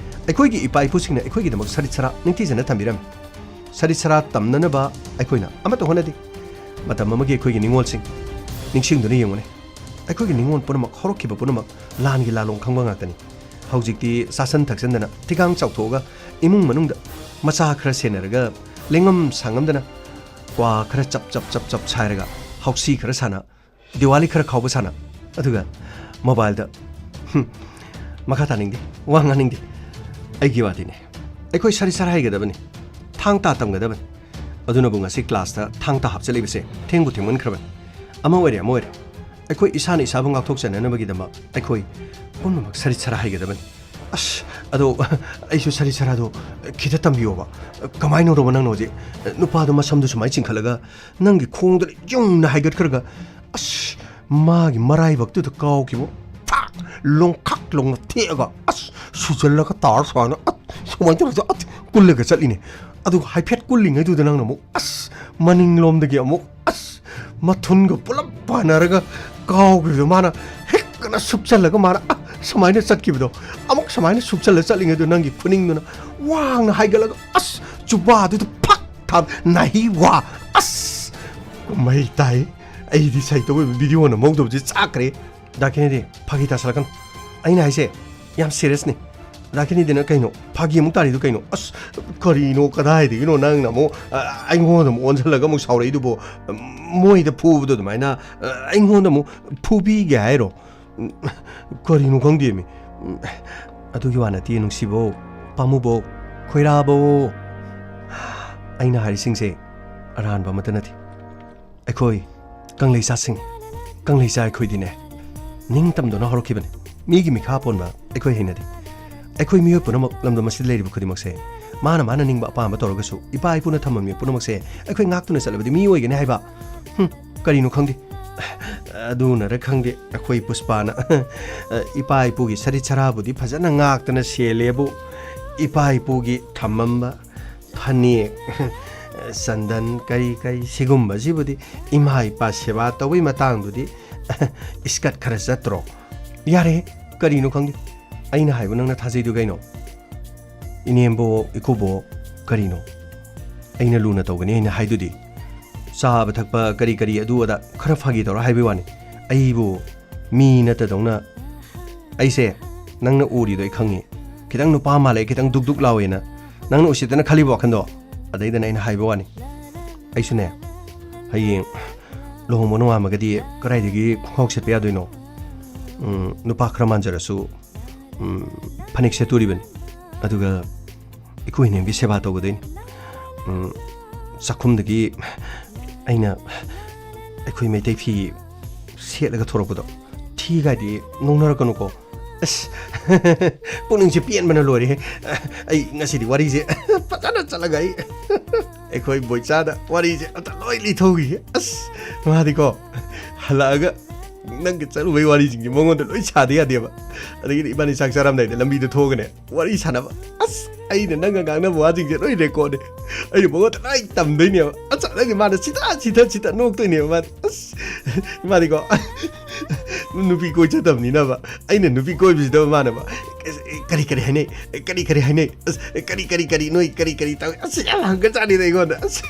ꯑꯩꯈꯣꯏꯒꯤ ꯏꯄꯥ ꯏꯄꯨꯁꯤꯡꯅ ꯑꯩꯈꯣꯏꯒꯤꯗꯃꯛ ꯁꯔꯤꯠ ꯁꯔꯥꯛ ꯅꯤꯡꯊꯤꯖꯅ ꯊꯝꯕꯤꯔꯝꯃꯤ꯫ ꯁꯔꯤꯠ ꯁꯔꯥꯛ ꯇꯝꯅꯅꯕ ꯑꯩꯈꯣꯏꯅ ꯑꯃꯠꯇ ꯍꯣꯠꯅꯗꯦ꯫ ꯃꯇꯝ ꯑꯃꯒꯤ ꯑꯩꯈꯣꯏꯒꯤ ꯅꯤꯡꯉꯣꯜꯁꯤꯡ ꯅꯤꯡꯁꯤꯡꯗꯨꯅ ꯌꯦꯡꯉꯨꯅꯦ꯫ ꯑꯩꯈꯣꯏꯒꯤ ꯅꯤꯡꯉꯣꯜ ꯄꯨꯝꯅꯃꯛ, ꯍꯧꯔꯛꯈꯤꯕ ꯄꯨꯝꯅꯃꯛ ꯂꯥꯟꯒꯤ ꯂꯥꯂꯣꯡ ꯈꯪꯕ ꯉꯥꯛꯇꯅꯤ꯫ ꯍꯧꯖꯤꯛꯇꯤ ꯆꯥꯁꯟ ꯊꯛꯆꯟꯗꯅ, ꯊꯤꯀꯥꯡ ꯆꯥꯎꯊꯣꯛꯑꯒ, ꯏꯃꯨꯡ ꯃꯅꯨꯡꯗ ꯃꯆꯥ ꯈꯔ ꯁꯦꯟꯅꯔꯒ, ꯂꯦꯡꯉꯝ ꯁꯥꯡꯉꯝꯗꯅ ꯀ꯭ꯋꯥ ꯈꯔ ꯆꯞ ꯆꯞ ꯆꯞ ꯆꯞ ꯁꯥꯏꯔꯒ, ꯍꯥꯎꯁꯤ ꯈꯔ ꯁꯥꯟꯅ, ꯗꯤꯋꯥꯂꯤ ꯈꯔ ꯈꯥꯎꯕ ꯁꯥꯟꯅ, ꯑꯗꯨꯒ ꯃꯣꯕꯥꯏꯜꯗ, ꯍꯨꯝ, ꯃꯈꯥ ꯇꯥꯅꯤꯡꯗꯦ, ꯋꯥ ꯉꯥꯡꯅꯤꯡꯗꯦ꯫ ꯑꯩꯒꯤ ꯋꯥꯗꯤꯅꯦ, ꯑꯩꯈꯣꯏ ꯁꯔꯤ ꯁꯔꯥ ꯍꯩꯒꯗꯕꯅꯤ, ꯊꯥꯡ ꯇꯥ ꯇꯝꯒꯗꯕꯅꯤ꯫ ꯑꯗꯨꯅꯕꯨ ꯉꯁꯤ ꯀ꯭ꯂꯥꯁꯇ ꯊꯥꯡ ꯇꯥ ꯍꯥꯞꯆꯜꯂꯤꯕꯁꯦ ꯊꯦꯡꯕꯨ ꯊꯦꯡꯃꯟꯈ꯭ꯔꯕꯅꯤ꯫ ꯑꯃ ꯑꯣꯏꯔꯦ, ꯑꯃ ꯑꯣꯏꯔꯦ, ꯑꯩꯈꯣꯏ ꯏꯁꯥꯅ ꯏꯁꯥꯕꯨ ꯉꯥꯛꯊꯣꯛꯆꯅꯅꯕꯒꯤꯗꯃꯛ ꯑꯩꯈꯣꯏ ꯄꯨꯝꯅꯃꯛ ꯁꯔꯤꯠ ꯁꯔꯥ ꯍꯩꯒꯗꯕꯅꯤ꯫ ꯑꯁ, ꯑꯗꯣ ꯑꯩꯁꯨ ꯁꯔꯤꯠ ꯁꯔꯥꯗꯣ ꯈꯤꯇ ꯇꯝꯕꯤꯌꯣꯕ꯫ ꯀꯃꯥꯏꯅ ꯇꯧꯔꯕ ꯅꯪꯅ ꯍꯧꯖꯤꯛ ꯅꯨꯄꯥꯗꯣ ꯃꯁꯝꯗꯣ ꯁꯨꯃꯥꯏꯅ ꯆꯤꯡꯈꯠꯂꯒ ꯅꯪꯒꯤ ꯈꯣꯡꯗ ꯌꯨꯡꯅ ꯍꯥꯏꯒꯠꯈ꯭ꯔꯒ, ꯑꯁ, ꯃꯥꯒꯤ ꯃꯔꯥꯏꯕꯛꯇꯨꯗ ꯀꯥꯎꯈꯤꯕ, ꯐꯥꯛ ꯂꯣꯡꯈꯛ ꯂꯣꯡꯅ ꯊꯦꯛꯑꯒ, ꯑꯁ, ꯁꯨꯖꯜꯂꯒ ꯇꯥꯔ ꯁꯨꯃꯥꯏꯅ, ꯑꯁ, ꯁꯨꯃꯥꯏꯅ ꯇꯧꯔꯒ, ꯑꯁ, ꯀꯨꯜꯂꯒ ꯆꯠꯂꯤꯅꯦ꯫ ꯑꯗꯨꯒ ꯍꯥꯏꯐꯦꯠ ꯀꯨꯜꯂꯤꯉꯩꯗꯨꯗ ꯅꯪꯅ ꯑꯃꯨꯛ, ꯑꯁ, ꯃꯅꯤꯡꯂꯣꯝꯗꯒꯤ ꯑꯃꯨꯛ, ꯑꯁ, ꯃꯊꯨꯟꯒ ꯄꯨꯂꯞ ꯄꯥꯟꯅꯔꯒ ꯀꯥꯎꯈ꯭ꯔꯤꯕꯗꯣ ꯃꯥꯅ ꯍꯦꯛꯀꯅ ꯁꯨꯞꯆꯜꯂꯒ ꯃꯥꯅ, ꯑ, ꯁꯨꯃꯥꯏꯅ ꯆꯠꯈꯤꯕꯗꯣ, ꯑꯃꯨꯛ ꯁꯨꯃꯥꯏꯅ ꯁꯨꯞꯆꯜꯂ ꯆꯠꯂꯤꯉꯩꯗ ꯅꯪꯒꯤ ꯈꯨꯅꯤꯡꯗꯨꯅ ꯋꯥꯡꯅ ꯍꯥꯏꯒꯠꯂꯒ, ꯑꯁ, ꯆꯨꯕꯥꯗꯨꯗ ꯐꯛ ꯊꯥ, ꯅꯥꯍꯤ ꯋꯥ, ꯑꯁ, ꯀꯨꯝꯍꯩ ꯇꯥꯏ꯫ ꯑꯩꯗꯤ ꯁꯥꯏꯇꯧꯕ ꯚꯤꯗꯤꯑꯣ ꯅꯝꯍꯧꯗꯕꯁꯦ ꯆꯥꯛꯈ꯭ꯔꯦ꯫ ꯗꯥ ꯀꯦꯅꯦꯗꯤ, ꯐꯥꯒꯤ ꯇꯥꯁꯜꯂꯛꯀꯅꯨ꯫ ꯑꯩꯅ ꯍꯥꯏꯁꯦ ꯌꯥꯝ ꯁꯤꯔꯤꯌꯁꯅꯤ꯫ ꯗꯥ ꯀꯦꯅꯦꯗꯤꯅ, "ꯀꯩꯅꯣ? ꯐꯥꯒꯤ ꯑꯃꯨꯛ ꯇꯥꯔꯤꯗꯨ ꯀꯩꯅꯣ? ꯑꯁ, ꯀꯔꯤꯅꯣ? ꯀꯗꯥꯏꯗꯒꯤꯅꯣ ꯅꯪꯅ ꯑꯃꯨꯛ, ꯑ, ꯑꯩꯉꯣꯟꯗ ꯑꯃꯨꯛ ꯑꯣꯟꯁꯤꯜꯂꯒ ꯑꯃꯨꯛ ꯁꯥꯎꯔꯛꯏꯗꯨꯕꯣ? ꯃꯣꯏꯗ ꯐꯨꯕꯗꯣ ꯑꯗꯨꯃꯥꯏꯅ, ꯑ, ꯑꯩꯉꯣꯟꯗ ꯑꯃꯨꯛ ꯐꯨꯕꯤꯒꯦ ꯍꯥꯏꯔꯣ? ꯎꯝ, ꯀꯔꯤꯅꯣ ꯈꯪꯗꯦꯃꯤ꯫ ꯎꯝ, ꯑꯗꯨꯒꯤ ꯋꯥ ꯅꯠꯇꯦ, ꯅꯨꯡꯁꯤꯕꯧ, ꯄꯥꯝꯃꯨꯕꯧ, ꯈꯣꯏꯔꯥꯕꯧ꯫ ꯑꯩꯅ ꯍꯥꯏꯔꯤꯁꯤꯡꯁꯦ ꯑꯔꯥꯟꯕ ꯑꯃꯠꯇ ꯅꯠꯇꯦ꯫ ꯑꯩꯈꯣꯏ ꯀꯪꯂꯩꯆꯥꯁꯤꯡ, ꯀꯪꯂꯩꯆꯥ ꯑꯩꯈꯣꯏꯗꯤꯅꯦ, ꯅꯤꯡꯇꯝꯗꯨꯅ ꯍꯧꯔꯛꯈꯤꯕꯅꯤ꯫ ꯃꯤꯒꯤ ꯃꯤꯈꯥ ꯄꯣꯟꯕ ꯑꯩꯈꯣꯏ ꯍꯩꯅꯗꯦ꯫ ꯑꯩꯈꯣꯏ ꯃꯤꯑꯣꯏ ꯄꯨꯝꯅꯃꯛ ꯂꯝꯗꯝ ꯑꯁꯤꯗ ꯂꯩꯔꯤꯕ ꯈꯨꯗꯤꯡꯃꯛꯁꯦ, ꯃꯥꯅ ꯃꯥꯅ ꯅꯤꯡꯕ ꯑꯄꯥꯝꯕ ꯇꯧꯔꯒꯁꯨ, ꯏꯄꯥ ꯏꯄꯨꯅ ꯊꯝꯃꯝꯃꯤꯕ ꯄꯨꯝꯅꯃꯛꯁꯦ ꯑꯩꯈꯣꯏ ꯉꯥꯛꯇꯨꯅ ꯆꯠꯂꯕꯗꯤ ꯃꯤ ꯑꯣꯏꯒꯅꯤ ꯍꯥꯏꯕ꯫ ꯍꯨꯝ, ꯀꯔꯤꯅꯣ ꯈꯪꯗꯦ꯫ ꯑꯗꯨꯅꯔ ꯈꯪꯗꯦ, ꯑꯩꯈꯣꯏ ꯄꯨꯁꯄꯥꯅ ꯏꯄꯥ ꯏꯄꯨꯒꯤ ꯁꯔꯤꯠ ꯁꯔꯥꯕꯨꯗꯤ ꯐꯖꯅ ꯉꯥꯛꯇꯅ ꯁꯦꯜꯂꯦꯕꯨ, ꯏꯄꯥ ꯏꯄꯨꯒꯤ ꯊꯝꯃꯝꯕ ꯐꯅꯦꯛ, ꯆꯟꯗꯟ, ꯀꯔꯤ ꯀꯔꯤ ꯁꯤꯒꯨꯝꯕꯁꯤꯕꯨꯗꯤ ꯏꯃꯥ ꯏꯄꯥ ꯁꯦꯕꯥ ꯇꯧꯕꯩ ꯃꯇꯥꯡꯗꯨꯗꯤ ꯏꯁꯀꯠ ꯈꯔ ꯆꯠꯇ꯭ꯔꯣ? ꯌꯥꯔꯦ, ꯀꯔꯤꯅꯣ ꯈꯪꯗꯦ꯫ ꯑꯩꯅ ꯍꯥꯏꯕ ꯅꯪꯅ ꯊꯥꯖꯩꯗꯨ ꯀꯩꯅꯣ? ꯏꯅꯦꯝꯕꯣ, ꯏꯀꯨꯕꯣ, ꯀꯔꯤꯅꯣ? ꯑꯩꯅ ꯂꯨꯅ ꯇꯧꯒꯅꯤ ꯍꯥꯏꯅ ꯍꯥꯏꯗꯨꯗꯤ꯫ ꯆꯥꯕ ꯊꯛꯄ ꯀꯔꯤ ꯀꯔꯤ ꯑꯗꯨ ꯑꯗꯥ ꯈꯔ ꯐꯥꯒꯤ ꯇꯧꯔ ꯍꯥꯏꯕꯩ ꯋꯥꯅꯤ꯫ ꯑꯩꯕꯨ ꯃꯤ ꯅꯠꯇꯗꯧꯅ, ꯑꯩꯁꯦ ꯅꯪꯅ ꯎꯔꯤꯗꯣ ꯑꯩ ꯈꯪꯉꯤ꯫ ꯈꯤꯇꯪ ꯅꯨꯄꯥ ꯃꯥꯜꯂꯦ, ꯈꯤꯇꯪ ꯗꯨꯛ ꯗꯨꯛ ꯂꯥꯎꯋꯦꯅ ꯅꯪꯅ ꯎꯁꯤꯠꯇꯅ ꯈꯜꯂꯤꯕ ꯋꯥꯈꯟꯗꯣ꯫ ꯑꯗꯩꯗꯅ ꯑꯩꯅ ꯍꯥꯏꯕ ꯋꯥꯅꯤ꯫ ꯑꯩꯁꯨꯅꯦ, ꯍꯌꯦꯡ ꯂꯨꯍꯣꯡꯕ ꯅꯣꯡꯉꯥꯟꯕꯒꯗꯤ ꯀꯗꯥꯏꯗꯒꯤ ꯈꯣꯡꯒ꯭ꯔꯥꯎ ꯁꯦꯠꯄ ꯌꯥꯗꯣꯏꯅꯣ? ꯎꯝ, ꯅꯨꯄꯥ ꯈꯔ ꯃꯥꯟꯖꯔꯁꯨ, ꯎꯝ, ꯐꯅꯦꯛ ꯁꯦꯠꯇꯣꯔꯤꯕꯅꯤ꯫ ꯑꯗꯨꯒ ꯑꯩꯈꯣꯏ ꯏꯅꯦꯝꯒꯤ ꯁꯦꯕꯥ ꯇꯧꯒꯗꯣꯏꯅꯤ꯫ ꯎꯝ, ꯆꯥꯛꯈꯨꯝꯗꯒꯤ ꯑꯩꯅ ꯑꯩꯈꯣꯏ ꯃꯩꯇꯩ ꯐꯤ ꯁꯦꯠꯂꯒ ꯊꯣꯔꯛꯄꯗꯣ, ꯊꯤ ꯀꯥꯏꯗꯤ ꯉꯧꯅꯔꯛꯀꯅꯨꯀꯣ꯫ ꯑꯁ, ꯄꯨꯛꯅꯤꯡꯁꯦ ꯄꯦꯟꯕꯅ ꯂꯣꯏꯔꯦꯍꯦ꯫ ꯑꯩ ꯉꯁꯤꯗꯤ ꯋꯥꯔꯤꯁꯦ ꯐꯖꯅ ꯆꯠꯂꯒ ꯑꯩ, ꯑꯩꯈꯣꯏ ꯕꯣꯏꯆꯥꯗ ꯋꯥꯔꯤꯁꯦ ꯑꯝꯇ ꯂꯣꯏ ꯂꯤꯊꯣꯛꯈꯤꯒꯦ꯫ ꯑꯁ, ꯃꯥꯗꯤꯀꯣ, ꯍꯜꯂꯛꯑꯒ ꯅꯪꯒ ꯆꯠꯂꯨꯕꯩ ꯋꯥꯔꯤꯁꯤꯡꯁꯦ ꯃꯉꯣꯟꯗ ꯂꯣꯏ ꯁꯥꯗ ꯌꯥꯗꯦꯕ꯫ ꯑꯗꯒꯤꯗꯤ ꯏꯕꯥꯅꯤ ꯆꯥꯛ ꯆꯥꯔꯝꯗꯥꯏꯗ ꯂꯝꯕꯤꯗ ꯊꯣꯛꯑꯒꯅꯦ ꯋꯥꯔꯤ ꯁꯥꯟꯅꯕ꯫ ꯑꯁ, ꯑꯩꯅ ꯅꯪꯒ ꯉꯥꯡꯅꯕ ꯋꯥꯁꯤꯡꯁꯦ ꯂꯣꯏ ꯔꯦꯀꯣꯔꯗꯅꯦ꯫ ꯑꯩꯅ ꯃꯉꯣꯟꯗ ꯂꯣꯏ ꯇꯝꯗꯣꯏꯅꯦꯕ꯫ ꯑꯁ, ꯅꯪꯒꯤ ꯃꯥꯅ ꯁꯤꯗ, ꯁꯤꯗ, ꯁꯤꯗ ꯅꯣꯛꯇꯣꯏꯅꯦꯕ ꯃꯥꯗꯤ꯫ ꯑꯁ, ꯃꯥꯗꯤꯀꯣ, ꯅꯨꯄꯤ ꯀꯣꯏ ꯆꯠꯇꯕꯅꯤꯅꯕ꯫ ꯑꯩꯅ ꯅꯨꯄꯤ ꯀꯣꯏꯕꯁꯤꯗ ꯃꯥꯅꯕ, "ꯀꯔꯤ, ꯀꯔꯤ ꯍꯥꯏꯅꯩ? ꯀꯔꯤ, ꯀꯔꯤ ꯍꯥꯏꯅꯩ? ꯑꯁ, ꯀꯔꯤ, ꯀꯔꯤ, ꯀꯔꯤ, ꯅꯣꯏ ꯀꯔꯤ, ꯀꯔꯤ ꯇꯧꯏ?" ꯑꯁ, ꯌꯥꯝ ꯍꯪꯒꯖꯥꯠꯅꯤꯗ ꯑꯩꯉꯣꯟꯗ꯫ ꯑꯁ,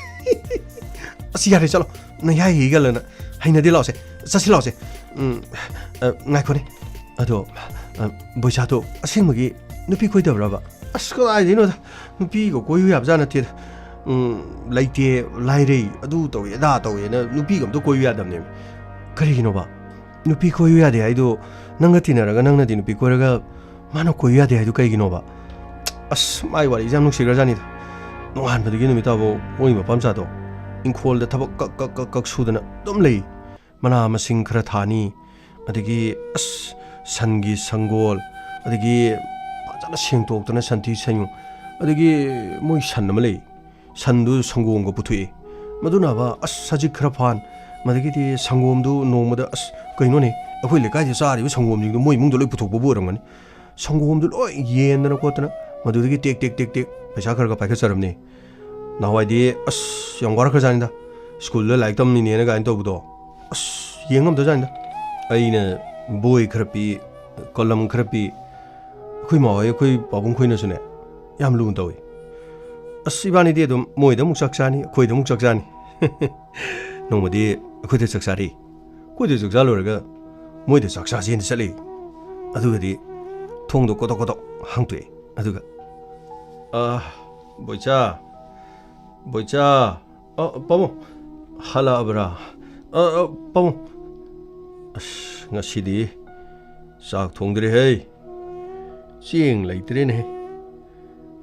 ꯑꯁ, ꯌꯥꯔꯦ, ꯆꯠꯂꯣ꯫ ꯅꯌꯥꯏ ꯍꯤꯒꯠꯂꯅ ꯍꯩꯅꯗꯦ, ꯂꯥꯛꯑꯣꯁꯦ꯫ ꯆꯠꯁꯤ, ꯂꯥꯛꯑꯣꯁꯦ꯫ ꯎꯝ, ꯑ, ꯉꯥꯏꯈꯣꯅꯦ꯫ ꯑꯗꯣ, ꯑ, ꯕꯣꯏꯆꯥꯗꯣ ꯑꯁꯦꯡꯕꯒꯤ ꯅꯨꯄꯤ ꯀꯣꯏꯗꯕ꯭ꯔꯕ? ꯑꯁ, ꯀꯗꯥꯏꯗꯩꯅꯣꯗ, ꯅꯨꯄꯤꯒ ꯀꯣꯏꯌꯨ ꯌꯥꯕꯖꯥꯠ ꯅꯠꯇꯦꯗ꯫ ꯎꯝ, ꯂꯩꯇꯦ, ꯂꯥꯏꯔꯩ, ꯑꯗꯨ ꯇꯧꯏ ꯑꯗꯥ ꯇꯧꯏꯅ ꯅꯨꯄꯤꯒ ꯑꯝꯇ ꯀꯣꯏꯌꯨ ꯌꯥꯗꯕꯅꯦꯕ꯫ ꯀꯔꯤꯒꯤꯅꯣꯕ? ꯅꯨꯄꯤ ꯀꯣꯏꯌꯨ ꯌꯥꯗꯦ ꯍꯥꯏꯗꯣ, ꯅꯪꯒ ꯇꯤꯟꯅꯔꯒ ꯅꯪꯅꯗꯤ ꯅꯨꯄꯤ ꯀꯣꯏꯔꯒ ꯃꯥꯅ ꯀꯣꯏꯌꯨ ꯌꯥꯗꯦ ꯍꯥꯏꯗꯣ ꯀꯩꯒꯤꯅꯣꯕ? ꯑꯁ, ꯃꯥꯏ ꯋꯥꯔꯤꯁꯦ ꯌꯥꯝ ꯅꯨꯡꯁꯤꯈ꯭ꯔꯖꯥꯠꯅꯤꯗ꯫ ꯅꯣꯡꯉꯥꯟꯕꯗꯒꯤ ꯅꯨꯃꯤꯠ ꯇꯥꯕꯧ ꯃꯣꯏ ꯃꯄꯥꯝꯆꯥꯗꯣ ꯏꯪꯈꯣꯜꯗ ꯊꯕꯛ ꯀꯛ ꯀꯛ ꯀꯛ ꯀꯛ ꯁꯨꯗꯅ ꯑꯗꯨꯝ ꯂꯩ꯫ ꯃꯅꯥ ꯃꯁꯤꯡ ꯈꯔ ꯊꯥꯅꯤ, ꯑꯗꯒꯤ ꯑꯁ, ꯁꯟꯒꯤ ꯁꯪꯒꯣꯜ, ꯑꯗꯒꯤ ꯐꯖꯅ ꯁꯦꯡꯗꯣꯛꯇꯅ ꯁꯟꯊꯤ ꯁꯟꯌꯨꯡ, ꯑꯗꯒꯤ ꯃꯣꯏ ꯁꯟ ꯑꯃ ꯂꯩ, ꯁꯟꯗꯨ ꯁꯪꯒꯣꯝꯒ ꯄꯨꯊꯣꯛꯏ꯫ ꯃꯗꯨꯅꯕ ꯑꯁ, ꯁꯖꯤꯛ ꯈꯔ ꯐꯥꯟ, ꯃꯗꯒꯤꯗꯤ ꯁꯪꯒꯣꯝꯗꯨ ꯅꯣꯡꯃꯗ ꯑꯁ, ꯀꯩꯅꯣꯅꯦ, ꯑꯩꯈꯣꯏ ꯂꯩꯀꯥꯏꯗ ꯆꯥꯔꯤꯕ ꯁꯪꯒꯣꯝꯁꯤꯡꯗꯣ ꯃꯣꯏ ꯏꯃꯨꯡꯗ ꯂꯣꯏ ꯄꯨꯊꯣꯛꯄꯕꯨ ꯑꯣꯏꯔꯝꯒꯅꯤ꯫ ꯁꯪꯒꯣꯝꯗꯨ ꯂꯣꯏ ꯌꯦꯟꯗꯅ ꯈꯣꯠꯇꯅ ꯃꯗꯨꯗꯒꯤ ꯇꯦꯛ ꯇꯦꯛ ꯇꯦꯛ ꯇꯦꯛ ꯄꯩꯁꯥ ꯈꯔ ꯈꯔ ꯄꯥꯏꯈꯠꯆꯔꯝꯅꯤ꯫ ꯅꯍꯥꯟꯋꯥꯏꯗꯤ ꯑꯁ, ꯌꯥꯝ ꯋꯥꯔꯛꯈ꯭ꯔꯖꯥꯠꯅꯤꯗ, ꯁ꯭ꯀꯨꯜꯗ ꯂꯥꯏꯔꯤꯛ ꯇꯝꯃꯤꯅꯦꯅ ꯀꯥꯏꯅ ꯇꯧꯕꯗꯣ꯫ ꯑꯁ, ꯌꯦꯡ ꯉꯝꯗꯖꯥꯠꯅꯤꯗ꯫ ꯑꯩꯅ ꯕꯣꯏ ꯈꯔ ꯄꯤ, ꯀꯂꯝ ꯈꯔ ꯄꯤ, ꯑꯩꯈꯣꯏ ꯃꯥꯍꯣꯏ, ꯑꯩꯈꯣꯏ ꯄꯥꯕꯨꯡ ꯈꯣꯏꯅꯁꯨꯅꯦ, ꯌꯥꯝ ꯂꯨꯅ ꯇꯧꯏ꯫ ꯑꯁ, ꯏꯕꯥꯅꯤꯗꯤ ꯑꯗꯨꯝ ꯃꯣꯏꯗ ꯑꯃꯨꯛ ꯆꯥꯛ ꯆꯥꯅꯤ, ꯑꯩꯈꯣꯏꯗ ꯑꯃꯨꯛ ꯆꯥꯛ ꯆꯥꯅꯤ꯫ ꯅꯣꯡꯃꯗꯤ ꯑꯩꯈꯣꯏꯗ ꯆꯥꯛ ꯆꯥꯔꯤ꯫ ꯑꯩꯈꯣꯏꯗ ꯆꯥꯛ ꯆꯥ ꯂꯣꯏꯔꯒ ꯃꯣꯏꯗ ꯆꯥꯛ ꯆꯥꯁꯦꯅ ꯆꯠꯂꯤ꯫ ꯑꯗꯨꯒꯗꯤ ꯊꯣꯡꯗꯣ ꯀꯣꯇꯣꯛ ꯀꯣꯇꯣꯛ ꯍꯥꯡꯇꯣꯛꯑꯦ꯫ ꯑꯗꯨꯒ, "ꯑꯥ, ꯕꯣꯏꯆꯥ, ꯕꯣꯏꯆꯥ, ꯑ, ꯄꯥꯕꯨꯡ, ꯍꯜꯂꯛꯑꯕ꯭ꯔꯥ? ꯑ, ꯑ, ꯄꯥꯕꯨꯡ, ꯑꯁ, ꯉꯁꯤꯗꯤ ꯆꯥꯛ ꯊꯣꯡꯗ꯭ꯔꯦꯍꯦ꯫ ꯆꯦꯡ ꯂꯩꯇ꯭ꯔꯦꯅꯦꯍꯦ꯫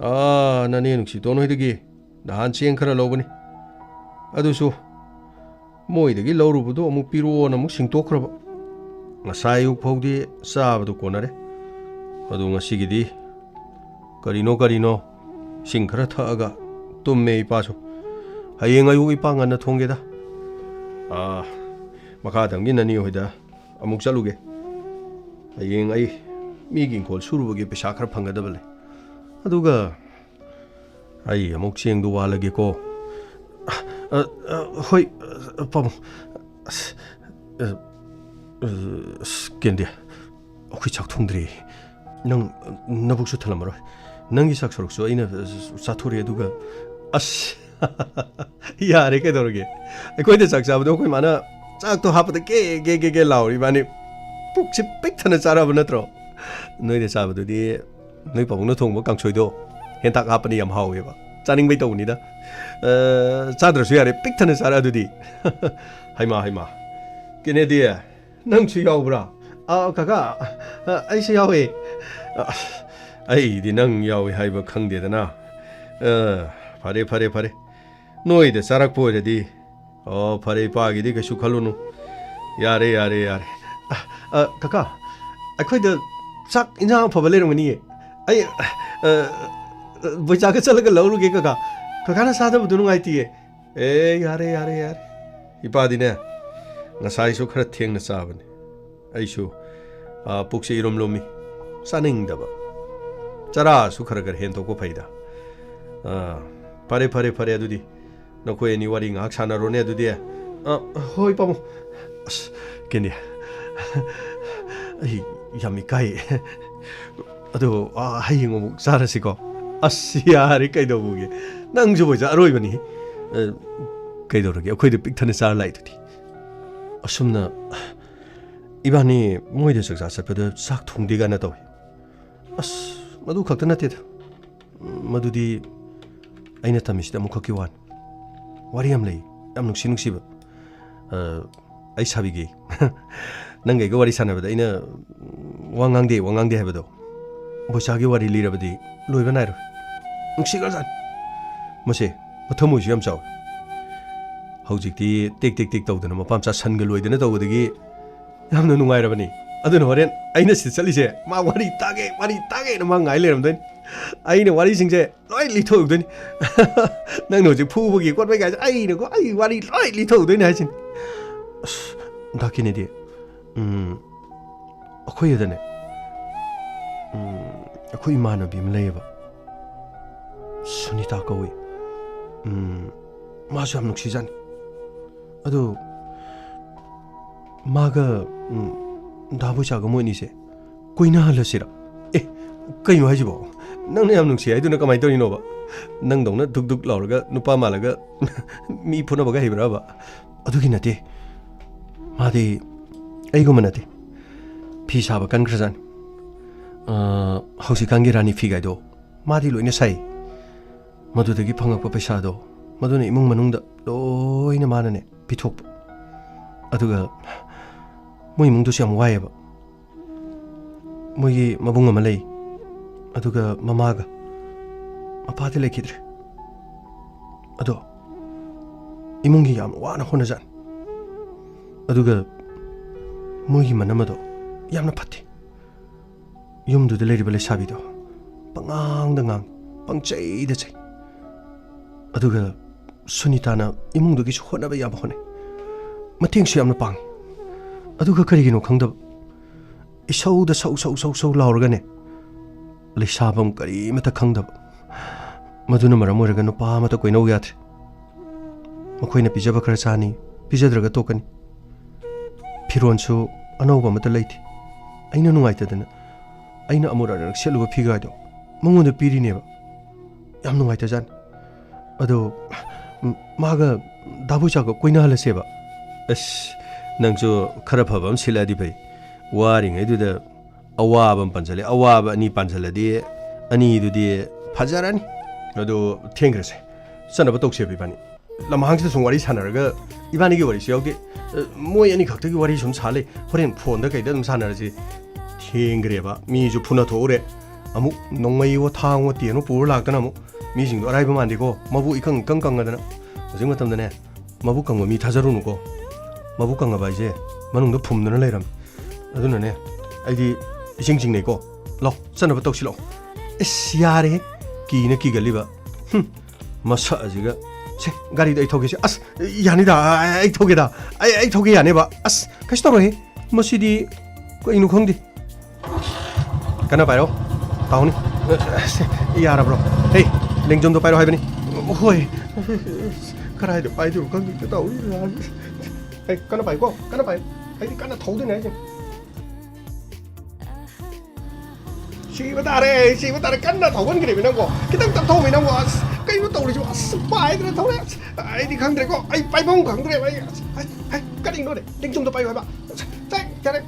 ꯑꯥ, ꯅꯅꯦ ꯅꯨꯡꯁꯤꯇꯣꯟ ꯍꯣꯏꯗꯒꯤ ꯅꯍꯥꯟ ꯆꯦꯡ ꯈꯔ ꯂꯧꯕꯅꯤ꯫ ꯑꯗꯨꯁꯨ ꯃꯣꯏꯗꯒꯤ ꯂꯧꯔꯨꯕꯗꯣ ꯑꯃꯨꯛ ꯄꯤꯔꯛꯑꯣꯅ ꯑꯃꯨꯛ ꯁꯤꯡꯇꯣꯛꯈ꯭ꯔꯕ꯫ ꯉꯁꯥꯏ ꯑꯌꯨꯛ ꯐꯥꯎꯗꯤ ꯆꯥꯕꯗꯨ ꯀꯣꯟꯅꯔꯦ꯫ ꯑꯗꯨ ꯉꯁꯤꯒꯤꯗꯤ ꯀꯔꯤꯅꯣ ꯀꯔꯤꯅꯣ ꯏꯁꯤꯡ ꯈꯔ ꯊꯛꯑꯒ ꯇꯨꯝꯃꯦ ꯏꯄꯥꯁꯨ꯫ ꯍꯌꯦꯡ ꯑꯌꯨꯛ ꯏꯄꯥ ꯉꯟꯅ ꯊꯣꯡꯒꯦꯗ꯫ ꯑꯥ, ꯃꯈꯥ ꯊꯪꯒꯤ ꯅꯅꯦ ꯍꯣꯏꯗ ꯑꯃꯨꯛ ꯆꯠꯂꯨꯒꯦ꯫ ꯍꯌꯦꯡ ꯑꯩ ꯃꯤꯒꯤ ꯏꯪꯈꯣꯜ ꯁꯨꯔꯨꯕꯒꯤ ꯄꯩꯁꯥ ꯈꯔ ꯐꯪꯒꯗꯕ ꯂꯩ꯫ ꯑꯗꯨꯒ ꯑꯩ ꯑꯃꯨꯛ ꯆꯦꯡꯗꯨ ꯋꯥꯜꯂꯒꯦꯀꯣ꯫ ꯑ, ꯑ, ꯍꯣꯏ, ꯑ, ꯄꯥꯕꯨꯡ꯫ ꯑꯁ, ꯑ, ꯑ, ꯑꯁ, ꯀꯦꯟꯗꯤ, ꯑꯩꯈꯣꯏ ꯆꯥꯛ ꯊꯣꯡꯗ꯭ꯔꯤ꯫ ꯅꯪ ꯅꯕꯨꯛꯁꯨ ꯊꯜꯂꯝꯃꯔꯣꯏ꯫ ꯅꯪꯒꯤ ꯆꯥꯛ ꯁꯔꯨꯛꯁꯨ ꯑꯩꯅ, ꯑ, ꯆꯥꯊꯣꯔꯛꯑꯦ, ꯑꯗꯨꯒ, ꯑꯁ, ꯌꯥꯔꯦ, ꯀꯩꯗꯧꯔꯒꯦ? ꯑꯩꯈꯣꯏꯗ ꯆꯥꯛ ꯆꯥꯕꯗꯣ ꯑꯩꯈꯣꯏ ꯃꯥꯅ ꯆꯥꯛꯇꯣ ꯍꯥꯞꯄꯗ ꯀꯦ, ꯀꯦ, ꯀꯦ, ꯀꯦ ꯂꯥꯎꯔꯤ ꯏꯕꯥꯅꯤ꯫ ꯄꯨꯛꯁꯤ ꯄꯤꯛ ꯊꯟꯅ ꯆꯥꯔꯕ ꯅꯠꯇ꯭ꯔꯣ? ꯅꯣꯏꯗ ꯆꯥꯕꯗꯨꯗꯤ ꯅꯣꯏ ꯄꯥꯕꯨꯡꯅ ꯊꯣꯡꯕ ꯀꯥꯡꯁꯣꯏꯗꯣ ꯍꯦꯟꯇꯥꯛ ꯍꯥꯞꯄꯅꯤ, ꯌꯥꯝ ꯍꯥꯎꯋꯦꯕ꯫ ꯆꯥꯅꯤꯡꯕꯩ ꯇꯧꯕꯅꯤꯗ꯫ ꯑ, ꯆꯥꯗ꯭ꯔꯁꯨ ꯌꯥꯔꯦ, ꯄꯤꯛ ꯊꯟꯅ ꯆꯥꯔ ꯑꯗꯨꯗꯤ꯫ ꯍꯩꯃꯥ, ꯍꯩꯃꯥ꯫ ꯀꯦꯅꯦꯗꯤ, ꯅꯪꯁꯨ ꯌꯥꯎꯕ꯭ꯔꯥ? ꯑ, ꯀꯀꯥ, ꯑ, ꯑꯩꯁꯨ ꯌꯥꯎꯋꯦ꯫ ꯑ, ꯑꯩꯗꯤ ꯅꯪ ꯌꯥꯎꯏ ꯍꯥꯏꯕ ꯈꯪꯗꯦꯗꯅ꯫ ꯑ, ꯐꯔꯦ, ꯐꯔꯦ, ꯐꯔꯦ꯫ ꯅꯣꯏꯗ ꯆꯥꯔꯛꯄ ꯑꯣꯏꯔꯗꯤ꯫ ꯑꯣ, ꯐꯔꯦ, ꯏꯄꯥꯒꯤꯗꯤ ꯀꯩꯁꯨ ꯈꯜꯂꯨꯅꯨ꯫ ꯌꯥꯔꯦ, ꯌꯥꯔꯦ, ꯌꯥꯔꯦ꯫ ꯑ, ꯑ, ꯀꯀꯥ, ꯑꯩꯈꯣꯏꯗ ꯆꯥꯛ ꯏꯟꯖꯥꯡ ꯑꯐꯕ ꯂꯩꯔꯝꯒꯅꯤꯌꯦ꯫ ꯑꯩ, ꯑ, ꯑ, ꯕꯣꯏꯆꯥꯒ ꯆꯠꯂꯒ ꯂꯧꯔꯨꯒꯦ, ꯀꯀꯥ꯫ ꯀꯀꯥꯅ ꯆꯥꯗꯕꯗꯨ ꯅꯨꯡꯉꯥꯏꯇꯤꯌꯦ꯫ ꯑꯦ, ꯌꯥꯔꯦ, ꯌꯥꯔꯦ, ꯌꯥꯔꯦ꯫ ꯏꯄꯥꯗꯤꯅꯦ, ꯉꯁꯥꯏꯁꯨ ꯈꯔ ꯊꯦꯡꯅ ꯆꯥꯕꯅꯦ꯫ ꯑꯩꯁꯨ, ꯑ, ꯄꯨꯛꯁꯦ ꯏꯔꯨꯝ ꯂꯨꯝꯃꯤ꯫ ꯆꯥꯅꯤꯡꯗꯕ꯫ ꯆꯔꯥꯁꯨ ꯈꯔ ꯈꯔ ꯍꯦꯟꯗꯣꯛꯄ ꯐꯩꯗ꯫ ꯑ, ꯐꯔꯦ, ꯐꯔꯦ, ꯐꯔꯦ, ꯑꯗꯨꯗꯤ ꯅꯈꯣꯏ ꯑꯅꯤ ꯋꯥꯔꯤ ꯉꯥꯏꯍꯥꯛ ꯁꯥꯟꯅꯔꯣꯅꯦ ꯑꯗꯨꯗꯤ꯫ ꯑ, ꯍꯣꯏ, ꯄꯥꯕꯨꯡ꯫ ꯑꯁ, ꯀꯦꯅꯦ꯫ ꯑꯩ ꯌꯥꯝ ꯏꯀꯥꯏꯌꯦ꯫ ꯑꯗꯣ, ꯑ, ꯍꯌꯦꯡ ꯑꯃꯨꯛ ꯆꯥꯔꯁꯤꯀꯣ꯫ ꯑꯁ, ꯌꯥꯔꯦ, ꯀꯩꯗꯧꯕꯒꯤ? ꯅꯪꯁꯨ ꯕꯣꯏꯆꯥ ꯑꯔꯣꯏꯕꯅꯤ꯫ ꯑ, ꯀꯩꯗꯧꯔꯒꯦ? ꯑꯩꯈꯣꯏꯗ ꯄꯤꯛ ꯊꯟꯅ ꯆꯥꯔ ꯂꯥꯛꯏꯗꯨꯗꯤ꯫ ꯑꯁꯨꯝꯅ ꯏꯕꯥꯅꯤ ꯃꯣꯏꯗ ꯆꯥꯛꯆꯥ ꯆꯠꯄꯗ ꯆꯥꯛ ꯊꯣꯡꯗꯦ ꯀꯥꯏꯅ ꯇꯧꯏ꯫ ꯑꯁ, ꯃꯗꯨ ꯈꯛꯇ ꯅꯠꯇꯦꯗ꯫ ꯃꯗꯨꯗꯤ ꯑꯩꯅ ꯇꯝꯃꯤꯁꯤꯗ ꯑꯃꯨꯛꯈꯛꯀꯤ ꯋꯥꯅꯤ꯫ ꯋꯥꯔꯤ ꯌꯥꯝ ꯂꯩ, ꯌꯥꯝ ꯅꯨꯡꯁꯤ ꯅꯨꯡꯁꯤꯕ꯫ ꯑ, ꯑꯩ ꯁꯥꯕꯤꯒꯦ꯫ ꯅꯪꯒ ꯑꯩꯒ ꯋꯥꯔꯤ ꯁꯥꯟꯅꯕꯗ ꯑꯩꯅ ꯋꯥ ꯉꯥꯡꯗꯦ, ꯋꯥ ꯉꯥꯡꯗꯦ ꯍꯥꯏꯕꯗꯣ, ꯕꯣꯏꯆꯥꯒꯤ ꯋꯥꯔꯤ ꯂꯤꯔꯕꯗꯤ ꯂꯣꯏꯕ ꯅꯥꯏꯔꯣꯏ꯫ ꯅꯨꯡꯁꯤꯈ꯭ꯔꯖꯥꯠꯅꯤ꯫ ꯃꯁꯦ, ꯃꯊꯃꯣꯏꯁꯨ ꯌꯥꯝ ꯆꯥꯎꯏ꯫ ꯍꯧꯖꯤꯛꯇꯤ ꯇꯦꯛ ꯇꯦꯛ ꯇꯦꯛ ꯇꯧꯗꯅ ꯃꯄꯥ ꯃꯆꯥ ꯁꯟꯒ ꯂꯣꯏꯗꯅ ꯇꯧꯕꯗꯒꯤ ꯌꯥꯝꯅ ꯅꯨꯡꯉꯥꯏꯔꯕꯅꯤ꯫ ꯑꯗꯨꯅ ꯍꯣꯔꯦꯟ ꯑꯩꯅ ꯁꯤꯗ ꯆꯠꯂꯤꯁꯦ, ꯃꯥ ꯋꯥꯔꯤ ꯇꯥꯒꯦ, ꯋꯥꯔꯤ ꯇꯥꯒꯦꯅ ꯃꯥ ꯉꯥꯏ ꯂꯩꯔꯝꯗꯣꯏꯅꯤ꯫ ꯑꯩꯅ ꯋꯥꯔꯤꯁꯤꯡꯁꯦ ꯂꯣꯏ ꯂꯤꯊꯣꯛꯎꯗꯣꯏꯅꯤ꯫ ꯅꯪꯅ ꯍꯧꯖꯤꯛ ꯐꯨꯕꯒꯤ ꯈꯣꯠꯄꯒꯤ ꯀꯥꯏꯁꯦ ꯑꯩꯅꯀꯣ, ꯑꯩ ꯋꯥꯔꯤ ꯂꯣꯏ ꯂꯤꯊꯣꯛꯎꯗꯣꯏꯅꯤ ꯍꯥꯏꯁꯤꯅꯤ꯫ ꯑꯁ, ꯗꯥ ꯀꯦꯅꯦꯗꯤ, ꯎꯝ, ꯑꯩꯈꯣꯏ ꯑꯗꯅꯦ, ꯎꯝ, ꯑꯩꯈꯣꯏ ꯏꯃꯥꯟꯅꯕꯤ ꯑꯃ ꯂꯩꯌꯦꯕ, ꯁꯨꯅꯤꯇꯥ ꯀꯧꯏ꯫ ꯎꯝ, ꯃꯥꯁꯨ ꯌꯥꯝ ꯅꯨꯡꯁꯤꯖꯥꯠꯅꯤ꯫ ꯑꯗꯨ ꯃꯥꯒ, ꯎꯝ, ꯗꯥ ꯕꯣꯏꯆꯥꯒ ꯃꯣꯏ ꯑꯅꯤꯁꯦ ꯀꯣꯏꯅꯍꯜꯂꯁꯤꯔ? ꯑꯦ, ꯀꯩꯅꯣ ꯍꯥꯏꯁꯤꯕꯣ? ꯅꯪꯅ ꯌꯥꯝ ꯅꯨꯡꯁꯤ ꯍꯥꯏꯗꯨꯅ ꯀꯃꯥꯏꯅ ꯇꯧꯔꯤꯅꯣꯕ? ꯅꯪꯗꯧꯅ ꯙꯨꯛ ꯙꯨꯛ ꯂꯥꯎꯔꯒ, ꯅꯨꯄꯥ ꯃꯥꯜꯂꯒ, ꯃꯤ ꯐꯨꯅꯕꯒ ꯍꯩꯕ꯭ꯔꯕ? ꯑꯗꯨꯒꯤ ꯅꯠꯇꯦ꯫ ꯃꯥꯗꯤ ꯑꯩꯒꯨꯝꯕ ꯅꯠꯇꯦ꯫ ꯐꯤ ꯁꯥꯕ ꯀꯟꯈ꯭ꯔꯖꯥꯠꯅꯤ꯫ ꯑ, ꯍꯧꯖꯤꯛꯀꯥꯟꯒꯤ ꯔꯥꯅꯤ ꯐꯤꯒꯥꯏꯗꯣ ꯃꯥꯗꯤ ꯂꯣꯏꯅ ꯁꯥꯏ꯫ ꯃꯗꯨꯗꯒꯤ ꯐꯪꯉꯛꯄ ꯄꯩꯁꯥꯗꯣ ꯃꯗꯨꯅ ꯏꯃꯨꯡ ꯃꯅꯨꯡꯗ ꯂꯣꯏꯅ ꯃꯥꯅꯅꯦ ꯄꯤꯊꯣꯛꯄ꯫ ꯑꯗꯨꯒ ꯃꯣꯏ ꯏꯃꯨꯡꯗꯨꯁꯨ ꯌꯥꯝ ꯋꯥꯏꯑꯦꯕ꯫ ꯃꯣꯏꯒꯤ ꯃꯕꯨꯡ ꯑꯃ ꯂꯩ, ꯑꯗꯨꯒ ꯃꯃꯥꯒ꯫ ꯃꯄꯥꯗꯤ ꯂꯩꯈꯤꯗ꯭ꯔꯦ꯫ ꯑꯗꯣ ꯏꯃꯨꯡꯒꯤ ꯌꯥꯝ ꯋꯥꯅ ꯍꯣꯠꯅꯖꯥꯠꯅꯤ꯫ ꯑꯗꯨꯒ ꯃꯣꯏꯒꯤ ꯃꯅꯝ ꯑꯗꯣ ꯌꯥꯝꯅ ꯐꯠꯇꯦ꯫ ꯌꯨꯝꯗꯨꯗ ꯂꯩꯔꯤꯕ ꯂꯩꯁꯥꯕꯤꯗꯣ ꯄꯉꯥꯡꯗ ꯉꯥꯡ, ꯄꯪꯆꯩꯗ ꯆꯩ꯫ ꯑꯗꯨꯒ ꯁꯨꯅꯤꯇꯥꯅ ꯏꯃꯨꯡꯗꯨꯒꯤꯁꯨ ꯍꯣꯠꯅꯕ ꯌꯥꯕ ꯍꯣꯠꯅꯩ, ꯃꯇꯦꯡꯁꯨ ꯌꯥꯝꯅ ꯄꯥꯡꯉꯤ꯫ ꯑꯗꯨꯒ ꯀꯔꯤꯒꯤꯅꯣ ꯈꯪꯗꯕ, ꯏꯁꯧꯗ ꯁꯧ ꯁꯧ ꯁꯧ ꯁꯧ ꯂꯥꯎꯔꯒꯅꯦ, ꯂꯩꯁꯥꯐꯝ ꯀꯔꯤꯃꯠꯇ ꯈꯪꯗꯕ꯫ ꯃꯗꯨꯅ ꯃꯔꯝ ꯑꯣꯏꯔꯒ ꯅꯨꯄꯥ ꯑꯃꯠꯇ ꯀꯣꯏꯅꯧ ꯌꯥꯗ꯭ꯔꯦ꯫ ꯃꯈꯣꯏꯅ ꯄꯤꯖꯕ ꯈꯔ ꯆꯥꯅꯤ, ꯄꯤꯖꯗ꯭ꯔꯒ ꯇꯣꯛꯀꯅꯤ꯫ ꯐꯤꯔꯣꯟꯁꯨ ꯑꯅꯧꯕ ꯑꯃꯠꯇ ꯂꯩꯇꯦ꯫ ꯑꯩꯅ ꯅꯨꯡꯉꯥꯏꯇꯗꯅ ꯑꯩꯅ ꯑꯃꯨꯔꯛ ꯑꯅꯤꯔꯛ ꯁꯦꯠꯂꯨꯕ ꯐꯤꯒꯥꯗꯣ ꯃꯉꯣꯟꯗ ꯄꯤꯔꯤꯅꯦꯕ꯫ ꯌꯥꯝ ꯅꯨꯡꯉꯥꯏꯇꯖꯥꯠꯅꯤ꯫ ꯑꯗꯣ, ꯎꯝ, ꯃꯥꯒ ꯗꯥ ꯕꯣꯏꯆꯥꯒ ꯀꯣꯏꯅꯍꯜꯂꯁꯦꯕ꯫ ꯑꯁ, ꯅꯪꯁꯨ ꯈꯔ ꯐꯕ ꯑꯃ ꯁꯤꯜꯂꯛꯑꯗꯤ ꯐꯩ꯫ ꯋꯥꯔꯤꯉꯩꯗꯨꯗ ꯑꯋꯥꯕ ꯑꯃ ꯄꯟꯁꯤꯜꯂꯦ꯫ ꯑꯋꯥꯕ ꯑꯅꯤ ꯄꯥꯟꯁꯤꯜꯂꯗꯤ ꯑꯅꯤꯗꯨꯗꯤ ꯐꯖꯔꯅꯤ꯫ ꯑꯗꯣ ꯊꯦꯡꯈ꯭ꯔꯁꯦ, ꯆꯠꯅꯕ ꯇꯧꯁꯦꯕ ꯏꯕꯥꯅꯤ꯫ ꯂꯝꯍꯥꯡꯁꯤꯗ ꯁꯨꯝ ꯋꯥꯔꯤ ꯁꯥꯟꯅꯔꯒ ꯏꯕꯥꯅꯤꯒꯤ ꯋꯥꯔꯤꯁꯨ ꯌꯥꯎꯗꯦ꯫ ꯑ, ꯃꯣꯏ ꯑꯅꯤ ꯈꯛꯇꯒꯤ ꯋꯥꯔꯤ ꯁꯨꯝ ꯁꯥ ꯂꯩ꯫ ꯍꯣꯔꯦꯟ ꯐꯣꯟꯗ ꯀꯩꯗ ꯑꯗꯨꯝ ꯁꯥꯟꯅꯔꯁꯤ꯫ ꯊꯦꯡꯈ꯭ꯔꯦꯕ, ꯃꯤꯁꯨ ꯐꯨꯅ ꯊꯣꯛꯎꯔꯦ꯫ ꯑꯃꯨꯛ ꯅꯣꯡꯃꯩꯋꯣ ꯊꯥꯡꯋꯣ ꯇꯦꯟꯋꯣ ꯄꯨꯔ ꯂꯥꯛꯇꯅ ꯑꯃꯨꯛ ꯃꯤꯁꯤꯡꯗꯣ ꯑꯔꯥꯏꯕ ꯃꯥꯟꯗꯦꯀꯣ꯫ ꯃꯕꯨꯛ ꯏꯀꯪ ꯏꯀꯪ ꯀꯪꯉꯗꯅ꯫ ꯍꯧꯖꯤꯛ ꯃꯇꯝꯗꯅꯦ, ꯃꯕꯨꯛ ꯀꯪꯕ ꯃꯤ ꯊꯥꯖꯔꯨꯅꯨꯀꯣ꯫ ꯃꯕꯨꯛ ꯀꯪꯉꯕ ꯍꯥꯏꯁꯦ ꯃꯅꯨꯡꯗ ꯐꯨꯝꯗꯨꯅ ꯂꯩꯔꯝꯅꯤ꯫ ꯑꯗꯨꯅꯅꯦ, ꯑꯩꯗꯤ ꯏꯁꯤꯡ ꯆꯤꯡꯅꯩꯀꯣ꯫ ꯂꯥꯎ, ꯆꯠꯅꯕ ꯇꯧꯁꯤ ꯂꯥꯎ꯫ ꯏꯁ, ꯌꯥꯔꯦꯍꯦ, ꯀꯤꯅ ꯀꯤꯒꯜꯂꯤꯕ꯫ ꯍꯨꯝ, ꯃꯁꯛ ꯑꯁꯤꯒ꯫ ꯁꯦ, ꯒꯥꯔꯤꯗ ꯑꯩ ꯊꯧꯒꯦꯁꯦ꯫ ꯑꯁ, ꯌꯥꯅꯤꯗ, ꯑꯩ, ꯑꯩ ꯊꯧꯒꯦꯗ꯫ ꯑꯩ, ꯑꯩ ꯊꯧꯒꯦ ꯌꯥꯅꯦꯕ꯫ ꯑꯁ, ꯀꯩꯁꯨ ꯇꯧꯔꯣꯏꯍꯦ꯫ ꯃꯁꯤꯗꯤ ꯀꯩꯅꯣ ꯈꯪꯗꯦ꯫ ꯀꯟꯅ ꯄꯥꯏꯔꯣ꯫ ꯇꯥꯎꯅꯤ꯫ ꯁꯦ, ꯌꯥꯔꯕ꯭ꯔꯣ? ꯍꯦ, ꯂꯦꯡꯖꯨꯝꯗꯣ ꯄꯥꯏꯔꯣ ꯍꯥꯏꯕꯅꯤ꯫ ꯍꯣꯏ꯫ ꯀꯗꯥꯏꯗ ꯄꯥꯏꯗꯣꯏꯅꯣ ꯈꯪꯗꯦ꯫ ꯇꯧꯔꯤ꯫ ꯍꯦ, ꯀꯟꯅ ꯄꯥꯏꯀꯣ, ꯀꯟꯅ ꯄꯥꯏ꯫ ꯑꯩꯗꯤ ꯀꯟꯅ ꯊꯧꯗꯣꯏꯅꯦ ꯍꯥꯏꯁꯦ꯫ ꯁꯤꯕ ꯇꯥꯔꯦ, ꯁꯤꯕ ꯇꯥꯔꯦ꯫ ꯀꯟꯅ ꯊꯧꯒꯟꯈ꯭ꯔꯦꯃꯤ ꯅꯪꯕꯣ꯫ ꯈꯤꯇꯪ ꯇꯞꯊꯧꯃꯤ ꯅꯪꯕꯣ꯫ ꯑꯁ, ꯀꯩꯅꯣ ꯇꯧꯔꯤꯁꯤꯕꯣ? ꯑꯁ, ꯄꯥꯏꯗꯅ ꯊꯧꯔꯦ꯫ ꯑꯁ, ꯑꯩꯗꯤ ꯈꯪꯗ꯭ꯔꯦꯀꯣ꯫ ꯑꯩ ꯄꯥꯏꯐꯝ ꯈꯪꯗ꯭ꯔꯦꯕ ꯑꯩ꯫ ꯑꯁ, ꯑꯩ, ꯑꯩ, ꯀꯔꯤꯅꯣꯅꯦ? ꯂꯦꯡꯖꯨꯝꯗꯣ ꯄꯥꯏꯌꯨ ꯍꯥꯏꯕ꯫ ꯑꯁ, ꯆꯥꯏ, ꯌꯥꯔꯦ꯫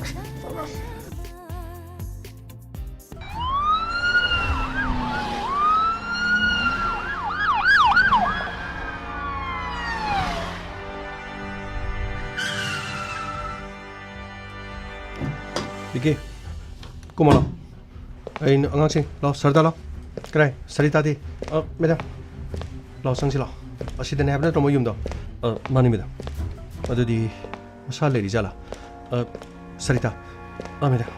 ꯀꯨꯝꯃꯣ ꯂꯥꯎ꯫ ꯑꯩ, ꯑꯉꯥꯡꯁꯤꯡ, ꯂꯥꯎ, ꯁꯔꯗꯥ ꯂꯥꯎ꯫ ꯀꯗꯥꯏ? ꯁꯔꯤꯇꯥꯗꯤ? ꯑ, ꯃꯦꯗꯥꯝ꯫ ꯂꯥꯎ, ꯆꯪꯁꯤ ꯂꯥꯎ꯫ ꯑꯁꯤꯗꯅꯦ ꯍꯥꯏꯕ ꯅꯠꯇ꯭ꯔꯣ ꯃꯣꯏ ꯌꯨꯝꯗꯣ? ꯑ, ꯃꯥꯅꯤ, ꯃꯦꯗꯥꯝ꯫ ꯑꯗꯨꯗꯤ ꯃꯁꯥ ꯂꯩꯔꯤ ꯖꯥꯠꯂꯥ? ꯑ, ꯁꯔꯤꯇꯥ꯫ ꯑ, ꯃꯦꯗꯥꯝ꯫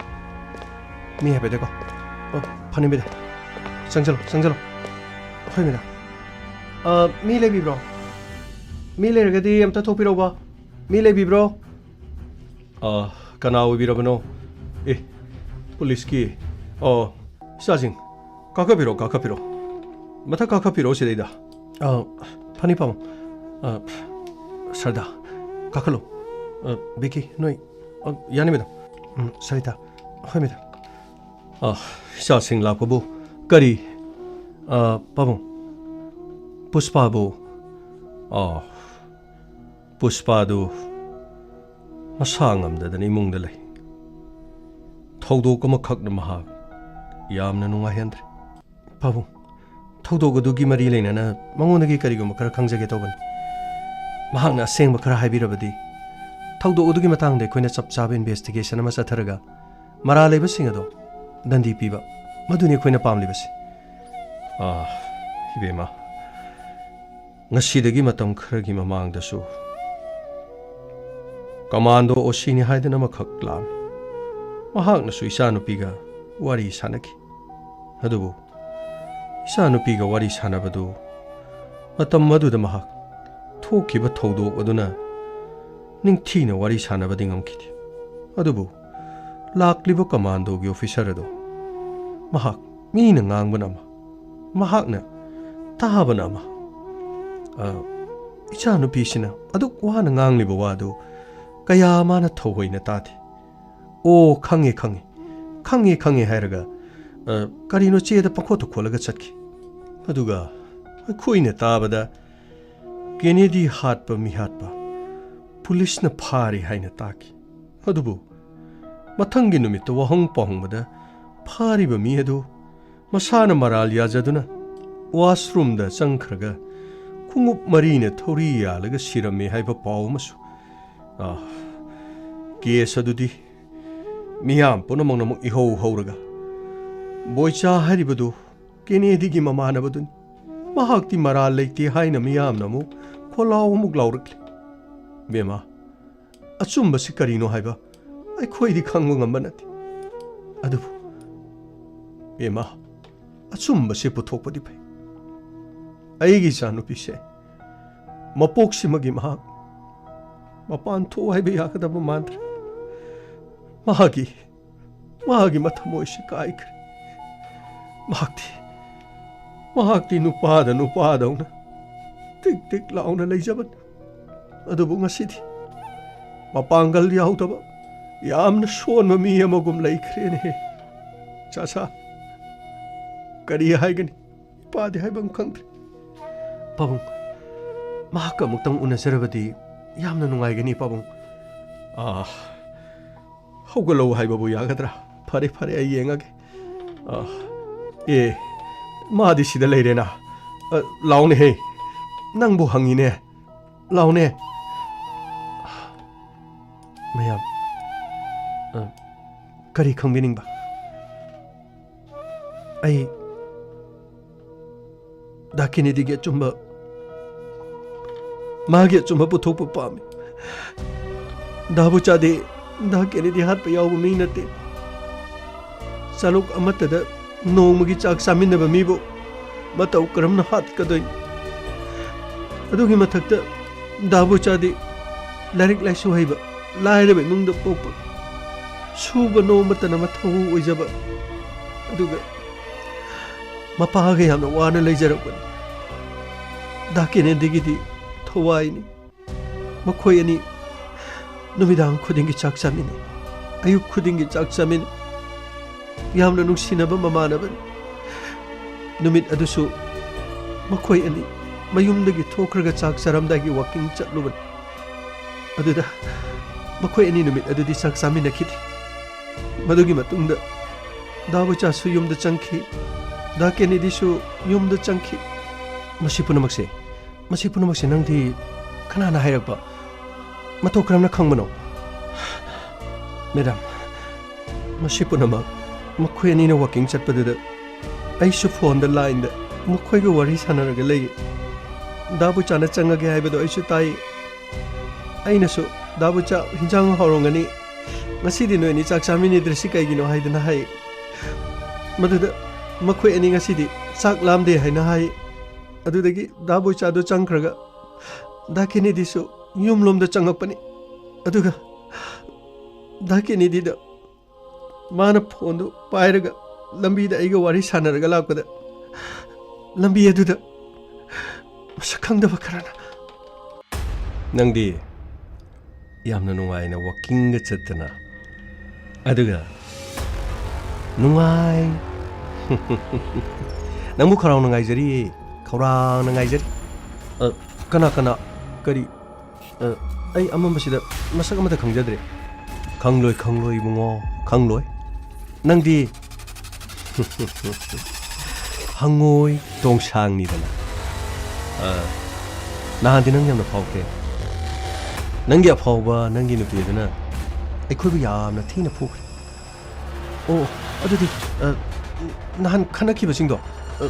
ꯃꯤ ꯍꯥꯏꯐꯦꯠꯇꯀꯣ꯫ ꯑ, ꯐꯅꯤ, ꯃꯦꯗꯥꯝ꯫ ꯆꯪꯁꯤꯜꯂꯣ, ꯆꯪꯁꯤꯜꯂꯣ꯫ ꯍꯣꯏ, ꯃꯦꯗꯥꯝ꯫ ꯑ, ꯃꯤ ꯂꯩꯕꯤꯕ꯭ꯔꯣ? ꯃꯤ ꯂꯩꯔꯒꯗꯤ ꯑꯝꯇ ꯊꯣꯛꯄꯤꯔꯛꯎꯕ꯫ ꯃꯤ ꯂꯩꯕꯤꯕ꯭ꯔꯣ? ꯑ, ꯀꯅꯥ ꯑꯣꯏꯕꯤꯔꯕꯅꯣ? ꯑꯦ, ꯄꯨꯂꯤꯁꯀꯤ꯫ ꯑꯣ, ꯏꯆꯥꯁꯤꯡ, ꯀꯥꯈꯠꯄꯤꯔꯣ, ꯀꯥꯈꯠꯄꯤꯔꯣ꯫ ꯃꯊꯛ ꯀꯥꯈꯠꯄꯤꯔꯣ ꯁꯤꯗꯩꯗ꯫ ꯑ, ꯐꯅꯤ, ꯄꯥꯕꯨꯡ꯫ ꯑ, ꯁꯔꯗꯥ, ꯀꯥꯈꯠꯂꯣ꯫ ꯑ, ꯕꯤꯀꯤ, ꯅꯣꯏ꯫ ꯑ, ꯌꯥꯅꯤ, ꯃꯦꯗꯥꯝ꯫ ꯎꯝ, ꯁꯔꯤꯇꯥ꯫ ꯍꯣꯏ, ꯃꯦꯗꯥꯝ꯫ ꯑ, ꯏꯆꯥꯁꯤꯡ ꯂꯥꯛꯄꯕꯨ ꯀꯔꯤ, ꯑ, ꯄꯥꯕꯨꯡ, ꯄꯨꯁꯄꯥꯕꯨ, ꯑ, ꯄꯨꯁꯄꯥꯗꯨ ꯃꯁꯥ ꯉꯝꯗꯗꯅ ꯏꯃꯨꯡꯗ ꯂꯩ꯫ ꯊꯧꯗꯣꯛ ꯑꯃꯈꯛꯅ ꯃꯍꯥꯛ ꯌꯥꯝꯅ ꯅꯨꯡꯉꯥꯏꯍꯟꯗ꯭ꯔꯦ꯫ ꯄꯥꯕꯨꯡ, ꯊꯧꯗꯣꯛ ꯑꯗꯨꯒꯤ ꯃꯔꯤ ꯂꯩꯅꯅ ꯃꯉꯣꯟꯗꯒꯤ ꯀꯔꯤꯒꯨꯝꯕ ꯈꯔ ꯈꯪꯖꯒꯦ ꯇꯧꯕꯅꯤ꯫ ꯃꯍꯥꯛꯅ ꯑꯁꯦꯡꯕ ꯈꯔ ꯍꯥꯏꯕꯤꯔꯕꯗꯤ, ꯊꯧꯗꯣꯛ ꯑꯗꯨꯒꯤ ꯃꯇꯥꯡꯗ ꯑꯩꯈꯣꯏꯅ ꯆꯞ ꯆꯥꯕ ꯏꯟꯚꯦꯁꯇꯤꯒꯦꯁꯟ ꯑꯃ ꯆꯠꯊꯔꯒ ꯃꯔꯥꯜ ꯂꯩꯕꯁꯤꯡ ꯑꯗꯣ ꯗꯟꯗꯤ ꯄꯤꯕ, ꯃꯗꯨꯅꯤ ꯑꯩꯈꯣꯏꯅ ꯄꯥꯝꯂꯤꯕꯁꯤ꯫ ꯑꯥ, ꯏꯕꯦꯝꯃ, ꯉꯁꯤꯗꯒꯤ ꯃꯇꯝ ꯈꯔꯒꯤ ꯃꯃꯥꯡꯗꯁꯨ ꯀꯃꯥꯟꯗꯣ ꯑꯣꯁꯤꯅꯤ ꯍꯥꯏꯗꯅ ꯑꯃꯈꯛ ꯂꯥꯛꯑꯝꯃꯤ꯫ ꯃꯍꯥꯛꯅꯁꯨ ꯏꯆꯥꯅꯨꯄꯤꯒ ꯋꯥꯔꯤ ꯁꯥꯟꯅꯈꯤ꯫ ꯑꯗꯨꯕꯨ ꯏꯆꯥꯅꯨꯄꯤꯒ ꯋꯥꯔꯤ ꯁꯥꯟꯅꯕꯗꯨ ꯃꯇꯝ ꯑꯗꯨꯗ ꯃꯍꯥꯛ ꯊꯣꯛꯈꯤꯕ ꯊꯧꯗꯣꯛ ꯑꯗꯨꯅ ꯅꯤꯡꯊꯤꯅ ꯋꯥꯔꯤ ꯁꯥꯟꯅꯕꯗꯤ ꯉꯝꯈꯤꯗꯦ꯫ ꯑꯗꯨꯕꯨ ꯂꯥꯛꯂꯤꯕ ꯀꯃꯥꯟꯗꯣꯒꯤ ꯑꯣꯐꯤꯁꯔ ꯑꯗꯣ ꯃꯍꯥꯛ ꯃꯤꯅ ꯉꯥꯡꯕꯅ ꯑꯃ, ꯃꯍꯥꯛꯅ ꯇꯥꯕꯅ ꯑꯃ꯫ ꯑ, ꯏꯆꯥꯅꯨꯄꯤꯁꯤꯅ ꯑꯗꯨꯛ ꯋꯥꯅ ꯉꯥꯡꯂꯤꯕ ꯋꯥꯗꯨ ꯀꯌꯥ ꯃꯥꯅ ꯊꯧꯑꯣꯏꯅ ꯇꯥꯗꯦ꯫ "ꯑꯣ, ꯈꯪꯉꯦ, ꯈꯪꯉꯦ, ꯈꯪꯉꯦ, ꯈꯪꯉꯦ" ꯍꯥꯏꯔꯒ, ꯑ, ꯀꯔꯤꯅꯣ ꯆꯦꯗ ꯄꯪꯈꯣꯠꯇ ꯈꯣꯠꯂꯒ ꯆꯠꯈꯤ꯫ ꯑꯗꯨꯒ ꯑꯩꯈꯣꯏꯅ ꯇꯥꯕꯗ ꯀꯦꯅꯦꯗꯤ ꯍꯥꯠꯄ ꯃꯤꯍꯥꯠꯄ ꯄꯨꯂꯤꯁꯅ ꯐꯥꯔꯦ ꯍꯥꯏꯅ ꯇꯥꯈꯤ꯫ ꯑꯗꯨꯕꯨ ꯃꯊꯪꯒꯤ ꯅꯨꯃꯤꯠꯇ ꯋꯥꯍꯪ ꯄꯥꯎꯍꯪꯕꯗ ꯐꯥꯔꯤꯕ ꯃꯤ ꯑꯗꯨ ꯃꯁꯥꯅ ꯃꯔꯥꯜ ꯌꯥꯖꯗꯨꯅ ꯋꯥꯁꯔꯨꯝꯗ ꯆꯪꯈ꯭ꯔꯒ ꯈꯣꯡꯎꯞ ꯃꯔꯤꯅ ꯊꯧꯔꯤ ꯌꯥꯜꯂꯒ ꯁꯤꯔꯝꯃꯦ ꯍꯥꯏꯕ ꯄꯥꯎ ꯑꯃꯁꯨ꯫ ꯑꯥ, ꯀꯦꯁ ꯑꯗꯨꯗꯤ ꯃꯤꯌꯥꯝ ꯄꯨꯝꯅꯃꯛꯅ ꯑꯃꯨꯛ ꯏꯍꯧ ꯍꯧꯔꯒ, "ꯕꯣꯏꯆꯥ ꯍꯥꯏꯔꯤꯕꯗꯨ ꯀꯦꯅꯦꯗꯤꯒꯤ ꯃꯃꯥꯟꯅꯕꯗꯨꯅꯤ꯫ ꯃꯍꯥꯛꯇꯤ ꯃꯔꯥꯜ ꯂꯩꯇꯦ" ꯍꯥꯏꯅ ꯃꯤꯌꯥꯝꯅ ꯑꯃꯨꯛ ꯈꯣꯜꯂꯥꯎ ꯑꯃꯨꯛ ꯂꯥꯎꯔꯛꯂꯤ꯫ ꯕꯦꯝꯃ, ꯑꯆꯨꯝꯕꯁꯤ ꯀꯔꯤꯅꯣ ꯍꯥꯏꯕ ꯑꯩꯈꯣꯏꯗꯤ ꯈꯪꯕ ꯉꯝꯕ ꯅꯠꯇꯦ꯫ ꯑꯗꯨꯕꯨ ꯕꯦꯝꯃ, ꯑꯆꯨꯝꯕꯁꯤ ꯄꯨꯊꯣꯛꯄꯗꯤ ꯐꯩ꯫ ꯑꯩꯒꯤ ꯏꯆꯥꯅꯨꯄꯤꯁꯦ ꯃꯄꯣꯛꯁꯤꯃꯒꯤ ꯃꯍꯥꯛ ꯃꯄꯥꯟ ꯊꯣꯛꯎ ꯍꯥꯏꯕ ꯌꯥꯒꯗꯕ ꯃꯥꯟꯗ꯭ꯔꯦ꯫ ꯃꯍꯥꯛꯀꯤ, ꯃꯍꯥꯛꯀꯤ ꯃꯊꯃꯣꯏꯁꯤ ꯀꯥꯏꯈ꯭ꯔꯦ꯫ ꯃꯍꯥꯛꯇꯤ, ꯃꯍꯥꯛꯇꯤ ꯅꯨꯄꯥꯗ ꯅꯨꯄꯥꯗꯧꯅ ꯇꯤꯛ ꯇꯤꯛ ꯂꯥꯎꯅ ꯂꯩꯖꯕꯅꯤ꯫ ꯑꯗꯨꯕꯨ ꯉꯁꯤꯗꯤ ꯃꯄꯥꯡꯒꯜ ꯌꯥꯎꯗꯕ ꯌꯥꯝꯅ ꯁꯣꯟꯕ ꯃꯤ ꯑꯃꯒꯨꯝ ꯂꯩꯈ꯭ꯔꯦꯅꯦꯍꯦ꯫ ꯆꯥꯁꯥ, ꯀꯔꯤ ꯍꯥꯏꯒꯅꯤ? ꯏꯄꯥꯗꯤ ꯍꯥꯏꯐꯝ ꯈꯪꯗ꯭ꯔꯦ꯫ ꯄꯥꯕꯨꯡ, ꯃꯍꯥꯛꯀ ꯑꯃꯨꯛꯇꯪ ꯎꯅꯖꯔꯕꯗꯤ ꯌꯥꯝꯅ ꯅꯨꯡꯉꯥꯏꯒꯅꯤ, ꯄꯥꯕꯨꯡ꯫ ꯑꯥ, ꯍꯧꯒꯠꯂꯛꯎ ꯍꯥꯏꯕꯕꯨ ꯌꯥꯒꯗ꯭ꯔꯥ? ꯐꯔꯦ, ꯐꯔꯦ, ꯑꯩ ꯌꯦꯡꯉꯒꯦ꯫ ꯑꯥ, ꯑꯦ, ꯃꯥꯗꯤ ꯁꯤꯗ ꯂꯩꯔꯦꯅ꯫ ꯑ, ꯂꯥꯎꯅꯦꯍꯦ, ꯅꯪꯕꯨ ꯍꯪꯉꯤꯅꯦ, ꯂꯥꯎꯅꯦ꯫ ꯃꯌꯥꯝ, ꯑ, ꯀꯔꯤ ꯈꯪꯕꯤꯅꯤꯡꯕ? ꯑꯩ ꯗꯥ ꯀꯦꯅꯦꯗꯤꯒꯤ ꯑꯆꯨꯝꯕ, ꯃꯥꯒꯤ ꯑꯆꯨꯝꯕ ꯄꯨꯊꯣꯛꯄ ꯄꯥꯝꯃꯤ꯫ ꯗꯥ ꯕꯣꯏꯆꯥꯗꯤ ꯗꯥ ꯀꯦꯅꯦꯗꯤ ꯍꯥꯠꯄ ꯌꯥꯎꯕ ꯃꯤ ꯅꯠꯇꯦ꯫ ꯆꯥꯂꯨꯛ ꯑꯃꯠꯇꯗ ꯅꯣꯡꯃꯒꯤ ꯆꯥꯛ ꯆꯥꯃꯤꯟꯅꯕ ꯃꯤꯕꯨ ꯃꯇꯧ ꯀꯔꯝꯅ ꯍꯥꯠꯀꯗꯣꯏꯅꯣ? ꯑꯗꯨꯒꯤ ꯃꯊꯛꯇ ꯗꯥ ꯕꯣꯏꯆꯥꯗꯤ ꯂꯥꯏꯔꯤꯛ ꯂꯥꯏꯁꯨ ꯍꯩꯕ, ꯂꯥꯏꯔꯕ ꯏꯃꯨꯡꯗ ꯄꯣꯛꯄ, ꯁꯨꯕ ꯅꯣꯝꯕꯇꯅ ꯃꯊꯧ ꯑꯣꯏꯖꯕ, ꯑꯗꯨꯒ ꯃꯄꯥꯒ ꯌꯥꯝꯅ ꯋꯥꯅ ꯂꯩꯖꯔꯛꯄꯅꯤ꯫ ꯗꯥ ꯀꯦꯅꯦꯗꯤꯒꯤꯗꯤ ꯊꯋꯥꯏꯅꯤ꯫ ꯃꯈꯣꯏ ꯑꯅꯤ ꯅꯨꯃꯤꯗꯥꯡ ꯈꯨꯗꯤꯡꯒꯤ ꯆꯥꯛ ꯆꯥꯃꯤꯟꯅꯩ, ꯑꯌꯨꯛ ꯈꯨꯗꯤꯡꯒꯤ ꯆꯥꯛ ꯆꯥꯃꯤꯟꯅꯩ꯫ ꯌꯥꯝꯅ ꯅꯨꯡꯁꯤꯅꯕ ꯃꯃꯥꯟꯅꯕꯅꯤ꯫ ꯅꯨꯃꯤꯠ ꯑꯗꯨꯁꯨ ꯃꯈꯣꯏ ꯑꯅꯤ ꯃꯌꯨꯝꯗꯒꯤ ꯊꯣꯛꯈ꯭ꯔꯒ ꯆꯥꯛ ꯆꯥꯔꯝꯗꯥꯏꯒꯤ ꯋꯥꯀꯤꯡ ꯆꯠꯂꯨꯕꯅꯤ꯫ ꯑꯗꯨꯗ ꯃꯈꯣꯏ ꯑꯅꯤ ꯅꯨꯃꯤꯠ ꯑꯗꯨꯗꯤ ꯆꯥꯛ ꯆꯥꯃꯤꯟꯅꯈꯤꯗꯦ꯫ ꯃꯗꯨꯒꯤ ꯃꯇꯨꯡꯗ ꯗꯥ ꯕꯣꯏꯆꯥꯁꯨ ꯌꯨꯝꯗ ꯆꯪꯈꯤ, ꯗꯥ ꯀꯦꯅꯦꯗꯤꯁꯨ ꯌꯨꯝꯗ ꯆꯪꯈꯤ꯫ ꯃꯁꯤ ꯄꯨꯝꯅꯃꯛꯁꯦ, ꯃꯁꯤ ꯄꯨꯝꯅꯃꯛꯁꯦ ꯅꯪꯗꯤ ꯀꯅꯥꯅ ꯍꯥꯏꯔꯛꯄ? ꯃꯇꯧ ꯀꯔꯝꯅ ꯈꯪꯕꯅꯣ? ꯃꯦꯗꯥꯝ, ꯃꯁꯤ ꯄꯨꯝꯅꯃꯛ ꯃꯈꯣꯏ ꯑꯅꯤꯅ ꯋꯥꯀꯤꯡ ꯆꯠꯄꯗꯨꯗ ꯑꯩꯁꯨ ꯐꯣꯟꯗ ꯂꯥꯏꯟꯗ ꯃꯈꯣꯏꯒ ꯋꯥꯔꯤ ꯁꯥꯟꯅꯔꯒ ꯂꯩ꯫ ꯗꯥ ꯕꯣꯏꯆꯥꯅ ꯆꯪꯉꯒꯦ ꯍꯥꯏꯕꯗꯣ ꯑꯩꯁꯨ ꯇꯥꯏ꯫ ꯑꯩꯅꯁꯨ, "ꯗꯥ ꯕꯣꯏꯆꯥ, ꯍꯤꯟꯖꯥꯡ ꯍꯥꯎꯔꯝꯒꯅꯤ꯫ ꯉꯁꯤꯗꯤ ꯅꯣꯏ ꯑꯅꯤ ꯆꯥꯛ ꯆꯥꯃꯤꯟꯅꯗ꯭ꯔꯤꯁꯤ ꯀꯩꯒꯤꯅꯣ?" ꯍꯥꯏꯗꯅ ꯍꯥꯏ꯫ ꯃꯗꯨꯗ ꯃꯈꯣꯏ ꯑꯅꯤ ꯉꯁꯤꯗꯤ ꯆꯥꯛ ꯂꯥꯝꯗꯦ ꯍꯥꯏꯅ ꯍꯥꯏ꯫ ꯑꯗꯨꯗꯒꯤ ꯗꯥ ꯕꯣꯏꯆꯥꯗꯣ ꯆꯪꯈ꯭ꯔꯒ ꯗꯥ ꯀꯦꯅꯦꯗꯤꯁꯨ ꯌꯨꯝꯂꯣꯝꯗ ꯆꯪꯉꯛꯄꯅꯤ꯫ ꯑꯗꯨꯒ ꯗꯥ ꯀꯦꯅꯦꯗꯤꯗ ꯃꯥꯅ ꯐꯣꯟꯗꯨ ꯄꯥꯏꯔꯒ ꯂꯝꯕꯤꯗ ꯑꯩꯒ ꯋꯥꯔꯤ ꯁꯥꯟꯅꯔꯒ ꯂꯥꯛꯄꯗ, ꯂꯝꯕꯤ ꯑꯗꯨꯗ ꯃꯁꯛ ꯈꯪꯗꯕ ꯈꯔꯅ, "ꯅꯪꯗꯤ ꯌꯥꯝꯅ ꯅꯨꯡꯉꯥꯏꯅ ꯋꯥꯀꯤꯡꯒ ꯆꯠꯇꯅ, ꯑꯗꯨꯒ ꯅꯨꯡꯉꯥꯏ꯫ ꯅꯪꯕꯨ ꯈꯧꯔꯥꯡꯅ ꯉꯥꯏꯖꯔꯤꯌꯦ, ꯈꯧꯔꯥꯡꯅ ꯉꯥꯏꯖꯔꯤ꯫ ꯑ, ꯀꯅꯥ, ꯀꯅꯥ, ꯀꯔꯤ? ꯑ, ꯑꯩ ꯑꯃꯝꯕꯁꯤꯗ ꯃꯁꯛ ꯑꯃꯠꯇ ꯈꯪꯖꯗ꯭ꯔꯦ꯫" "ꯈꯪꯂꯣꯏ, ꯈꯪꯂꯣꯏ ꯏꯕꯨꯡꯉꯣ, ꯈꯪꯂꯣꯏ꯫ ꯅꯪꯗꯤ ꯍꯪꯉꯣꯏ ꯇꯣꯡꯁꯥꯡꯅꯤꯗꯅ꯫ ꯑ, ꯅꯍꯥꯟꯗꯤ ꯅꯪ ꯌꯥꯝꯅ ꯐꯥꯎꯈ꯭ꯔꯦ꯫ ꯅꯪꯒꯤ ꯑꯐꯥꯎꯕ ꯅꯪꯒꯤ ꯅꯨꯄꯤ ꯑꯗꯨꯅ ꯑꯩꯈꯣꯏꯕꯨ ꯌꯥꯝꯅ ꯊꯤꯅ ꯐꯨꯈ꯭ꯔꯦ꯫" "ꯑꯣ, ꯑꯗꯨꯗꯤ, ꯑ, ꯅꯍꯥꯟ ꯈꯠꯅꯈꯤꯕꯁꯤꯡꯗꯣ, ꯑ,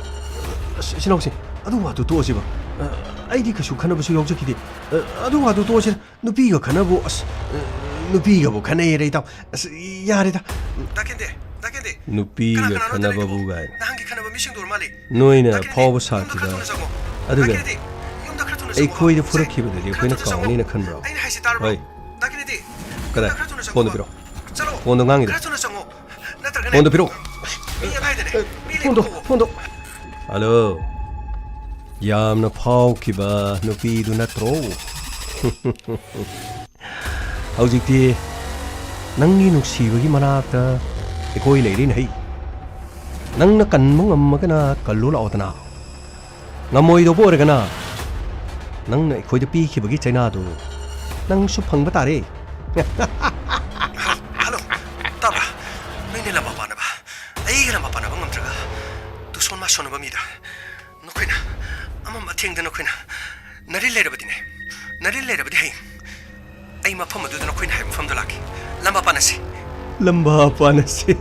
ꯑꯁ, ꯏꯆꯤꯟ ꯏꯅꯥꯎꯁꯤꯡ, ꯑꯗꯨ ꯋꯥꯗꯨ ꯇꯣꯛꯑꯁꯤꯕ꯫ ꯑ, ꯑꯩꯗꯤ ꯀꯩꯁꯨ ꯈꯠꯅꯕꯁꯨ ꯌꯥꯎꯖꯈꯤꯗꯦ꯫ ꯑ, ꯑꯗꯨ ꯋꯥꯗꯨ ꯇꯣꯛꯑꯁꯤꯗ꯫ ꯅꯨꯄꯤꯒ ꯈꯠꯅꯕꯨ, ꯑꯁ, ꯑ, ꯅꯨꯄꯤꯒꯕꯨ ꯈꯠꯅꯩꯔꯦ, ꯏꯇꯥꯎ꯫ ꯑꯁ, ꯌꯥꯔꯦꯗ꯫ ꯗꯥ ꯀꯦꯟꯗꯦ, ꯗꯥ ꯀꯦꯟꯗꯦ꯫ ꯅꯨꯄꯤꯒ ꯀꯅꯥ ꯀꯅꯥꯅꯣ ꯈꯠꯅꯕꯕꯨ ꯇꯧꯔꯤꯗꯨꯕꯣ? ꯀꯥꯏꯅ꯫ ꯅꯍꯥꯟꯒꯤ ꯈꯠꯅꯕ ꯃꯤꯁꯤꯡꯗꯣ ꯑꯣꯏꯔ ꯃꯥꯜꯂꯦ꯫ ꯅꯣꯏꯅ ꯗꯥ ꯀꯦꯟꯗꯦ, ꯐꯥꯎꯕ ꯌꯨꯝꯗ ꯈꯔ ꯁꯥꯈꯤꯕ꯫ ꯊꯨꯅ ꯆꯪꯉꯣ꯫ ꯑꯗꯨꯒ ꯗꯥ ꯀꯦꯟꯗꯦ, ꯌꯨꯝꯗ ꯈꯔ ꯊꯨꯅ ꯆꯪꯉꯣ꯫ ꯑꯩꯈꯣꯏꯗ ꯁꯦ, ꯐꯨꯔꯛꯈꯤꯕꯗꯨꯗꯤ ꯈꯔ ꯑꯩꯈꯣꯏꯅ ꯊꯨꯅ ꯆꯪꯉꯣ꯫ ꯀꯥꯎꯅꯤꯅ ꯈꯟꯕ꯭ꯔꯣ? ꯑꯩꯅ ꯍꯥꯏꯁꯤ ꯇꯥꯔꯕ꯭ꯔꯣ? ꯍꯣꯏ꯫ ꯗꯥ ꯀꯦꯟꯗꯦ, ꯀꯗꯥꯏ? ꯌꯨꯝꯗ ꯈꯔ ꯊꯨꯅ ꯐꯣꯟꯗꯣ ꯆꯪꯉꯣꯕ꯫ ꯄꯤꯔꯛꯑꯣ꯫ ꯆꯠꯂꯣ꯫ ꯐꯣꯟꯗꯣ ꯉꯥꯡꯉꯤꯗꯣ꯫ ꯈꯔ ꯊꯨꯅ ꯆꯪꯉꯣ꯫ ꯅꯠꯇ꯭ꯔꯒꯅꯦ, ꯐꯣꯟꯗꯣ ꯄꯤꯔꯛꯑꯣ꯫ ꯃꯤ ꯑꯉꯥꯏꯗꯅꯦ꯫ ꯃꯤ ꯐꯣꯟꯗꯣ, ꯂꯩꯕ ꯀꯧꯋꯣ꯫ ꯐꯣꯟꯗꯣ꯫ ꯍꯜꯂꯣ꯫ ꯌꯥꯝꯅ ꯐꯥꯎꯈꯤꯕ ꯅꯨꯄꯤꯗꯨ ꯅꯠꯇ꯭ꯔꯣ? ꯍꯧꯖꯤꯛꯇꯤ ꯅꯪꯒꯤ ꯅꯨꯡꯁꯤꯕꯒꯤ ꯃꯅꯥꯛꯇ ꯑꯩꯈꯣꯏ ꯂꯩꯔꯤꯅꯦ꯫ ꯅꯪꯅ ꯀꯟꯕ ꯉꯝꯃꯒꯅ ꯀꯜꯂꯨ ꯂꯥꯛꯑꯣꯗꯅ꯫ ꯉꯝꯃꯣꯏꯗꯧꯕ ꯑꯣꯏꯔꯒꯅ ꯅꯪꯅ ꯑꯩꯈꯣꯏꯗ ꯄꯤꯈꯤꯕꯒꯤ ꯆꯩꯅꯥꯗꯨ ꯅꯪꯁꯨ ꯐꯪꯕ ꯇꯥꯔꯦ꯫ ꯍꯜꯂꯣ, ꯍꯜꯂꯣ, ꯇꯥꯕ꯭ꯔꯥ? ꯅꯣꯏꯅ ꯂꯝꯕꯥ ꯄꯥꯅꯕ, ꯑꯩꯒ ꯂꯝꯕꯥ ꯄꯥꯅꯕ ꯉꯝꯗ꯭ꯔꯒ ꯇꯨꯁꯣꯟ ꯃꯥꯁꯣꯟꯅꯕ ꯃꯤꯗ ꯅꯈꯣꯏꯅ ꯑꯃꯝ ꯑꯊꯦꯡꯗ ꯅꯈꯣꯏꯅ ꯅꯔꯤꯜ ꯂꯩꯔꯕꯗꯤꯅꯦ, ꯅꯔꯤꯜ ꯂꯩꯔꯕꯗꯤ ꯍꯌꯦꯡ ꯑꯩ ꯃꯐꯝ ꯑꯗꯨꯗ ꯅꯈꯣꯏꯅ ꯍꯥꯏꯕ ꯃꯐꯝꯗ ꯂꯥꯛꯀꯦ꯫ ꯂꯝꯕꯥ ꯄꯥꯅꯁꯤ꯫ ꯂꯝꯕꯥ ꯄꯥꯅꯁꯦ꯫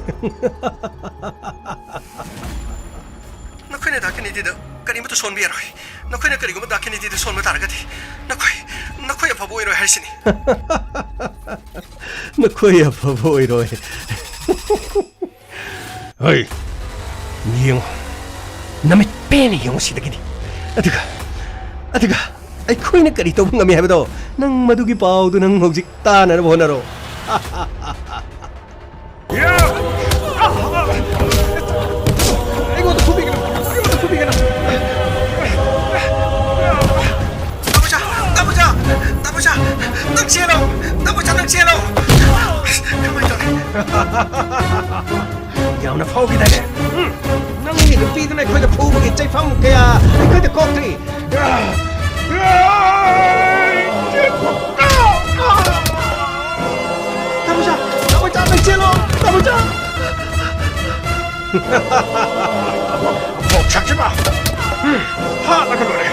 ꯅꯈꯣꯏꯅ ꯗꯥ ꯀꯦꯅꯦꯗꯤꯗ ꯀꯔꯤꯃꯠꯇ ꯁꯣꯟꯕ ꯌꯥꯔꯣꯏ꯫ ꯅꯈꯣꯏꯅ ꯀꯔꯤꯒꯨꯝꯕ ꯗꯥ ꯀꯦꯅꯦꯗꯤꯗ ꯁꯣꯟꯕ ꯇꯥꯔꯒꯗꯤ ꯅꯈꯣꯏ, ꯅꯈꯣꯏ ꯑꯐꯕ ꯑꯣꯏꯔꯣꯏ ꯍꯥꯏꯁꯤꯅꯤ꯫ ꯅꯈꯣꯏ ꯑꯐꯕ ꯑꯣꯏꯔꯣꯏ꯫ ꯍꯩ, ꯌꯦꯡꯉꯣ꯫ ꯅꯃꯤꯠ ꯄꯦꯟꯅ ꯌꯦꯡꯉꯣ ꯁꯤꯗꯒꯤꯗꯤ꯫ ꯑꯗꯨꯒ, ꯑꯗꯨꯒ ꯑꯩꯈꯣꯏꯅ ꯀꯔꯤ ꯇꯧꯕ ꯉꯝꯃꯤ ꯍꯥꯏꯕꯗꯣ ꯅꯪ ꯃꯗꯨꯒꯤ ꯄꯥꯎꯗꯨ ꯅꯪ ꯍꯧꯖꯤꯛ ꯇꯥꯅꯅꯕ ꯍꯣꯠꯅꯔꯣ꯫ ꯑꯩꯉꯣꯟꯗ ꯐꯨꯕꯤꯒꯅꯨ! ꯑꯩꯉꯣꯟꯗ ꯐꯨꯕꯤꯒꯅꯨ! ꯇꯥꯃꯣꯆꯥ! ꯇꯥꯃꯣꯆꯥ! ꯇꯥꯃꯣꯆꯥ! ꯅꯪ ꯆꯦꯜꯂꯣ! ꯇꯥꯃꯣꯆꯥ, ꯅꯪ ꯆꯦꯜꯂꯣ! ꯀꯃꯥꯏ ꯇꯧꯔꯦ? ꯌꯥꯝꯅ ꯐꯥꯎꯈꯤꯗꯥꯏꯅꯦ? ꯎꯝ? ꯅꯪꯒꯤ ꯅꯨꯄꯤꯗꯨꯅ ꯑꯩꯈꯣꯏꯗ ꯐꯨꯕꯒꯤ ꯆꯩꯐꯝ ꯀꯌꯥ ꯑꯩꯈꯣꯏꯗ ꯀꯣꯛꯇ꯭ꯔꯤ꯫ ꯇꯥꯃꯣꯆꯥ! ꯇꯥꯃꯣꯆꯥ, ꯅꯪ ꯆꯦꯜꯂꯣ! ꯇꯥꯃꯣꯆꯥ! ꯀꯣꯛ ꯁꯥꯛꯁꯤꯃ! ꯎꯝ, ꯍꯥꯠꯂꯒ ꯂꯣꯏꯔꯦ!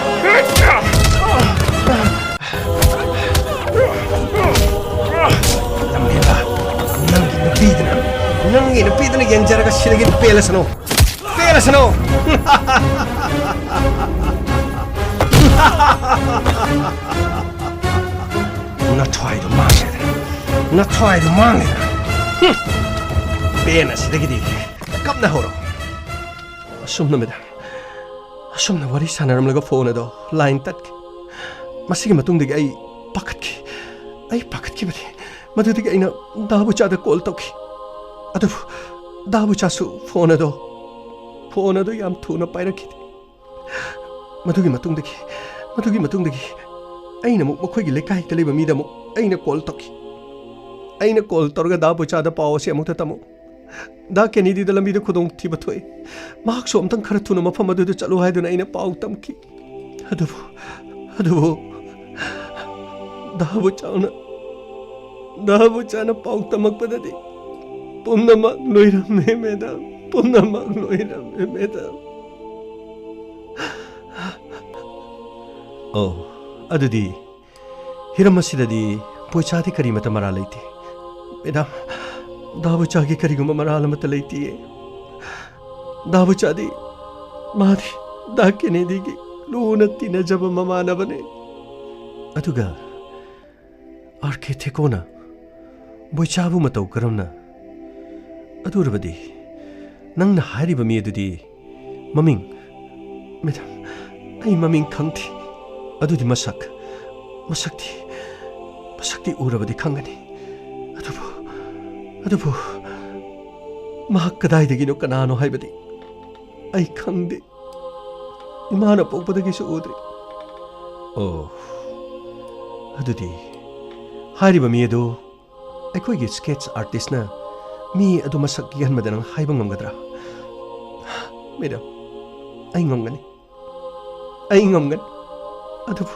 ꯂꯝꯍꯦꯟꯕ, ꯅꯪꯒꯤ ꯅꯨꯄꯤꯗꯨꯅ, ꯅꯪꯒꯤ ꯅꯨꯄꯤꯗꯨꯅ ꯌꯦꯡꯖꯔꯒ ꯁꯤꯗꯒꯤ ꯄꯦꯜꯂꯁꯅꯨ! ꯄꯦꯜꯂꯁꯅꯨ! ꯅꯊ꯭ꯋꯥꯏꯗꯣ ꯃꯥꯡꯉꯦꯗꯅ! ꯅꯊ꯭ꯋꯥꯏꯗꯣ ꯃꯥꯡꯉꯦꯗꯅ! ꯍꯨꯝ! ꯄꯦꯟꯅ ꯁꯤꯗꯒꯤꯗꯤ ꯀꯞꯅ ꯍꯧꯔꯣ꯫ ꯑꯁꯨꯝꯅ, ꯃꯦꯗꯥꯝ, ꯑꯁꯨꯝꯅ ꯋꯥꯔꯤ ꯁꯥꯟꯅꯔꯝꯂꯒ ꯐꯣꯟ ꯑꯗꯣ ꯂꯥꯏꯟ ꯇꯠꯈꯤ꯫ ꯃꯁꯤꯒꯤ ꯃꯇꯨꯡꯗꯒꯤ ꯑꯩ ꯄꯥꯈꯠꯈꯤ꯫ ꯑꯩ ꯄꯥꯈꯠꯈꯤꯕꯅꯤ꯫ ꯃꯗꯨꯗꯒꯤ ꯑꯩꯅ ꯗꯥ ꯕꯨꯆꯥꯗ ꯀꯣꯜ ꯇꯧꯈꯤ꯫ ꯑꯗꯨꯕꯨ ꯗꯥ ꯕꯨꯆꯥꯁꯨ ꯐꯣꯟ ꯑꯗꯣ, ꯐꯣꯟ ꯑꯗꯣ ꯌꯥꯝ ꯊꯨꯅ ꯄꯥꯏꯔꯛꯈꯤꯗꯦ꯫ ꯃꯗꯨꯒꯤ ꯃꯇꯨꯡꯗꯒꯤ, ꯃꯗꯨꯒꯤ ꯃꯇꯨꯡꯗꯒꯤ ꯑꯩꯅ ꯑꯃꯨꯛ ꯃꯈꯣꯏꯒꯤ ꯂꯩꯀꯥꯏꯗ ꯂꯩꯕ ꯃꯤꯗ ꯑꯃꯨꯛ ꯑꯩꯅ ꯀꯣꯜ ꯇꯧꯈꯤ꯫ ꯑꯩꯅ ꯀꯣꯜ ꯇꯧꯔꯒ ꯗꯥ ꯕꯨꯆꯥꯗ ꯄꯥꯎ ꯑꯁꯤ ꯑꯃꯨꯛꯇ ꯇꯝꯃꯨ꯫ ꯗꯥ ꯀꯦꯅꯦꯗꯤꯗ ꯂꯝꯕꯤꯗ ꯈꯨꯗꯣꯡꯊꯤꯕ ꯊꯣꯛꯏ꯫ ꯃꯍꯥꯛꯁꯨ ꯑꯃꯨꯛꯇꯪ ꯈꯔ ꯊꯨꯅ ꯃꯐꯝ ꯑꯗꯨꯗ ꯆꯠꯂꯨ ꯍꯥꯏꯗꯨꯅ ꯑꯩꯅ ꯄꯥꯎ ꯇꯝꯈꯤ꯫ ꯑꯗꯨꯕꯨ, ꯑꯗꯨꯕꯨ ꯗꯥ ꯕꯨꯆꯥꯅ, ꯗꯥ ꯕꯨꯆꯥꯅ ꯄꯥꯎ ꯇꯝꯃꯛꯄꯗꯗꯤ ꯄꯨꯝꯅꯃꯛ ꯂꯣꯏꯔꯝꯃꯦ, ꯃꯦꯗꯥꯝ꯫ ꯄꯨꯝꯅꯃꯛ ꯂꯣꯏꯔꯝꯃꯦ, ꯃꯦꯗꯥꯝ꯫ ꯑꯣ, ꯑꯗꯨꯗꯤ ꯍꯤꯔꯝ ꯑꯁꯤꯗꯗꯤ ꯕꯨꯆꯥꯗꯤ ꯀꯔꯤꯃꯠꯇ ꯃꯔꯥꯜ ꯂꯩꯇꯦ꯫ ꯃꯦꯗꯥꯝ, ꯗꯥꯕꯨꯆꯥꯒꯤ ꯀꯔꯤꯒꯨꯝꯕ ꯃꯔꯥꯜ ꯑꯃꯠꯇ ꯂꯩꯇꯤꯌꯦ꯫ ꯗꯥꯕꯨꯆꯥꯗꯤ, ꯃꯥꯗꯤ ꯗꯥ ꯀꯦꯅꯦꯗꯤꯒꯤ ꯂꯨꯅ ꯇꯤꯟꯅꯖꯕ ꯃꯃꯥꯟꯅꯕꯅꯦ꯫ ꯑꯗꯨꯒ ꯑꯥꯔ ꯀꯦ ꯊꯦꯀꯣꯅ ꯕꯣꯏꯆꯥꯕꯨ ꯃꯇꯧ ꯀꯔꯝꯅ? ꯑꯗꯨ ꯑꯣꯏꯔꯕꯗꯤ ꯅꯪꯅ ꯍꯥꯏꯔꯤꯕ ꯃꯤ ꯑꯗꯨꯗꯤ ꯃꯃꯤꯡ, ꯃꯦꯗꯥꯝ, ꯑꯩ ꯃꯃꯤꯡ ꯈꯪꯗꯦ꯫ ꯑꯗꯨꯗꯤ ꯃꯁꯛ, ꯃꯁꯛꯇꯤ, ꯃꯁꯛꯇꯤ ꯎꯔꯕꯗꯤ ꯈꯪꯒꯅꯤ꯫ ꯑꯗꯨꯕꯨ, ꯑꯗꯨꯕꯨ ꯃꯍꯥꯛ ꯀꯗꯥꯏꯗꯒꯤꯅꯣ, ꯀꯅꯥꯅꯣ ꯍꯥꯏꯕꯗꯤ ꯑꯩ ꯈꯪꯗꯦ꯫ ꯏꯃꯥꯅ ꯄꯣꯛꯄꯗꯒꯤꯁꯨ ꯎꯗ꯭ꯔꯤ꯫ ꯑꯣ, ꯑꯗꯨꯗꯤ ꯍꯥꯏꯔꯤꯕ ꯃꯤ ꯑꯗꯨ ꯑꯩꯈꯣꯏꯒꯤ sketch artistꯅ ꯃꯤ ꯑꯗꯨ ꯃꯁꯛ ꯌꯦꯛꯍꯟꯕꯗ ꯅꯪ ꯍꯥꯏꯕ ꯉꯝꯒꯗ꯭ꯔꯥ? ꯃꯦꯗꯥꯝ, ꯑꯩ ꯉꯝꯒꯅꯤ꯫ ꯑꯩ ꯉꯝꯒꯅꯤ꯫ ꯑꯗꯨꯕꯨ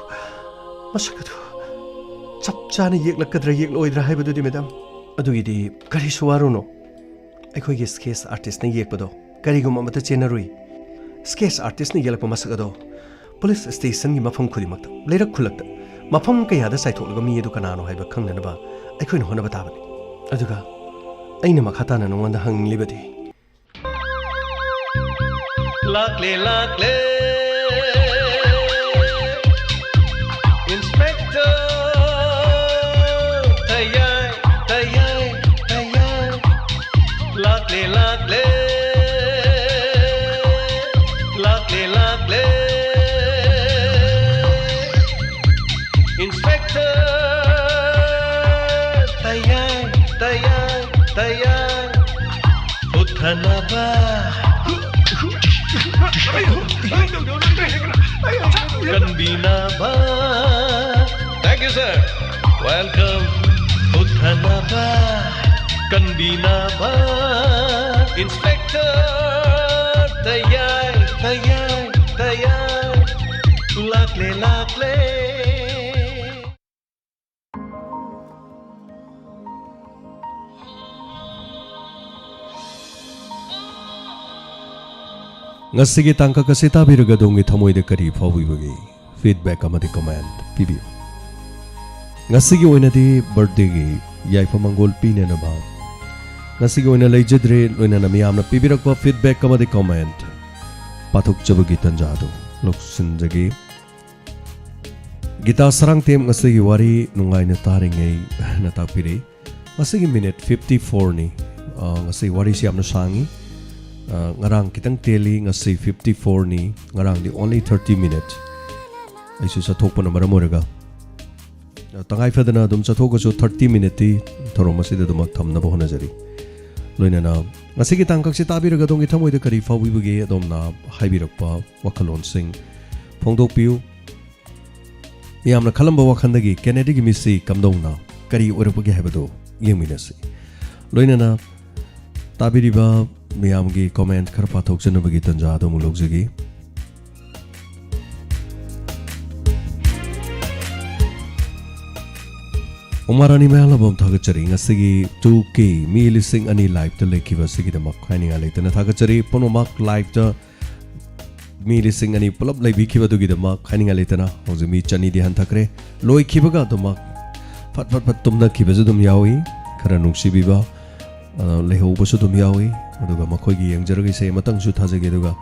ꯃꯁꯛ ꯑꯗꯨ ꯆꯞ ꯆꯥꯅ ꯌꯦꯛꯂꯛꯀꯗ꯭ꯔꯥ ꯌꯦꯛꯂꯛꯑꯣꯏꯗ꯭ꯔꯥ ꯍꯥꯏꯕꯗꯨꯗꯤ, ꯃꯦꯗꯥꯝ꯫ ꯑꯗꯨꯒꯤꯗꯤ ꯀꯔꯤꯁꯨ ꯋꯥꯔꯨꯅꯨ꯫ ꯑꯩꯈꯣꯏꯒꯤ sketch artistꯅ ꯌꯦꯛꯄꯗꯣ ꯀꯔꯤꯒꯨꯝꯕ ꯑꯃꯠꯇ ꯆꯦꯟꯅꯔꯨꯏ꯫ Sketch artistꯅ ꯌꯦꯛꯂꯛꯄ ꯃꯁꯛ ꯑꯗꯣ police stationꯒꯤ ꯃꯐꯝ ꯈꯨꯗꯤꯡꯃꯛꯇ, ꯂꯩꯔꯛ ꯈꯨꯜꯂꯛꯇ, ꯃꯐꯝ ꯀꯌꯥꯗ ꯆꯥꯏꯊꯣꯛꯂꯒ ꯃꯤ ꯑꯗꯨ ꯀꯅꯥꯅꯣ ꯍꯥꯏꯕ ꯈꯪꯅꯅꯕ ꯑꯩꯈꯣꯏꯅ ꯍꯣꯠꯅꯕ ꯇꯥꯕꯅꯤ꯫ ꯑꯗꯨꯒ ꯑꯩꯅ ꯃꯈꯥ ꯇꯥꯅ ꯅꯉꯣꯟꯗ ꯍꯪꯅꯤꯡꯂꯤꯕꯗꯤ, ꯂꯥꯛꯂꯦ, ꯂꯥꯛꯂꯦ, Inspector ꯇꯌꯥꯏ, ꯇꯌꯥꯏ, ꯇꯌꯥꯏ꯫ ꯂꯥꯛꯂꯦ, ꯂꯥꯛꯂꯦ, ꯂꯥꯛꯂꯦ, ꯂꯥꯛꯂꯦ, Inspector ꯇꯌꯥꯏ, ꯇꯌꯥꯏ, ꯇꯌꯥꯏ꯫ ꯎꯠꯊꯅꯕ, ꯀꯟꯕꯤꯅꯕ꯫ Thank you, sir. Welcome. ꯎꯠꯊꯅꯕ, ꯀꯟꯕꯤꯅꯕ, Inspector ꯇꯌꯥꯏ, ꯇꯌꯥꯏ, ꯇꯌꯥꯏ꯫ ꯂꯥꯛꯂꯦ, ꯂꯥꯛꯂꯦ꯫ ꯉꯁꯤꯒꯤ ꯇꯥꯡꯀꯛ ꯑꯁꯤ ꯇꯥꯕꯤꯔꯒ ꯑꯗꯣꯝꯒꯤ ꯊꯃꯣꯏꯗ ꯀꯔꯤ ꯐꯥꯎꯕꯤꯕꯒꯦ? Feedback ꯑꯃꯗꯤ comment ꯄꯤꯕꯤꯌꯨ꯫ ꯉꯁꯤꯒꯤ ꯑꯣꯏꯅꯗꯤ birthdayꯒꯤ ꯌꯥꯏꯐ ꯃꯪꯒꯣꯜ ꯄꯤꯅꯅꯕ ꯉꯁꯤꯒꯤ ꯑꯣꯏꯅ ꯂꯩꯖꯗ꯭ꯔꯦ꯫ ꯂꯣꯏꯅꯅ ꯃꯤꯌꯥꯝꯅ ꯄꯤꯕꯤꯔꯛꯄ feedback ꯑꯃꯗꯤ comment ꯄꯥꯊꯣꯛꯆꯕꯒꯤ ꯇꯟꯖꯥ ꯑꯗꯨ ꯂꯧꯁꯤꯟꯖꯒꯦ꯫ ꯒꯤꯇꯥ ꯁꯔꯥꯡꯇꯦꯝ, ꯉꯁꯤꯒꯤ ꯋꯥꯔꯤ ꯅꯨꯡꯉꯥꯏꯅ ꯇꯥꯔꯤꯉꯩ ꯅ ꯇꯥꯛꯄꯤꯔꯤ꯫ ꯉꯁꯤꯒꯤ minute fifty four ꯅꯤ꯫ ꯑ, ꯉꯁꯤ ꯋꯥꯔꯤꯁꯤ ꯌꯥꯝꯅ ꯁꯥꯡꯉꯤ꯫ ꯑ, ꯉꯔꯥꯡ ꯈꯤꯇꯪ ꯇꯦꯜꯂꯤ, ꯉꯁꯤ fifty four ꯅꯤ꯫ ꯉꯔꯥꯡꯗꯤ only thirty minute꯫ ꯑꯩꯁꯨ ꯆꯠꯊꯣꯛꯄꯅ ꯃꯔꯝ ꯑꯣꯏꯔꯒ, ꯑ, ꯇꯉꯥꯏ ꯐꯗꯅ ꯑꯗꯨꯝ ꯆꯠꯊꯣꯛꯑꯒꯁꯨ thirty minute ꯇꯤ ꯊꯧꯔꯝ ꯑꯁꯤꯗ ꯑꯗꯨꯃꯛ ꯊꯝꯅꯕ ꯍꯣꯠꯅꯖꯔꯤ꯫ ꯂꯣꯏꯅꯅ ꯉꯁꯤꯒꯤ ꯇꯥꯡꯀꯛꯁꯤ ꯇꯥꯕꯤꯔꯒ ꯑꯗꯣꯝꯒꯤ ꯊꯃꯣꯏꯗ ꯀꯔꯤ ꯐꯥꯎꯕꯤꯕꯒꯦ? ꯑꯗꯣꯝꯅ ꯍꯥꯏꯕꯤꯔꯛꯄ ꯋꯥꯈꯜꯂꯣꯟꯁꯤꯡ ꯐꯣꯡꯗꯣꯛꯄꯤꯌꯨ꯫ ꯃꯤꯌꯥꯝꯅ ꯈꯜꯂꯝꯕ ꯋꯥꯈꯜꯗꯒꯤ ꯀꯦꯅꯦꯗꯤꯒꯤ ꯃꯤꯠꯁꯤ ꯀꯝꯗꯧꯅ, ꯀꯔꯤ ꯑꯣꯏꯔꯛꯄꯒꯦ ꯍꯥꯏꯕꯗꯨ ꯌꯦꯡꯃꯤꯟꯅꯁꯤ꯫ ꯂꯣꯏꯅꯅ ꯇꯥꯕꯤꯔꯤꯕ ꯃꯤꯌꯥꯝꯒꯤ comment ꯈꯔ ꯄꯥꯊꯣꯛꯆꯅꯕꯒꯤ ꯇꯟꯖꯥ ꯑꯗꯨ ꯑꯃꯨꯛ ꯂꯧꯖꯒꯦ꯫ ꯎꯃꯥ ꯔꯥꯅꯤ ꯃꯌꯥꯡꯂꯝꯕꯝ, ꯊꯥꯒꯠꯆꯔꯤ꯫ ꯉꯁꯤꯒꯤ two K, ꯃꯤ ꯂꯤꯁꯤꯡ ꯑꯅꯤ live ꯇ ꯂꯩꯈꯤꯕ ꯑꯁꯤꯒꯤꯗꯃꯛ ꯍꯥꯏꯅꯤꯡꯉꯥꯏ ꯂꯩꯇꯅ ꯊꯥꯒꯠꯆꯔꯤ꯫ ꯄꯨꯝꯅꯃꯛ live ꯇ ꯃꯤ ꯂꯤꯁꯤꯡ ꯑꯅꯤ ꯄꯨꯂꯞ ꯂꯩꯕꯤꯈꯤꯕꯗꯨꯒꯤꯗꯃꯛ ꯍꯥꯏꯅꯤꯡꯉꯥꯏ ꯂꯩꯇꯅ ꯍꯧꯖꯤꯛ ꯃꯤ ꯆꯅꯤꯗꯤ ꯍꯟꯊꯈ꯭ꯔꯦ꯫ ꯂꯣꯏꯈꯤꯕꯒ ꯑꯗꯨꯃꯛ ꯐꯠ ꯐꯠ ꯐꯠ ꯇꯨꯝꯅꯈꯤꯕꯁꯨ ꯑꯗꯨꯝ ꯌꯥꯎꯏ꯫ ꯈꯔ ꯅꯨꯡꯁꯤꯕꯤꯕ, ꯑ, ꯂꯩꯍꯧꯕꯁꯨ ꯑꯗꯨꯝ ꯌꯥꯎꯏ꯫ ꯑꯗꯨꯒ ꯃꯈꯣꯏꯒꯤ ꯌꯦꯡꯖꯔꯒ ꯏꯁꯩ ꯑꯃꯇꯪꯁꯨ ꯊꯥꯖꯒꯦ꯫ ꯑꯗꯨꯒ,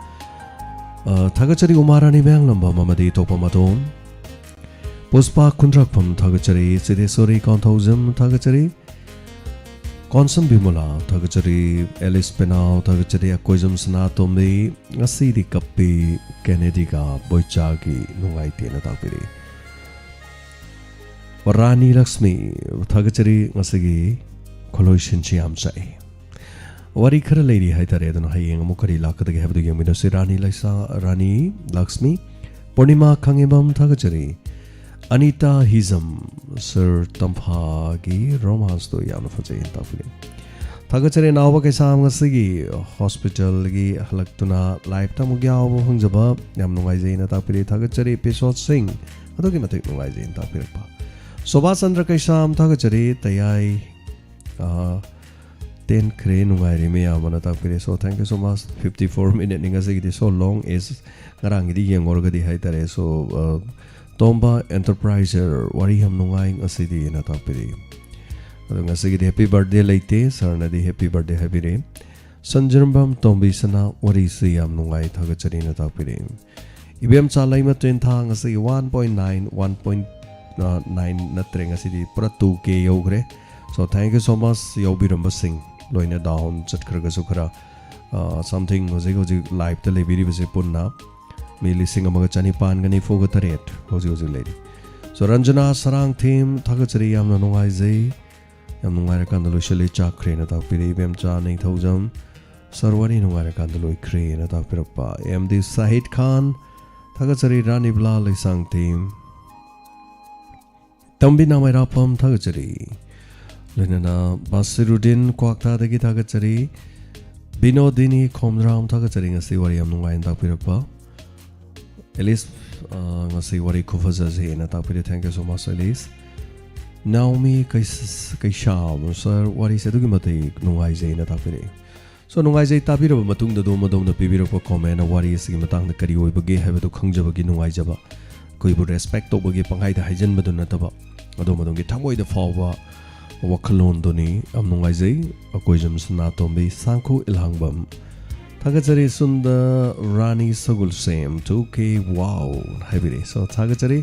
ꯑ, ꯊꯥꯒꯠꯆꯔꯤ ꯎꯃꯥ ꯔꯥꯅꯤ ꯃꯌꯥꯡꯂꯝꯕꯝ ꯑꯃꯗꯤ ꯊꯣꯛꯄ ꯃꯇꯣꯝ꯫ ꯄꯨꯁꯄꯥ ꯈꯨꯟꯗ꯭ꯔꯥꯛꯐꯝ, ꯊꯥꯒꯠꯆꯔꯤ꯫ ꯁꯤꯗꯦꯁꯣꯔꯤ ꯀꯣꯟꯊꯧꯖꯝ, ꯊꯥꯒꯠꯆꯔꯤ꯫ ꯀꯣꯟꯁꯝ ꯕꯤꯃꯣꯂꯥ, ꯊꯥꯒꯠꯆꯔꯤ꯫ ꯑꯦꯂꯤꯁ ꯄꯦꯅꯥꯎ, ꯊꯥꯒꯠꯆꯔꯤ꯫ ꯑꯀꯣꯏꯖꯝ ꯁꯅꯥꯇꯣꯝꯕꯤ, ꯉꯁꯤꯗꯤ ꯀꯞꯄꯤ꯫ ꯀꯦꯅꯦꯗꯤꯒ ꯕꯣꯏꯆꯥꯒꯤ ꯅꯨꯡꯉꯥꯏꯇꯦꯅ ꯇꯥꯛꯄꯤꯔꯤ꯫ ꯔꯥꯅꯤ ꯂꯛꯁꯃꯤ, ꯊꯥꯒꯠꯆꯔꯤ꯫ ꯉꯁꯤꯒꯤ ꯈꯨꯂꯣꯏꯁꯤꯟꯁꯤ ꯌꯥꯝ ꯆꯥꯛꯏ꯫ ꯋꯥꯔꯤ ꯈꯔ ꯂꯩꯔꯤ ꯍꯥꯏꯇꯥꯔꯦ, ꯑꯗꯨꯅ ꯍꯌꯦꯡ ꯑꯃꯨꯛ ꯀꯔꯤ ꯂꯥꯛꯀꯗꯒꯦ ꯍꯥꯏꯕꯗꯨ ꯌꯦꯡꯃꯤꯟꯅꯁꯤ꯫ ꯔꯥꯅꯤ ꯂꯩꯁꯥ, ꯔꯥꯅꯤ ꯂꯛꯁꯃꯤ, ꯄꯨꯔꯅꯤꯃꯥ ꯈꯥꯉꯦꯝꯕꯝ, ꯊꯥꯒꯠꯆꯔꯤ꯫ ꯑꯅꯤꯇꯥ ꯍꯤꯖꯝ, ꯁꯔ ꯇꯝꯐꯥꯒꯤ romance ꯇꯣ ꯌꯥꯝꯅ ꯐꯖꯩ ꯍꯥꯏꯅ ꯇꯥꯛꯄꯤꯔꯦ꯫ ꯊꯥꯒꯠꯆꯔꯤ꯫ ꯅꯥꯎꯕ ꯀꯩꯁꯥꯝ, ꯉꯁꯤꯒꯤ hospital ꯒꯤ ꯍꯜꯂꯛꯇꯨꯅ live ꯇ ꯑꯃꯨꯛ ꯌꯥꯎꯕ ꯐꯪꯖꯕ ꯌꯥꯝ ꯅꯨꯡꯉꯥꯏꯖꯩꯅ ꯇꯥꯛꯄꯤꯔꯦ꯫ ꯊꯥꯒꯠꯆꯔꯤ꯫ ꯄꯤꯁꯣꯠ ꯁꯤꯡ, ꯑꯗꯨꯛꯀꯤ ꯃꯇꯤꯛ ꯅꯨꯡꯉꯥꯏꯖꯩꯅ ꯇꯥꯛꯄꯤꯔꯛꯄ꯫ ꯁꯣꯚꯥ ꯆꯟꯗ꯭ꯔ ꯀꯩꯁꯥꯝ, ꯊꯥꯒꯠꯆꯔꯤ꯫ ꯇꯌꯥꯏ, ꯑ, ꯇꯦꯟꯈ꯭ꯔꯦ, ꯅꯨꯡꯉꯥꯏꯔꯦ ꯃꯌꯥꯝ ꯑꯅ ꯇꯥꯛꯄꯤꯔꯦ꯫ So, thank you so much꯫ Fifty four minute ꯅꯤ ꯉꯁꯤꯒꯤꯗꯤ, so long is ꯉꯔꯥꯡꯒꯤꯗꯤ ꯌꯦꯡꯉꯨꯔꯒꯗꯤ ꯍꯥꯏꯇꯥꯔꯦ꯫ So, ꯑ, ꯇꯣꯝꯕ Enterpriser, ꯋꯥꯔꯤ ꯌꯥꯝ ꯅꯨꯡꯉꯥꯏ ꯉꯁꯤꯗꯤ ꯑꯅ ꯇꯥꯛꯄꯤꯔꯦ꯫ ꯑꯗꯣ ꯉꯁꯤꯒꯤꯗꯤ happy birthday ꯂꯩꯇꯦ, ꯁꯥꯔꯅꯗꯤ happy birthday ꯍꯥꯏꯕꯤꯔꯦ꯫ ꯁꯟꯖꯤꯔꯝꯕꯝ ꯇꯣꯝꯕꯤꯁꯅ ꯋꯥꯔꯤꯁꯤ ꯌꯥꯝ ꯅꯨꯡꯉꯥꯏ, ꯊꯥꯒꯠꯆꯔꯤꯅ ꯇꯥꯛꯄꯤꯔꯦ꯫ ꯏꯕꯦꯝꯆꯥ ꯂꯩꯃ ꯇꯦꯟꯊꯥ ꯉꯁꯤ one point nine, one point nine ꯅꯠꯇ꯭ꯔꯦ, ꯉꯁꯤꯗꯤ ꯄꯨꯔꯥ two K ꯌꯧꯈ꯭ꯔꯦ꯫ So thank you so much ꯌꯥꯎꯕꯤꯔꯝꯕꯁꯤꯡ ꯂꯣꯏꯅ down ꯆꯠꯈ꯭ꯔꯒꯁꯨ ꯈꯔ, ꯑ, something ꯍꯧꯖꯤꯛ ꯍꯧꯖꯤꯛ liveꯇ ꯂꯩꯕꯤꯔꯤꯕꯁꯦ ꯄꯨꯟꯅ ꯃꯤ ꯂꯤꯁꯤꯡ ꯑꯃꯒ ꯆꯅꯤꯄꯥꯟꯒ ꯅꯤꯐꯨꯒ ꯇꯔꯦꯠ ꯍꯧꯖꯤꯛ ꯍꯧꯖꯤꯛ ꯂꯩꯔꯤ꯫ So ꯔꯟꯖꯅꯥ ꯁꯔꯥꯡꯊꯦꯝ ꯊꯥꯒꯠꯆꯔꯤ, ꯌꯥꯝꯅ ꯅꯨꯡꯉꯥꯏꯖꯩ, ꯌꯥꯝ ꯅꯨꯡꯉꯥꯏꯔꯀꯥꯟꯗ ꯂꯣꯏꯁꯤꯜꯂꯤ, ꯆꯥꯛꯈ꯭ꯔꯦꯅ ꯇꯥꯛꯄꯤꯔꯦ꯫ ꯏꯕꯦꯝꯆꯥ ꯅꯤꯡꯊꯧꯖꯝ ꯁꯥꯔ ꯋꯥꯔꯤ ꯅꯨꯡꯉꯥꯏꯔꯀꯥꯟꯗ ꯂꯣꯏꯈ꯭ꯔꯦꯅ ꯇꯥꯛꯄꯤꯔꯛꯄ꯫ ꯑꯦꯝ ꯗꯤ ꯁꯥꯍꯤꯗ ꯈꯥꯟ ꯊꯥꯒꯠꯆꯔꯤ꯫ ꯔꯥꯅꯤꯕꯂꯥ ꯂꯩꯁꯥꯡꯊꯦꯝ, ꯇꯝꯕꯤ ꯅꯥꯃꯩꯔꯥꯄꯝ ꯊꯥꯒꯠꯆꯔꯤ꯫ ꯂꯣꯏꯅꯅ ꯕꯥꯁꯤꯔꯨꯗꯤꯟ ꯀ꯭ꯋꯥꯛꯊꯥꯗꯒꯤ ꯊꯥꯒꯠꯆꯔꯤ꯫ ꯕꯤꯅꯣꯗꯤꯅꯤ ꯈꯣꯝꯗ꯭ꯔꯥꯝ ꯊꯥꯒꯠꯆꯔꯤ, ꯉꯁꯤ ꯋꯥꯔꯤ ꯌꯥꯝ ꯅꯨꯡꯉꯥꯏꯅ ꯇꯥꯛꯄꯤꯔꯛꯄ꯫ ꯑꯦꯂꯤꯁ, ꯑ, ꯉꯁꯤ ꯋꯥꯔꯤ ꯈꯨꯐꯖꯁꯦꯅ ꯇꯥꯛꯄꯤꯔꯦ, thank you so much Alice. ꯅꯥꯎꯃꯤ ꯀꯩꯁ-, ꯀꯩꯁꯥꯝ ꯁꯥꯔ, ꯋꯥꯔꯤꯁꯦ ꯑꯗꯨꯛꯀꯤ ꯃꯇꯤꯛ ꯅꯨꯡꯉꯥꯏꯖꯩꯅ ꯇꯥꯛꯄꯤꯔꯛꯑꯦ꯫ So ꯅꯨꯡꯉꯥꯏꯖꯩ ꯇꯥꯕꯤꯔꯕ ꯃꯇꯨꯡꯗ ꯑꯗꯣꯝ ꯑꯗꯣꯝꯅ ꯄꯤꯕꯤꯔꯛꯄ comment ꯋꯥꯔꯤ ꯑꯁꯤꯒꯤ ꯃꯇꯥꯡꯗ ꯀꯔꯤ ꯑꯣꯏꯕꯒꯦ ꯍꯥꯏꯕꯗꯨ ꯈꯪꯖꯕꯒꯤ ꯅꯨꯡꯉꯥꯏꯖꯕ꯫ ꯑꯩꯈꯣꯏꯕꯨ respect ꯇꯧꯕꯒꯤ ꯄꯪꯍꯥꯏꯗ ꯍꯥꯏꯖꯟꯕꯗꯨ ꯅꯠꯇꯕ ꯑꯗꯣꯝ ꯑꯗꯣꯝꯒꯤ ꯊꯃꯣꯏꯗ ꯐꯥꯎꯕ ꯋꯥꯈꯜꯂꯣꯟꯗꯨꯅꯤ꯫ ꯌꯥꯝ ꯅꯨꯡꯉꯥꯏꯖꯩ꯫ ꯑꯀꯣꯏꯖꯝ ꯁꯅꯥꯇꯣꯝꯕꯤ ꯁꯥꯡꯈꯨ ꯏꯜꯍꯥꯡꯕꯝ ꯊꯥꯒꯠꯆꯔꯤ꯫ ꯁꯨꯟꯗ ꯔꯥꯅꯤ ꯁꯒꯨꯜꯁꯦꯝ two K wow ꯍꯥꯏꯕꯤꯔꯛꯑꯦ꯫ So ꯊꯥꯒꯠꯆꯔꯤ꯫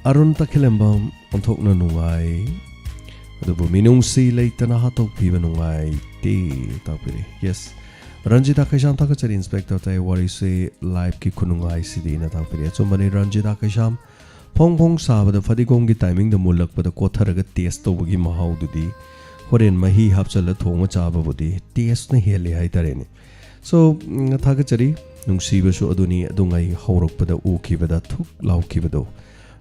ꯑꯔꯨꯟ ꯇꯈꯦꯂꯦꯝꯕꯝ ꯑꯣꯟꯊꯣꯛꯅ ꯅꯨꯡꯉꯥꯏ, ꯑꯗꯨꯕꯨ ꯃꯤꯅꯨꯡꯁꯤ ꯂꯩꯇꯅ ꯍꯥꯠꯇꯣꯛꯄꯤꯕ ꯅꯨꯡꯉꯥꯏꯇꯦ ꯇꯥꯛꯄꯤꯔꯤ꯫ Yes, ꯔꯟꯖꯤꯇꯥ ꯀꯩꯁꯥꯝ ꯊꯥꯒꯠꯆꯔꯤ꯫ Inspector ꯇꯥꯏ ꯋꯥꯔꯤꯁꯦ liveꯀꯤ ꯈꯨꯅꯨꯡꯉꯥꯏꯁꯤꯗꯤꯅ ꯇꯥꯛꯄꯤꯔꯤ꯫ ꯑꯆꯨꯝꯕꯅꯤ ꯔꯟꯖꯤꯇꯥ ꯀꯩꯁꯥꯝ, ꯐꯣꯡ ꯐꯣꯡ ꯁꯥꯕꯗ ꯐꯗꯤꯒꯣꯝꯒꯤ timingꯗ ꯃꯨꯜꯂꯛꯄꯗ ꯀꯣꯠꯊꯔꯒ taste ꯇꯧꯕꯒꯤ ꯃꯍꯥꯎꯗꯨꯗꯤ ꯍꯣꯔꯦꯟ ꯃꯍꯤ ꯍꯥꯞꯆꯜꯂ ꯊꯣꯡꯉ ꯆꯥꯕꯕꯨꯗꯤ tasteꯅ ꯍꯦꯜꯂꯤ ꯍꯥꯏꯇꯥꯔꯦꯅꯦ꯫ So ꯎꯝ, ꯊꯥꯒꯠꯆꯔꯤ꯫ ꯅꯨꯡꯁꯤꯕꯁꯨ ꯑꯗꯨꯅꯤ, ꯑꯗꯨꯉꯩ ꯍꯧꯔꯛꯄꯗ ꯎꯈꯤꯕꯗ ꯊꯨꯛ ꯂꯥꯎꯈꯤꯕꯗꯣ,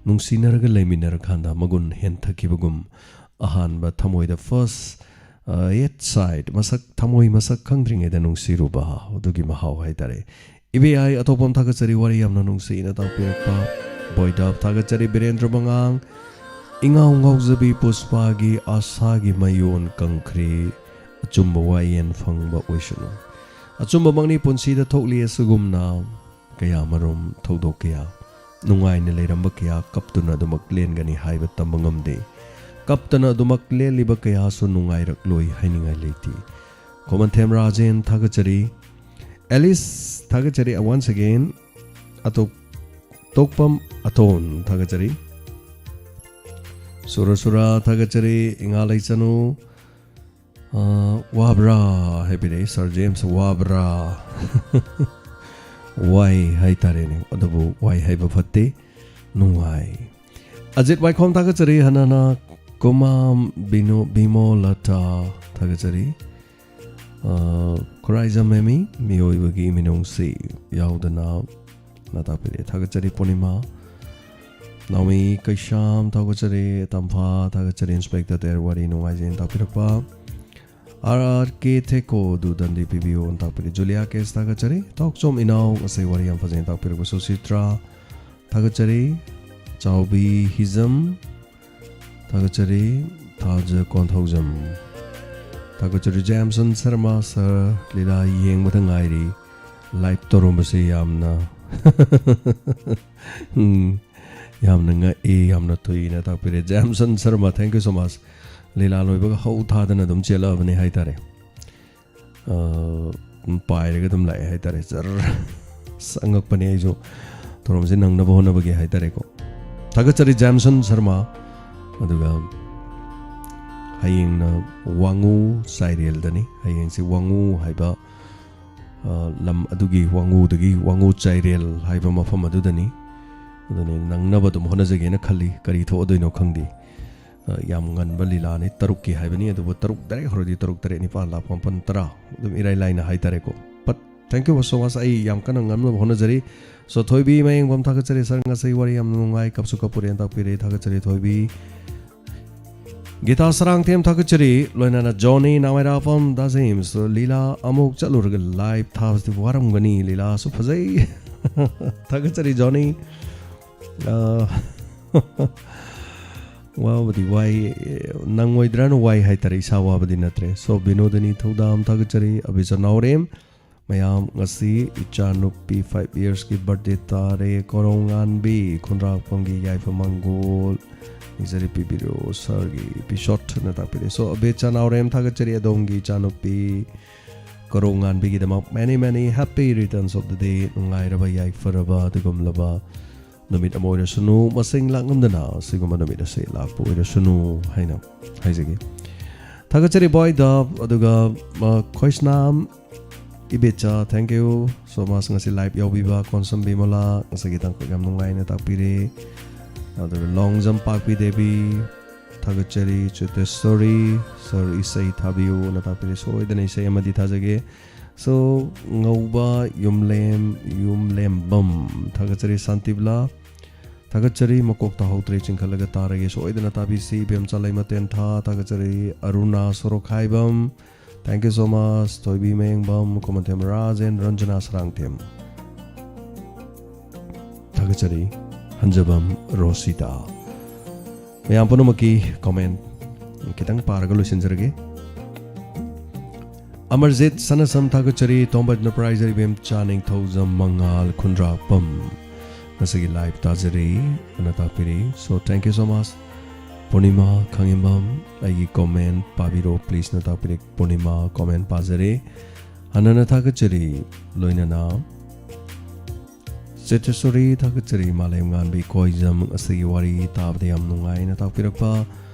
ꯅꯨꯡꯁꯤꯅꯔꯒ ꯂꯩꯃꯤꯟꯅꯔꯀꯥꯟꯗ ꯃꯒꯨꯟ ꯍꯦꯟꯊꯈꯤꯕꯒꯨꯝ꯫ ꯑꯍꯥꯟꯕ ꯊꯃꯣꯏꯗ first, ꯑ, yet sight, ꯃꯁꯛ, ꯊꯃꯣꯏ ꯃꯁꯛ ꯈꯪꯗ꯭ꯔꯤꯉꯩꯗ ꯅꯨꯡꯁꯤꯔꯨꯕ ꯑꯗꯨꯒꯤ ꯃꯍꯥꯎ ꯍꯥꯏꯇꯥꯔꯦ꯫ ꯏꯕꯦ ꯑꯥꯏ ꯑꯇꯣꯞꯄꯝ ꯊꯥꯒꯠꯆꯔꯤ, ꯋꯥꯔꯤ ꯌꯥꯝꯅ ꯅꯨꯡꯁꯤꯅ ꯇꯥꯛꯄꯤꯔꯛꯄ꯫ ꯕꯣꯏꯗꯞ ꯊꯥꯒꯠꯆꯔꯤ꯫ ꯕꯤꯔꯦꯟꯗ꯭ꯔ ꯃꯉꯥꯡ, ꯏꯉꯥꯎ ꯉꯥꯎꯖꯕꯤ ꯄꯨꯁꯄꯥꯒꯤ ꯑꯥꯁꯥꯒꯤ ꯃꯌꯣꯟ ꯀꯪꯈ꯭ꯔꯦ, ꯑꯆꯨꯝꯕ ꯋꯥꯌꯦꯟ ꯐꯪꯕ ꯑꯣꯏꯁꯅꯨ꯫ ꯑꯆꯨꯝꯕꯃꯛꯅꯤ, ꯄꯨꯟꯁꯤꯗ ꯊꯣꯛꯂꯤ ꯑꯁꯤꯒꯨꯝꯅ ꯀꯌꯥꯃꯔꯨꯝ ꯊꯧꯗꯣꯛ ꯀꯌꯥ, ꯅꯨꯡꯉꯥꯏꯅ ꯂꯩꯔꯝꯕ ꯀꯌꯥ ꯀꯞꯇꯨꯅ ꯑꯗꯨꯃꯛ ꯂꯦꯟꯒꯅꯤ ꯍꯥꯏꯕ ꯇꯝꯕ ꯉꯝꯗꯦ꯫ ꯀꯞꯇꯅ ꯑꯗꯨꯃꯛ ꯂꯦꯜꯂꯤꯕ ꯀꯌꯥꯁꯨ ꯅꯨꯡꯉꯥꯏꯔꯛꯂꯣꯏ ꯍꯥꯏꯅꯤꯡꯉꯥꯏ ꯂꯩꯇꯦ꯫ ꯈꯣꯃꯟꯊꯦꯝ ꯔꯥꯖꯦꯟ ꯊꯥꯒꯠꯆꯔꯤ꯫ ꯑꯦꯂꯤꯁ ꯊꯥꯒꯠꯆꯔꯤ꯫ Once again, ꯑꯇꯣꯞ-, ꯇꯣꯛꯄꯝ ꯑꯇꯣꯟ ꯊꯥꯒꯠꯆꯔꯤ꯫ ꯁꯨꯔ ꯁꯨꯔ ꯊꯥꯒꯠꯆꯔꯤ꯫ ꯏꯉꯥ ꯂꯩꯆꯅꯨ, ꯑ, ꯋꯥꯕ꯭ꯔꯥ ꯍꯥꯏꯕꯤꯔꯛꯏ꯫ ꯁꯥꯔ ꯖꯦꯝꯁ, ꯋꯥꯕ꯭ꯔꯥ? ꯋꯥꯏ ꯍꯥꯏꯇꯥꯔꯦꯅꯦ꯫ ꯑꯗꯨꯕꯨ ꯋꯥꯏ ꯍꯥꯏꯕ ꯐꯠꯇꯦ, ꯅꯨꯡꯉꯥꯏ꯫ ꯑꯖꯤꯠ ꯋꯥꯏꯈꯣꯝ ꯊꯥꯒꯠꯆꯔꯤ꯫ ꯍꯟꯅ ꯍꯟꯅ ꯀꯨꯃꯥꯝ ꯕꯤꯅꯣ-, ꯕꯤꯃꯣꯂꯇꯥ ꯊꯥꯒꯠꯆꯔꯤ꯫ ꯑ, ꯈꯨꯔꯥꯏꯖꯝ ꯃꯦꯃꯤ, ꯃꯤꯑꯣꯏꯕꯒꯤ ꯃꯤꯅꯨꯡꯁꯤ ꯌꯥꯎꯗꯅ ꯅ ꯇꯥꯛꯄꯤꯔꯛꯑꯦ꯫ ꯊꯥꯒꯠꯆꯔꯤ ꯄꯨꯔꯅꯤꯃꯥ꯫ ꯅꯥꯎꯃꯤ ꯀꯩꯁꯥꯝ ꯊꯥꯒꯠꯆꯔꯤ꯫ ꯇꯝꯐꯥ ꯊꯥꯒꯠꯆꯔꯤ꯫ ꯏꯟꯁꯄꯦꯛꯇꯔ ꯇꯦꯔ ꯋꯥꯔꯤ ꯅꯨꯡꯉꯥꯏꯖꯩꯅ ꯇꯥꯛꯄꯤꯔꯛꯄ꯫ ꯑꯥꯔ ꯑꯥꯔ ꯀꯦ ꯊꯦꯀꯣ ꯑꯗꯨ ꯗꯟꯗꯤ ꯄꯤꯕꯤꯌꯣꯅ ꯇꯥꯛꯄꯤꯔꯤ꯫ ꯖꯨꯂꯤꯌꯥ ꯀꯦꯁ ꯊꯥꯒꯠꯆꯔꯤ꯫ ꯇꯥꯎꯆꯣꯝ ꯏꯅꯥꯎ ꯉꯁꯤ ꯋꯥꯔꯤ ꯌꯥꯝ ꯐꯖꯩꯅ ꯇꯥꯛꯄꯤꯔꯛꯄ꯫ ꯁꯨꯁꯤꯇ꯭ꯔꯥ ꯊꯥꯒꯠꯆꯔꯤ꯫ ꯆꯥꯎꯕꯤ ꯍꯤꯖꯝ ꯊꯥꯒꯠꯆꯔꯤ꯫ ꯊꯥꯖ ꯀꯣꯟꯊꯧꯖꯝ ꯊꯥꯒꯠꯆꯔꯤ꯫ ꯖꯦꯝꯁꯟ ꯁꯔꯃ ꯁꯔ, ꯂꯤꯂꯥ ꯌꯦꯡꯕꯗ ꯉꯥꯏꯔꯤ꯫ ꯂꯥꯏꯚ ꯇꯧꯔꯝꯕꯁꯦ ꯌꯥꯝꯅ ꯎꯝ, ꯌꯥꯝꯅ ꯉꯛꯏ, ꯌꯥꯝꯅ ꯊꯨꯏꯅ ꯇꯥꯛꯄꯤꯔꯦ꯫ ꯖꯦꯝꯁꯟ Sharma, thank you so much꯫ ꯂꯤꯂꯥ ꯂꯣꯏꯕꯒ ꯍꯧ ꯊꯥꯗꯅ ꯑꯗꯨꯝ ꯆꯦꯜꯂꯛꯑꯕꯅꯤ ꯍꯥꯏꯇꯥꯔꯦ꯫ ꯑ, ꯑꯗꯨꯝ ꯄꯥꯏꯔꯒ ꯑꯗꯨꯝ ꯂꯥꯛꯑꯦ ꯍꯥꯏꯇꯥꯔꯦ꯫ ꯖꯔ꯫ ꯑꯁ, ꯑꯉꯛꯄꯅꯦ꯫ ꯑꯩꯁꯨ ꯊꯧꯔꯝꯁꯦ ꯅꯪꯅꯕ ꯍꯣꯠꯅꯕꯒꯤ ꯍꯥꯏꯇꯥꯔꯦꯀꯣ꯫ ꯊꯥꯒꯠꯆꯔꯤ ꯖꯦꯝꯁꯟ ꯁꯔꯃ꯫ ꯑꯗꯨꯒ ꯍꯌꯦꯡꯅ ꯋꯥꯉꯨ ꯆꯥꯏꯔꯦꯜꯗꯅꯤ꯫ ꯍꯌꯦꯡꯁꯤ ꯋꯥꯉꯨ ꯍꯥꯏꯕ, ꯑ, ꯂꯝ ꯑꯗꯨꯒꯤ ꯋꯥꯉꯨꯗꯒꯤ, ꯋꯥꯉꯨ ꯆꯥꯏꯔꯦꯜ ꯍꯥꯏꯕ ꯃꯐꯝ ꯑꯗꯨꯗꯅꯤ꯫ ꯑꯗꯨꯅꯤ ꯅꯪꯅꯕ ꯑꯗꯨꯝ ꯍꯣꯠꯅꯖꯒꯦꯅ ꯈꯜꯂꯤ꯫ ꯀꯔꯤ ꯊꯣꯛꯑꯗꯣꯏꯅꯣ ꯈꯪꯗꯦ꯫ ꯑ, ꯌꯥꯝ ꯉꯟꯕ ꯂꯤꯂꯥꯅꯤ꯫ ꯇꯔꯨꯛꯀꯤ ꯍꯥꯏꯕꯅꯤ, ꯑꯗꯨꯕꯨ ꯇꯔꯨꯛ ꯗꯥꯏꯔꯦꯛ ꯍꯧꯔꯗꯤ ꯇꯔꯨꯛ, ꯇꯔꯦꯠ, ꯅꯤꯄꯥꯜ, ꯃꯥꯄꯟ, ꯇꯔꯥ ꯑꯗꯨꯝ ꯏꯔꯥꯏ ꯂꯥꯏꯅ ꯍꯥꯏꯇꯥꯔꯦꯀꯣ꯫ But thank you so much꯫ ꯑꯩ ꯌꯥꯝ ꯀꯟꯅ ꯉꯝꯅꯕ ꯍꯣꯠꯅꯖꯔꯤ꯫ So, ꯊꯣꯏꯕꯤ ꯃꯌꯦꯡꯕꯝ ꯊꯥꯒꯠꯆꯔꯤ꯫ ꯁꯥꯔ, ꯉꯁꯤ ꯋꯥꯔꯤ ꯌꯥꯝꯅ ꯅꯨꯡꯉꯥꯏ, ꯀꯞꯁꯨ ꯀꯞꯄꯨꯔꯦꯅ ꯇꯥꯛꯄꯤꯔꯦ꯫ ꯊꯥꯒꯠꯆꯔꯤ ꯊꯣꯏꯕꯤ꯫ ꯒꯤꯇꯥ ꯁꯔꯥꯡꯊꯦꯝ ꯊꯥꯒꯠꯆꯔꯤ꯫ ꯂꯣꯏꯅꯅ ꯖꯣꯅꯤ ꯅꯥꯃꯩꯔꯥꯐꯝ, ꯗꯥ ꯖꯦꯝꯁ, ꯂꯤꯂꯥ ꯑꯃꯨꯛ ꯆꯠꯂꯨꯔꯒ ꯂꯥꯏꯚ ꯊꯥꯕꯁꯤꯗꯤ ꯋꯥꯔꯝꯒꯅꯤ꯫ ꯂꯤꯂꯥꯁꯨ ꯐꯖꯩ꯫ ꯊꯥꯒꯠꯆꯔꯤ ꯖꯣꯅꯤ꯫ ꯑ, ꯋꯥꯕꯨꯗꯤ ꯋꯥꯏ, ꯅꯪꯉꯣꯏꯗ꯭ꯔꯥꯅ ꯋꯥꯏ ꯍꯥꯏꯇꯥꯔꯦ, ꯏꯁꯥ ꯋꯥꯕꯗꯤ ꯅꯠꯇ꯭ꯔꯦ꯫ So, ꯕꯤꯅꯣꯗꯤꯅꯤ ꯊꯧꯗꯥꯝ ꯊꯥꯒꯠꯆꯔꯤ, ꯑꯕꯤꯆ ꯅꯥꯎꯔꯦꯝ꯫ ꯃꯌꯥꯝ, ꯉꯁꯤ ꯏꯆꯥꯅꯨꯄꯤ five yearsꯀꯤ birthday ꯇꯥꯔꯦ꯫ ꯀꯣꯔꯧꯉꯥꯟꯕꯤ, ꯈꯨꯟꯗ꯭ꯔꯥꯛꯄꯝꯒꯤ ꯌꯥꯏꯐ ꯃꯪꯒꯣꯜ꯫ ꯅꯤꯡꯖꯔꯤ ꯄꯤꯕꯤꯔꯣ ꯁꯥꯔꯒꯤ ꯏꯄꯤꯁꯣꯠꯅ ꯇꯥꯛꯄꯤꯔꯦ꯫ So, ꯑꯕꯦꯆꯥ ꯅꯥꯎꯔꯦꯝ ꯊꯥꯒꯠꯆꯔꯤ ꯑꯗꯣꯝꯒꯤ ꯏꯆꯥꯅꯨꯄꯤ ꯀꯔꯣ ꯉꯥꯟꯕꯤꯒꯤꯗꯃꯛ many many happy returns of the day꯫ ꯅꯨꯡꯉꯥꯏꯔꯕ ꯌꯥꯏꯐꯔꯕ ꯑꯗꯨꯒꯨꯝꯂꯕ ꯅꯨꯃꯤꯠ ꯑꯃ ꯑꯣꯏꯔꯁꯅꯨ, ꯃꯁꯤꯡ ꯂꯥꯛꯉꯝꯗꯅ ꯑꯁꯤꯒꯨꯝꯕ ꯅꯨꯃꯤꯠ ꯑꯁꯤ ꯂꯥꯛꯄ ꯑꯣꯏꯔꯁꯅꯨ ꯍꯥꯏꯅ ꯍꯥꯏꯖꯒꯦ꯫ ꯊꯥꯒꯠꯆꯔꯤ ꯕꯣꯏ ꯗꯞ, ꯑꯗꯨꯒ, ꯑ, ꯈꯣꯏꯁꯅꯥꯝ ꯏꯕꯦꯆꯥ, thank you so much꯫ ꯉꯁꯤ live ꯌꯥꯎꯕꯤꯕ ꯀꯣꯟꯁꯝ ꯕꯤꯃꯣꯂꯥ, ꯉꯁꯤꯒꯤ ꯇꯥꯡꯀꯛ ꯌꯥꯝ ꯅꯨꯡꯉꯥꯏꯅ ꯇꯥꯛꯄꯤꯔꯦ꯫ ꯑꯗꯨꯒ ꯂꯣꯡꯖꯝ ꯄꯥꯛꯄꯤ ꯗꯦꯕꯤ, ꯊꯥꯒꯠꯆꯔꯤ꯫ ꯆꯤꯇꯦꯁꯣꯔꯤ, ꯁꯥꯔ ꯏꯁꯩ ꯊꯥꯕꯤꯌꯨꯅ ꯇꯥꯛꯄꯤꯔꯦ꯫ ꯁꯣꯏꯗꯅ ꯏꯁꯩ ꯑꯃꯗꯤ ꯊꯥꯖꯒꯦ꯫ So, ꯉꯧꯕ ꯌꯨꯝꯂꯦꯝ, ꯌꯨꯝꯂꯦꯝꯕꯝ, ꯊꯥꯒꯠꯆꯔꯤ꯫ ꯁꯥꯟꯇꯤꯕꯂꯥ, ꯊꯥꯒꯠꯆꯔꯤ꯫ ꯃꯀꯣꯛ ꯇꯥꯍꯧꯗ꯭ꯔꯦ, ꯆꯤꯡꯈꯠꯂꯒ ꯇꯥꯔꯒꯦ꯫ ꯁꯣꯏꯗꯅ ꯇꯥꯕꯤꯁꯤ꯫ ꯏꯕꯦꯝꯆꯥ ꯂꯩꯃ ꯇꯦꯟꯊꯥ, ꯊꯥꯒꯠꯆꯔꯤ꯫ ꯑꯔꯨꯅꯥ ꯁꯣꯔꯣꯈꯥꯏꯕꯝ, thank you so much꯫ ꯊꯣꯏꯕꯤ ꯃꯌꯦꯡꯕꯝ, ꯈꯨꯃꯟꯊꯦꯝ ꯔꯥꯖꯦꯟ, ꯔꯟꯖꯅꯥ ꯁꯔꯥꯡꯊꯦꯝ, ꯊꯥꯒꯠꯆꯔꯤ꯫ ꯍꯟꯖꯕꯝ ꯔꯣꯁꯤꯇꯥ꯫ ꯃꯌꯥꯝ ꯄꯨꯝꯅꯃꯛꯀꯤ comment ꯈꯤꯇꯪ ꯄꯥꯔꯒ ꯂꯣꯏꯁꯤꯟꯖꯔꯒꯦ꯫ ꯑꯃꯔꯖꯤꯠ ꯁꯅꯥꯁꯝ, ꯊꯥꯒꯠꯆꯔꯤ꯫ ꯇꯣꯝꯕ ꯏꯟꯇꯔꯄ꯭ꯔꯥꯏꯖꯔ, ꯏꯕꯦꯝꯆꯥ ꯅꯤꯡꯊꯧꯖꯝ ꯃꯉꯥꯜ ꯈꯨꯟꯗ꯭ꯔꯥꯛꯄꯝ, ꯉꯁꯤꯒꯤ live ꯇꯥꯖꯔꯤ ꯑꯅ ꯇꯥꯛꯄꯤꯔꯤ꯫ So, thank you so much꯫ ꯄꯨꯔꯅꯤꯃꯥ ꯈꯥꯉꯦꯝꯕꯝ, ꯑꯩꯒꯤ comment ꯄꯥꯕꯤꯔꯣ please ꯅ ꯇꯥꯛꯄꯤꯔꯤ꯫ ꯄꯨꯔꯅꯤꯃꯥ comment ꯄꯥꯖꯔꯦ꯫ ꯍꯟꯅꯅ ꯊꯥꯒꯠꯆꯔꯤ꯫ ꯂꯣꯏꯅꯅ ꯆꯦꯇꯦꯁꯣꯔꯤ, ꯊꯥꯒꯠꯆꯔꯤ꯫ ꯃꯥꯂꯦꯝ ꯉꯥꯟꯕꯤ ꯀꯣꯏꯖꯝ, ꯑꯁꯤꯒꯤ ꯋꯥꯔꯤ ꯇꯥꯕꯗ ꯌꯥꯝ ꯅꯨꯡꯉꯥꯏꯅ ꯇꯥꯛꯄꯤꯔꯛꯄ꯫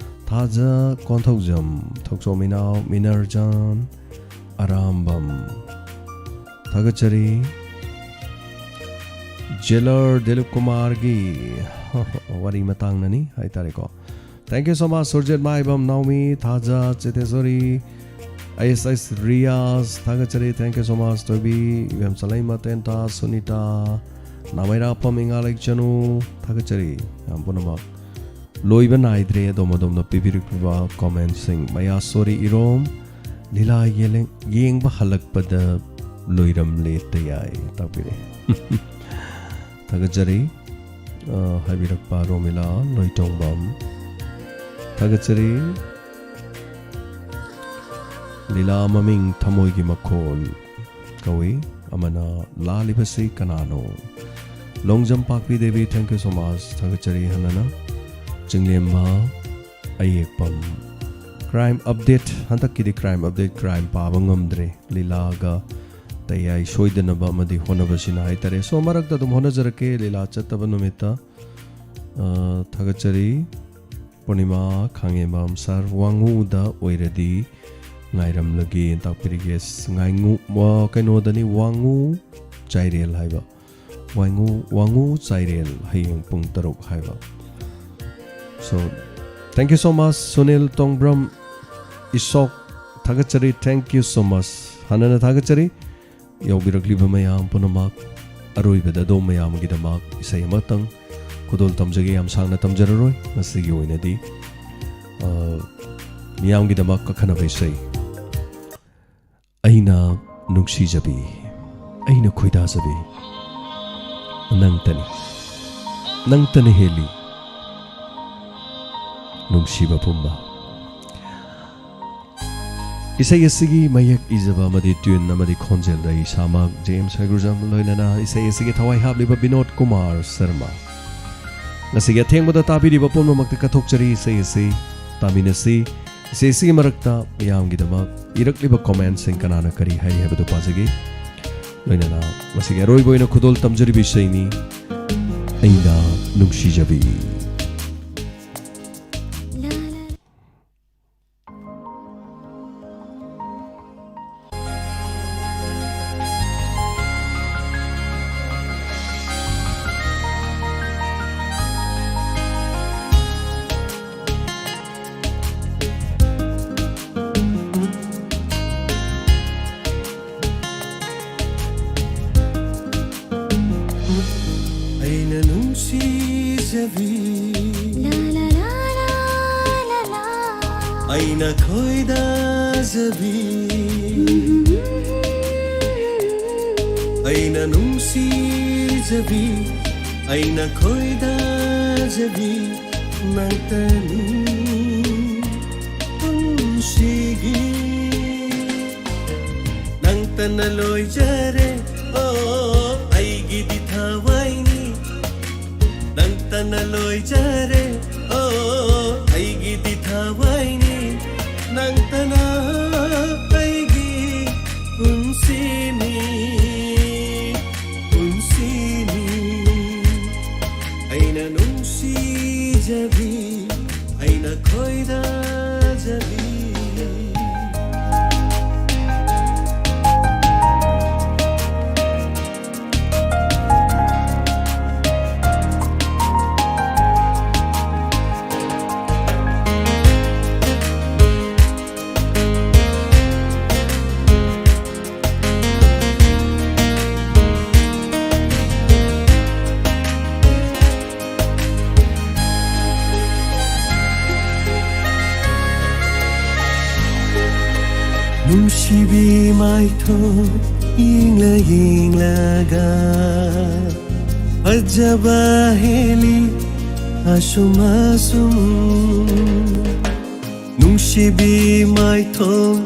ꯊꯥꯖ ꯀꯣꯟꯊꯧꯖꯝ, ꯊꯣꯛꯆꯣꯝ ꯏꯅꯥꯎ, ꯃꯤꯅꯔꯖꯥꯟ, ꯑꯔꯥꯝꯕꯝ, ꯊꯥꯒꯠꯆꯔꯤ꯫ ꯖꯦꯂꯔ ꯗꯤꯂꯤꯞ ꯀꯨꯃꯥꯔꯒꯤ ꯋꯥꯔꯤ ꯃꯇꯥꯡꯅꯅꯤ ꯍꯥꯏꯇꯥꯔꯦꯀꯣ꯫ Thank you so much, Surjit ꯃꯥꯏꯕꯝ, ꯅꯥꯎꯃꯤ, ꯊꯥꯖ, ꯆꯦꯇꯦꯁꯣꯔꯤ, ꯑꯦꯁ ꯑꯦꯁ ꯔꯤꯌꯥꯁ, ꯊꯥꯒꯠꯆꯔꯤ꯫ Thank you so much, ꯊꯣꯏꯕꯤ, ꯏꯕꯦꯝ ꯆꯂꯩꯃ ꯇꯦꯟꯇꯥ, ꯁꯨꯅꯤꯇꯥ, ꯅꯥꯃꯩꯔꯥꯛꯄꯝ, ꯏꯉꯥ ꯂꯩꯆꯅꯨ, ꯊꯥꯒꯠꯆꯔꯤ ꯃꯌꯥꯝ ꯄꯨꯝꯅꯃꯛ꯫ ꯂꯣꯏꯕ ꯅꯥꯏꯗ꯭ꯔꯦ ꯑꯗꯣꯝ ꯑꯗꯣꯝꯅ ꯄꯤꯕꯤꯔꯛꯂꯤꯕ commentꯁꯤꯡ꯫ ꯃꯌꯥꯁꯣꯔꯤ ꯏꯔꯣꯝ, ꯂꯤꯂꯥ ꯌꯦꯂꯦ-, ꯌꯦꯡꯕ ꯍꯜꯂꯛꯄꯗ ꯂꯣꯏꯔꯝꯂꯦ ꯇꯌꯥꯏ ꯇꯥꯛꯄꯤꯔꯦ꯫ ꯊꯥꯒꯠꯆꯔꯤ꯫ ꯑ, ꯍꯥꯏꯕꯤꯔꯛꯄ ꯔꯣꯃꯤꯂꯥ ꯂꯣꯏꯇꯣꯡꯕꯝ꯫ ꯊꯥꯒꯠꯆꯔꯤ꯫ ꯂꯤꯂꯥ ꯃꯃꯤꯡ ꯊꯃꯣꯏꯒꯤ ꯃꯈꯣꯟ ꯀꯧꯏ꯫ ꯑꯃꯅ ꯂꯥꯜꯂꯤꯕꯁꯤ ꯀꯅꯥꯅꯣ? ꯂꯣꯡꯖꯝ ꯄꯥꯛꯄꯤ Devi, thank you so much꯫ ꯊꯥꯒꯠꯆꯔꯤ ꯍꯟꯅꯅ꯫ ꯆꯤꯡꯂꯦꯝꯕ ꯑꯌꯦꯛꯄꯝ꯫ Crime update, ꯍꯟꯗꯛꯀꯤꯗꯤ crime update, crime ꯄꯥꯕ ꯉꯝꯗ꯭ꯔꯦ꯫ ꯂꯤꯂꯥꯒ ꯇꯌꯥꯏ ꯁꯣꯏꯗꯅꯕ ꯑꯃꯗꯤ ꯍꯣꯠꯅꯕꯁꯤꯅ ꯍꯥꯏꯇꯥꯔꯦ꯫ So, ꯃꯔꯛꯇ ꯑꯗꯨꯝ ꯍꯣꯠꯅꯖꯔꯛꯀꯦ ꯂꯤꯂꯥ ꯆꯠꯇꯕ ꯅꯨꯃꯤꯠꯇ꯫ ꯑ, ꯊꯥꯒꯠꯆꯔꯤ꯫ ꯄꯨꯔꯅꯤꯃꯥ ꯈꯥꯉꯦꯝꯕꯝ ꯁꯥꯔ, ꯋꯥꯉꯨꯗ ꯑꯣꯏꯔꯗꯤ ꯉꯥꯏꯔꯝꯂꯒꯦ ꯇꯥꯛꯄꯤꯔꯤꯒꯦ꯫ ꯉꯥꯏꯉꯨ-, ꯋꯥ-, ꯀꯩꯅꯣꯗꯅꯤ, ꯋꯥꯉꯨ ꯆꯥꯏꯔꯦꯜ ꯍꯥꯏꯕ꯫ ꯋꯥꯉꯨ, ꯋꯥꯉꯨ ꯆꯥꯏꯔꯦꯜ ꯍꯌꯦꯡ ꯄꯨꯡ ꯇꯔꯨꯛ ꯍꯥꯏꯕ꯫ So, thank you so much, Sunil ꯇꯣꯡꯕ꯭ꯔꯝ ꯏꯁꯣꯛ, ꯊꯥꯒꯠꯆꯔꯤ, thank you so much꯫ ꯍꯥꯟꯅꯅ ꯊꯥꯒꯠꯆꯔꯤ꯫ ꯌꯥꯎꯕꯤꯔꯛꯂꯤꯕ ꯃꯌꯥꯝ ꯄꯨꯝꯅꯃꯛ, ꯑꯔꯣꯏꯕꯗ ꯑꯗꯣꯝ ꯃꯌꯥꯝꯒꯤꯗꯃꯛ ꯏꯁꯩ ꯑꯃꯇꯪ ꯈꯨꯗꯣꯜ ꯇꯝꯖꯒꯦ꯫ ꯌꯥꯝ ꯁꯥꯡꯅ ꯇꯝꯖꯔꯔꯣꯏ꯫ ꯉꯁꯤꯒꯤ ꯑꯣꯏꯅꯗꯤ, ꯑ, ꯃꯤꯌꯥꯝꯒꯤꯗꯃꯛ ꯑꯈꯟꯅꯕ ꯏꯁꯩ, ꯑꯩꯅ ꯅꯨꯡꯁꯤꯖꯕꯤ, ꯑꯩꯅ ꯈꯣꯏꯗꯥꯖꯕꯤ, ꯅꯪꯇꯅꯤ, ꯅꯪꯇꯅ ꯍꯦꯜꯂꯤ, ꯅꯨꯡꯁꯤꯕ ꯄꯨꯝꯕ꯫ ꯏꯁꯩ ꯑꯁꯤꯒꯤ ꯃꯌꯦꯛ ꯏꯖꯕ ꯑꯃꯗꯤ tune ꯑꯃꯗꯤ ꯈꯣꯟꯖꯦꯜꯗ ꯑꯩ ꯏꯁꯥꯃꯛ ꯖꯦꯝꯁ ꯍꯩꯒ꯭ꯔꯨꯖꯝ, ꯂꯣꯏꯅꯅ ꯏꯁꯩ ꯑꯁꯤꯒꯤ ꯊꯋꯥꯏ ꯍꯥꯞꯂꯤꯕ ꯕꯤꯅꯣꯗ ꯀꯨꯃꯥꯔ ꯁꯔꯃ꯫ ꯉꯁꯤꯒꯤ ꯑꯊꯦꯡꯕꯗ ꯇꯥꯕꯤꯔꯤꯕ ꯄꯨꯝꯅꯃꯛꯇ ꯀꯠꯊꯣꯛꯆꯔꯤ꯫ ꯏꯁꯩ ꯑꯁꯤ ꯇꯥꯃꯤꯟꯅꯁꯤ꯫ ꯏꯁꯩ ꯑꯁꯤꯒꯤ ꯃꯔꯛꯇ ꯃꯤꯌꯥꯝꯒꯤꯗꯃꯛ ꯏꯔꯛꯂꯤꯕ commentꯁꯤꯡ ꯀꯅꯥꯅ ꯀꯔꯤ ꯍꯥꯏꯔꯤ ꯍꯥꯏꯕꯗꯨ ꯄꯥꯖꯒꯦ꯫ ꯂꯣꯏꯅꯅ ꯉꯁꯤꯒꯤ ꯑꯔꯣꯏꯕ ꯑꯣꯏꯅ ꯈꯨꯗꯣꯜ ꯇꯝꯖꯔꯤꯕ ꯏꯁꯩꯅꯤ, ꯑꯩꯅ ꯅꯨꯡꯁꯤꯖꯕꯤ꯫ ꯑꯩꯅ ꯅꯨꯡꯁꯤꯖꯕꯤ, ꯑꯩꯅ ꯈꯣꯏꯗꯥꯖꯕꯤ, ꯑꯩꯅ ꯅꯨꯡꯁꯤꯖꯕꯤ, ꯑꯩꯅ ꯈꯣꯏꯗꯥꯖꯕꯤ, ꯅꯪꯇꯅꯤ ꯄꯨꯟꯁꯤꯒꯤ꯫ ꯅꯪꯇꯅ ꯂꯣꯏꯖꯔꯦ, ꯑꯣ, ꯑꯩꯒꯤꯗꯤ ꯊꯋꯥꯏꯅꯤ꯫ ꯅꯪꯇꯅ ꯂꯣꯏꯖꯔꯦ, ꯑꯣ, ꯃꯥꯏꯊꯣꯡ ꯌꯦꯡꯂ ꯌꯦꯡꯂꯒ ꯐꯖꯕ ꯍꯦꯜꯂꯤ ꯑꯁꯨꯝ ꯑꯁꯨꯝ꯫ ꯅꯨꯡꯁꯤꯕꯤ ꯃꯥꯏꯊꯣꯡ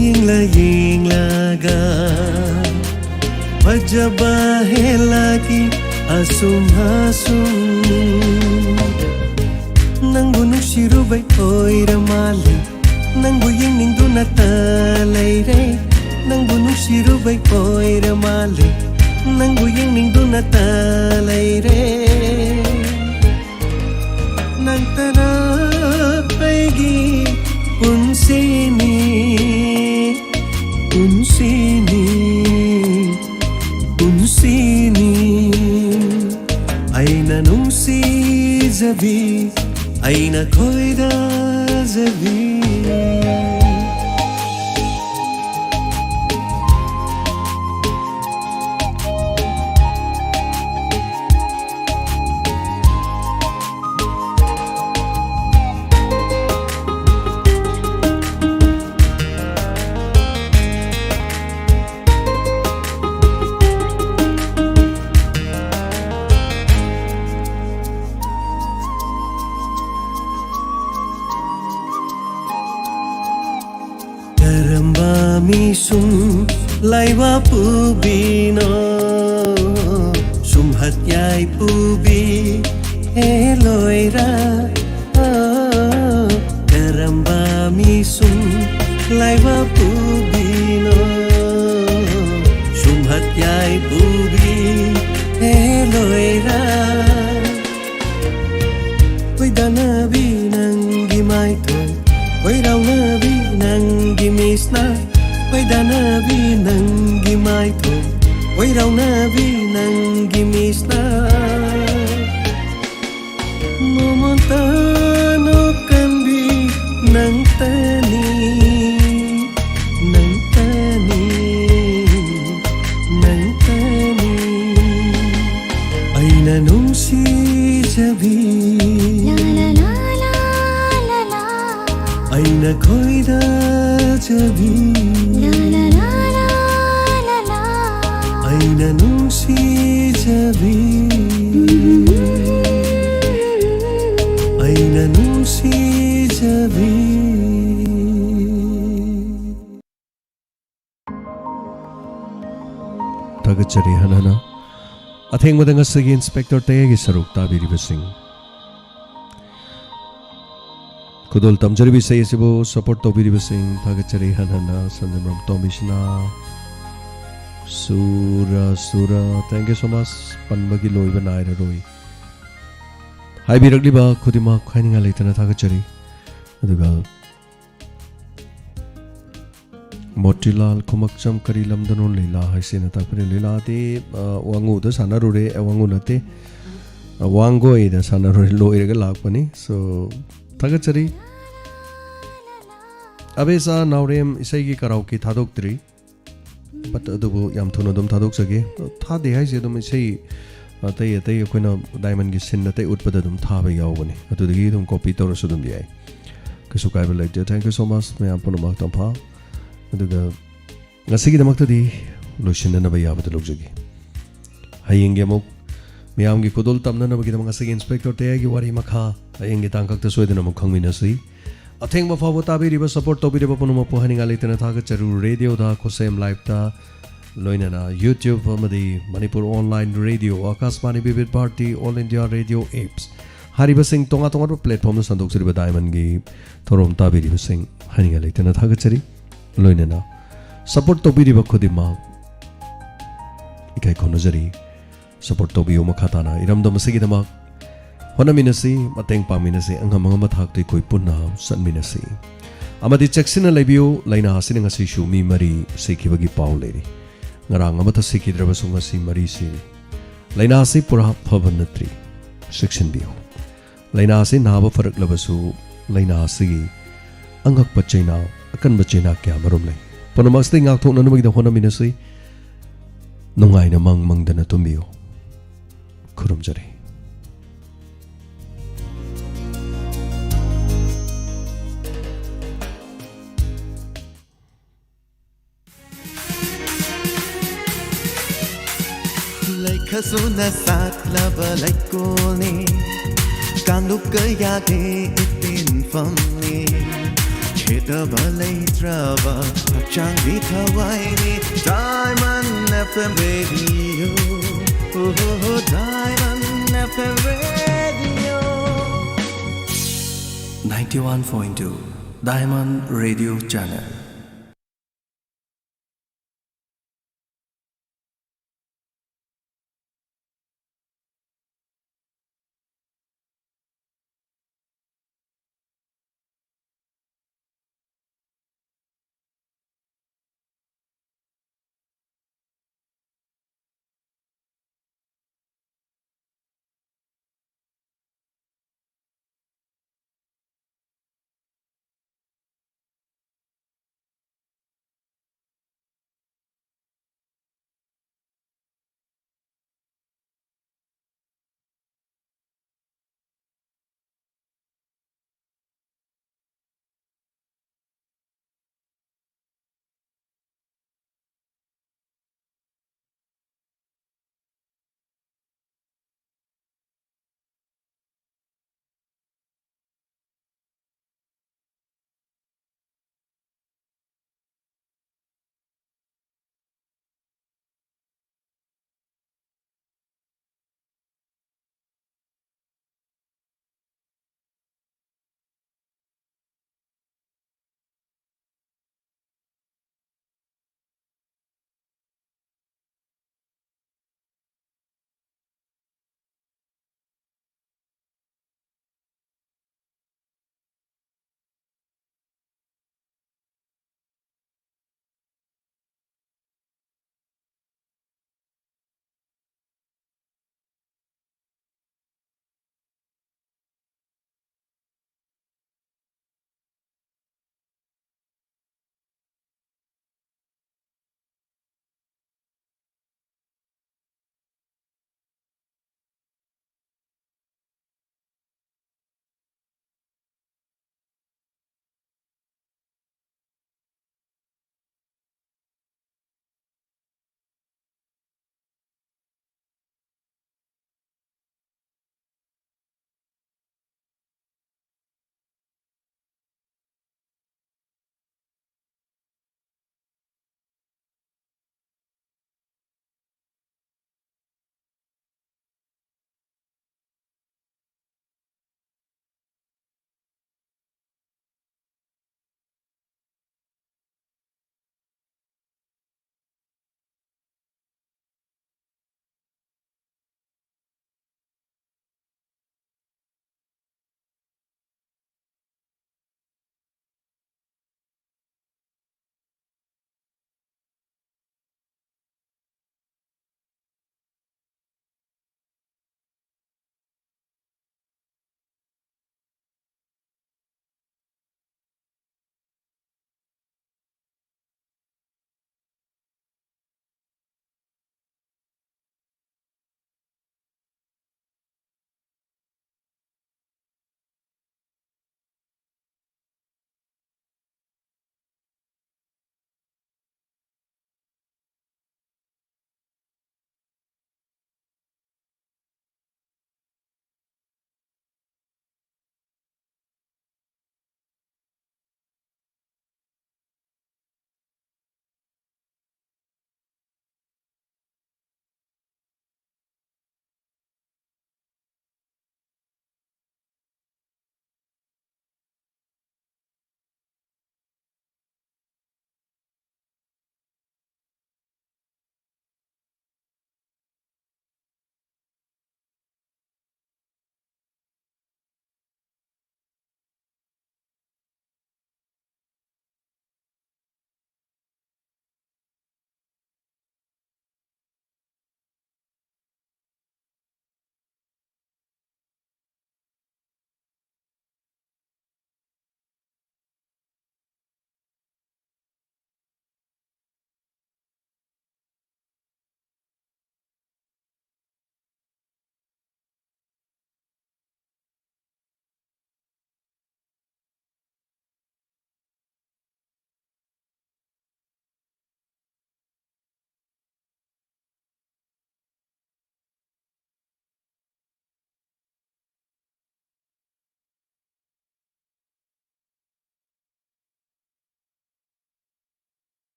ꯌꯦꯡꯂ ꯌꯦꯡꯂꯒ ꯐꯖꯕ ꯍꯦꯜꯂꯛꯏ ꯑꯁꯨꯝ ꯑꯁꯨꯝ꯫ ꯅꯪꯕꯨ ꯅꯨꯡꯁꯤꯔꯨꯕꯩ ꯑꯣꯏꯔ ꯃꯥꯜꯂꯦ, ꯅꯪꯕꯨ ꯌꯦꯡꯅꯤꯡꯗꯨꯅꯇ ꯂꯩꯔꯦ꯫ ꯅꯪꯕꯨ ꯅꯨꯡꯁꯤꯔꯨꯕꯩ ꯑꯣꯏꯔ ꯃꯥꯜꯂꯦ, ꯅꯪꯕꯨ ꯌꯦꯡꯅꯤꯡꯗꯨꯅꯇ ꯂꯩꯔꯦ꯫ ꯅꯪꯇꯅ ꯑꯩꯒꯤ ꯄꯨꯟꯁꯤꯅꯤ, ꯄꯨꯟꯁꯤꯅꯤ, ꯄꯨꯟꯁꯤꯅꯤ꯫ ꯑꯩꯅ ꯅꯨꯡꯁꯤꯖꯕꯤ, ꯑꯩꯅ ꯈꯣꯏꯗꯥꯖꯕꯤ꯫ ꯀꯔꯝꯕ ꯃꯤꯁꯨꯝ ꯂꯥꯏꯋꯥ ꯄꯨꯕꯤꯅꯣ, ꯁꯨꯝꯍꯠ ꯌꯥꯏ ꯄꯨꯕꯤ ꯍꯦ ꯂꯣꯏꯔ꯫ ꯀꯔꯝꯕ ꯃꯤꯁꯨꯝ ꯂꯥꯏꯋꯥ ꯄꯨꯕꯤꯅꯣ, ꯁꯨꯝꯍꯠ ꯌꯥꯏ ꯄꯨꯕꯤ ꯍꯦ ꯂꯣꯏꯔ꯫ ꯈꯣꯏꯗꯥꯅꯕꯤ ꯅꯪꯒꯤ ꯃꯥꯏꯊꯣꯡ, ꯈꯣꯏꯔꯥꯎꯅꯕꯤ ꯅꯪꯒꯤ ꯃꯤꯠꯁꯅ꯫ ꯈꯣꯏꯗꯥꯅꯕꯤ ꯅꯪꯒꯤ ꯃꯥꯏꯊꯣꯡ, ꯈꯣꯏꯔꯥꯎꯅꯕꯤ ꯅꯪꯒꯤ ꯃꯤꯠꯁꯅ꯫ ꯃꯣꯃꯣꯟꯇ ꯅꯣꯛꯀꯟꯕꯤ ꯅꯪꯇꯅꯤ, ꯅꯪꯇꯅꯤ, ꯅꯪꯇꯅꯤ꯫ ꯑꯩꯅ ꯅꯨꯡꯁꯤꯖꯕꯤ, ꯑꯩꯅ ꯈꯣꯏꯗꯥꯖꯕꯤ꯫ ꯅꯨꯡꯁꯤꯖꯕꯤ, ꯑꯩꯅ ꯅꯨꯡꯁꯤꯖꯕꯤ꯫ ꯊꯥꯒꯠꯆꯔꯤ ꯍꯟꯅ ꯍꯟꯅ꯫ ꯑꯊꯦꯡꯕꯗ ꯉꯁꯤꯒꯤ ꯏꯟꯁꯄꯦꯛꯇꯔ ꯇꯌꯥꯏꯒꯤ ꯁꯔꯨꯛ ꯇꯥꯕꯤꯔꯤꯕꯁꯤꯡ꯫ ꯈꯨꯗꯣꯜ ꯇꯝꯖꯔꯤꯕ ꯏꯁꯩ ꯑꯁꯤꯕꯨ ꯁꯄꯣꯔꯠ ꯇꯧꯕꯤꯔꯤꯕꯁꯤꯡ ꯊꯥꯒꯠꯆꯔꯤ ꯍꯟꯅ ꯍꯟꯅ꯫ ꯁꯟꯖꯦꯝꯕꯝ ꯇꯣꯝꯕꯤꯁꯅꯥ, ꯁꯨꯔ, ꯁꯨꯔ, thank you so much꯫ ꯄꯟꯕꯒꯤ ꯂꯣꯏꯕ ꯅꯥꯏꯔꯔꯣꯏ꯫ ꯍꯥꯏꯕꯤꯔꯛꯂꯤꯕ ꯈꯨꯗꯤꯡꯃꯛ ꯍꯥꯏꯅꯤꯡꯉꯥꯏ ꯂꯩꯇꯅ ꯊꯥꯒꯠꯆꯔꯤ꯫ ꯑꯗꯨꯒ ꯃꯣꯇꯤꯂꯥꯜ ꯈꯨꯃꯛꯆꯝ, ꯀꯔꯤ ꯂꯝꯗꯅꯣ ꯂꯤꯂꯥ ꯍꯥꯏꯁꯦꯅ ꯇꯥꯛꯄꯤꯔꯦ꯫ ꯂꯤꯂꯥꯗꯤ, ꯑ, ꯋꯥꯉꯨꯗ ꯁꯥꯟꯅꯔꯨꯔꯦ, ꯑ, ꯋꯥꯉꯨ ꯅꯠꯇꯦ, ꯑ, ꯋꯥꯡꯒꯣꯏꯗ ꯁꯥꯟꯅꯔꯨꯔꯦ, ꯂꯣꯏꯔꯒ ꯂꯥꯛꯄꯅꯤ꯫ So, ꯊꯥꯒꯠꯆꯔꯤ꯫ ꯑꯕꯦꯆꯥ ꯅꯥꯎꯔꯦꯝ ꯏꯁꯩꯒꯤ ꯀꯔꯥꯎꯀꯤ ꯊꯥꯗꯣꯛꯇ꯭ꯔꯤ꯫ But ꯑꯗꯨꯕꯨ ꯌꯥꯝ ꯊꯨꯅ ꯑꯗꯨꯝ ꯊꯥꯗꯣꯛꯆꯒꯦ꯫ ꯊꯥꯗꯦ ꯍꯥꯏꯁꯦ ꯑꯗꯨꯝ ꯏꯁꯩ ꯑꯇꯩ ꯑꯇꯩ ꯑꯩꯈꯣꯏꯅ ꯗꯥꯏꯃꯟꯒꯤ ꯁꯤꯟ ꯑꯇꯩ ꯎꯠꯄꯗ ꯑꯗꯨꯝ ꯊꯥꯕ ꯌꯥꯎꯕꯅꯤ꯫ ꯑꯗꯨꯗꯒꯤ ꯑꯗꯨꯝ ꯀꯣꯄꯤ ꯇꯧꯔꯁꯨ ꯑꯗꯨꯝ ꯌꯥꯏ꯫ ꯀꯩꯁꯨ ꯀꯥꯏꯕ ꯂꯩꯇꯦ꯫ Thank you so much ꯃꯌꯥꯝ ꯄꯨꯝꯅꯃꯛ ꯇꯝꯐꯥ꯫ ꯑꯗꯨꯒ ꯉꯁꯤꯒꯤꯗꯃꯛꯇꯗꯤ ꯂꯣꯏꯁꯤꯟꯅꯅꯕ ꯌꯥꯕꯗꯨ ꯂꯧꯖꯒꯦ꯫ ꯍꯌꯦꯡꯒꯤ ꯑꯃꯨꯛ ꯃꯤꯌꯥꯝꯒꯤ ꯈꯨꯗꯣꯜ ꯇꯝꯅꯅꯕꯒꯤꯗꯃꯛ ꯉꯁꯤꯒꯤ ꯏꯟꯁꯄꯦꯛꯇꯔ ꯇꯌꯥꯏꯒꯤ ꯋꯥꯔꯤ ꯃꯈꯥ ꯍꯌꯦꯡꯒꯤ ꯇꯥꯡꯀꯛꯇ ꯁꯣꯏꯗꯅ ꯑꯃꯨꯛ ꯈꯪꯃꯤꯟꯅꯁꯤ꯫ ꯑꯊꯦꯡꯕ ꯐꯥꯎꯕ ꯇꯥꯕꯤꯔꯤꯕ, ꯁꯄꯣꯔꯠ ꯇꯧꯕꯤꯔꯤꯕ ꯄꯨꯝꯅꯃꯛꯄꯨ ꯍꯥꯏꯅꯤꯡꯉꯥꯏ ꯂꯩꯇꯅ ꯊꯥꯒꯠꯆꯔꯤ꯫ ꯔꯦꯗꯤꯑꯣꯗ, ꯈꯨꯠꯁꯦꯝ ꯂꯥꯏꯞꯇ, ꯂꯣꯏꯅꯅ YouTube ꯑꯃꯗꯤ ꯃꯅꯤꯄꯨꯔ ꯑꯣꯟꯂꯥꯏꯟ ꯔꯦꯗꯤꯑꯣ, ꯑꯀꯥꯁꯕꯥꯅꯤ ꯕꯤꯕꯤꯠ Bharti, all India radio apps ꯍꯥꯏꯔꯤꯕꯁꯤꯡ ꯇꯣꯉꯥꯟ ꯇꯣꯉꯥꯟꯕ ꯄ꯭ꯂꯦꯠꯐꯣꯝꯗ ꯁꯟꯗꯣꯛꯆꯔꯤꯕ ꯗꯥꯏꯃꯟꯒꯤ ꯊꯧꯔꯝ ꯇꯥꯕꯤꯔꯤꯕꯁꯤꯡ ꯍꯥꯏꯅꯤꯡꯉꯥꯏ ꯂꯩꯇꯅ ꯊꯥꯒꯠꯆꯔꯤ꯫ ꯂꯣꯏꯅꯅ ꯁꯄꯣꯔꯠ ꯇꯧꯕꯤꯔꯤꯕ ꯈꯨꯗꯤꯡꯃꯛ ꯏꯀꯥꯏ ꯈꯨꯝꯅꯖꯔꯤ꯫ ꯁꯄꯣꯔꯠ ꯇꯧꯕꯤꯌꯨ꯫ ꯃꯈꯥ ꯇꯥꯅ ꯏꯔꯝꯗꯝ ꯑꯁꯤꯒꯤꯗꯃꯛ ꯍꯣꯠꯅꯃꯤꯟꯅꯁꯤ, ꯃꯇꯦꯡ ꯄꯥꯡꯃꯤꯟꯅꯁꯤ, ꯑꯉꯝ ꯑꯉꯝꯕ ꯊꯥꯛꯇ ꯑꯩꯈꯣꯏ ꯄꯨꯟꯅ ꯆꯠꯃꯤꯟꯅꯁꯤ꯫ ꯑꯃꯗꯤ ꯆꯦꯛꯁꯤꯟꯅ ꯂꯩꯕꯤꯌꯨ, ꯂꯥꯏꯅꯥ ꯑꯁꯤꯅ ꯉꯁꯤꯁꯨ ꯃꯤ ꯃꯔꯤ ꯁꯤꯈꯤꯕꯒꯤ ꯄꯥꯎ ꯂꯩꯔꯤ꯫ ꯉꯔꯥꯡ ꯑꯃꯠꯇ ꯁꯤꯈꯤꯗ꯭ꯔꯕꯁꯨ ꯉꯁꯤ ꯃꯔꯤ ꯁꯤꯔꯤ꯫ ꯂꯥꯏꯅꯥ ꯑꯁꯤ ꯄꯨꯔꯥ ꯐꯕ ꯅꯠꯇ꯭ꯔꯤ, ꯆꯦꯛꯁꯤꯟꯕꯤꯌꯨ꯫ ꯂꯥꯏꯅꯥ ꯑꯁꯤ ꯅꯥꯕ ꯐꯔꯛꯂꯕꯁꯨ ꯂꯥꯏꯅꯥ ꯑꯁꯤꯒꯤ ꯑꯉꯛꯄ ꯆꯩꯅꯥ, ꯑꯀꯟꯕ ꯆꯩꯅꯥ ꯀꯌꯥ ꯃꯔꯨꯝ ꯂꯩ꯫ ꯄꯨꯝꯅꯃꯛ ꯑꯁꯤꯗꯒꯤ ꯉꯥꯛꯊꯣꯛꯅꯅꯕꯒꯤꯗꯃꯛ ꯍꯣꯠꯅꯃꯤꯟꯅꯁꯤ꯫ ꯅꯨꯡꯉꯥꯏꯅ ꯃꯪ ꯃꯪꯗꯅ ꯇꯨꯝꯕꯤꯌꯨ꯫ ꯈꯨꯔꯨꯝꯖꯔꯤ꯫ ꯁꯨꯅ ꯁꯥꯠꯂꯕ ꯂꯩꯀꯣꯜꯅꯤ, ꯀꯥꯡꯂꯨꯞ ꯀꯌꯥꯒꯤ ꯏꯄꯤꯟꯐꯝꯅꯤ꯫ ꯈꯦꯠꯅꯕ ꯂꯩꯇ꯭ꯔꯕ ꯍꯛꯆꯥꯡꯒꯤ ꯊꯋꯥꯏꯅꯤ꯫ Diamond F M Radio, oh, Diamond F M Radio. Ninety-one point two Diamond Radio Channel.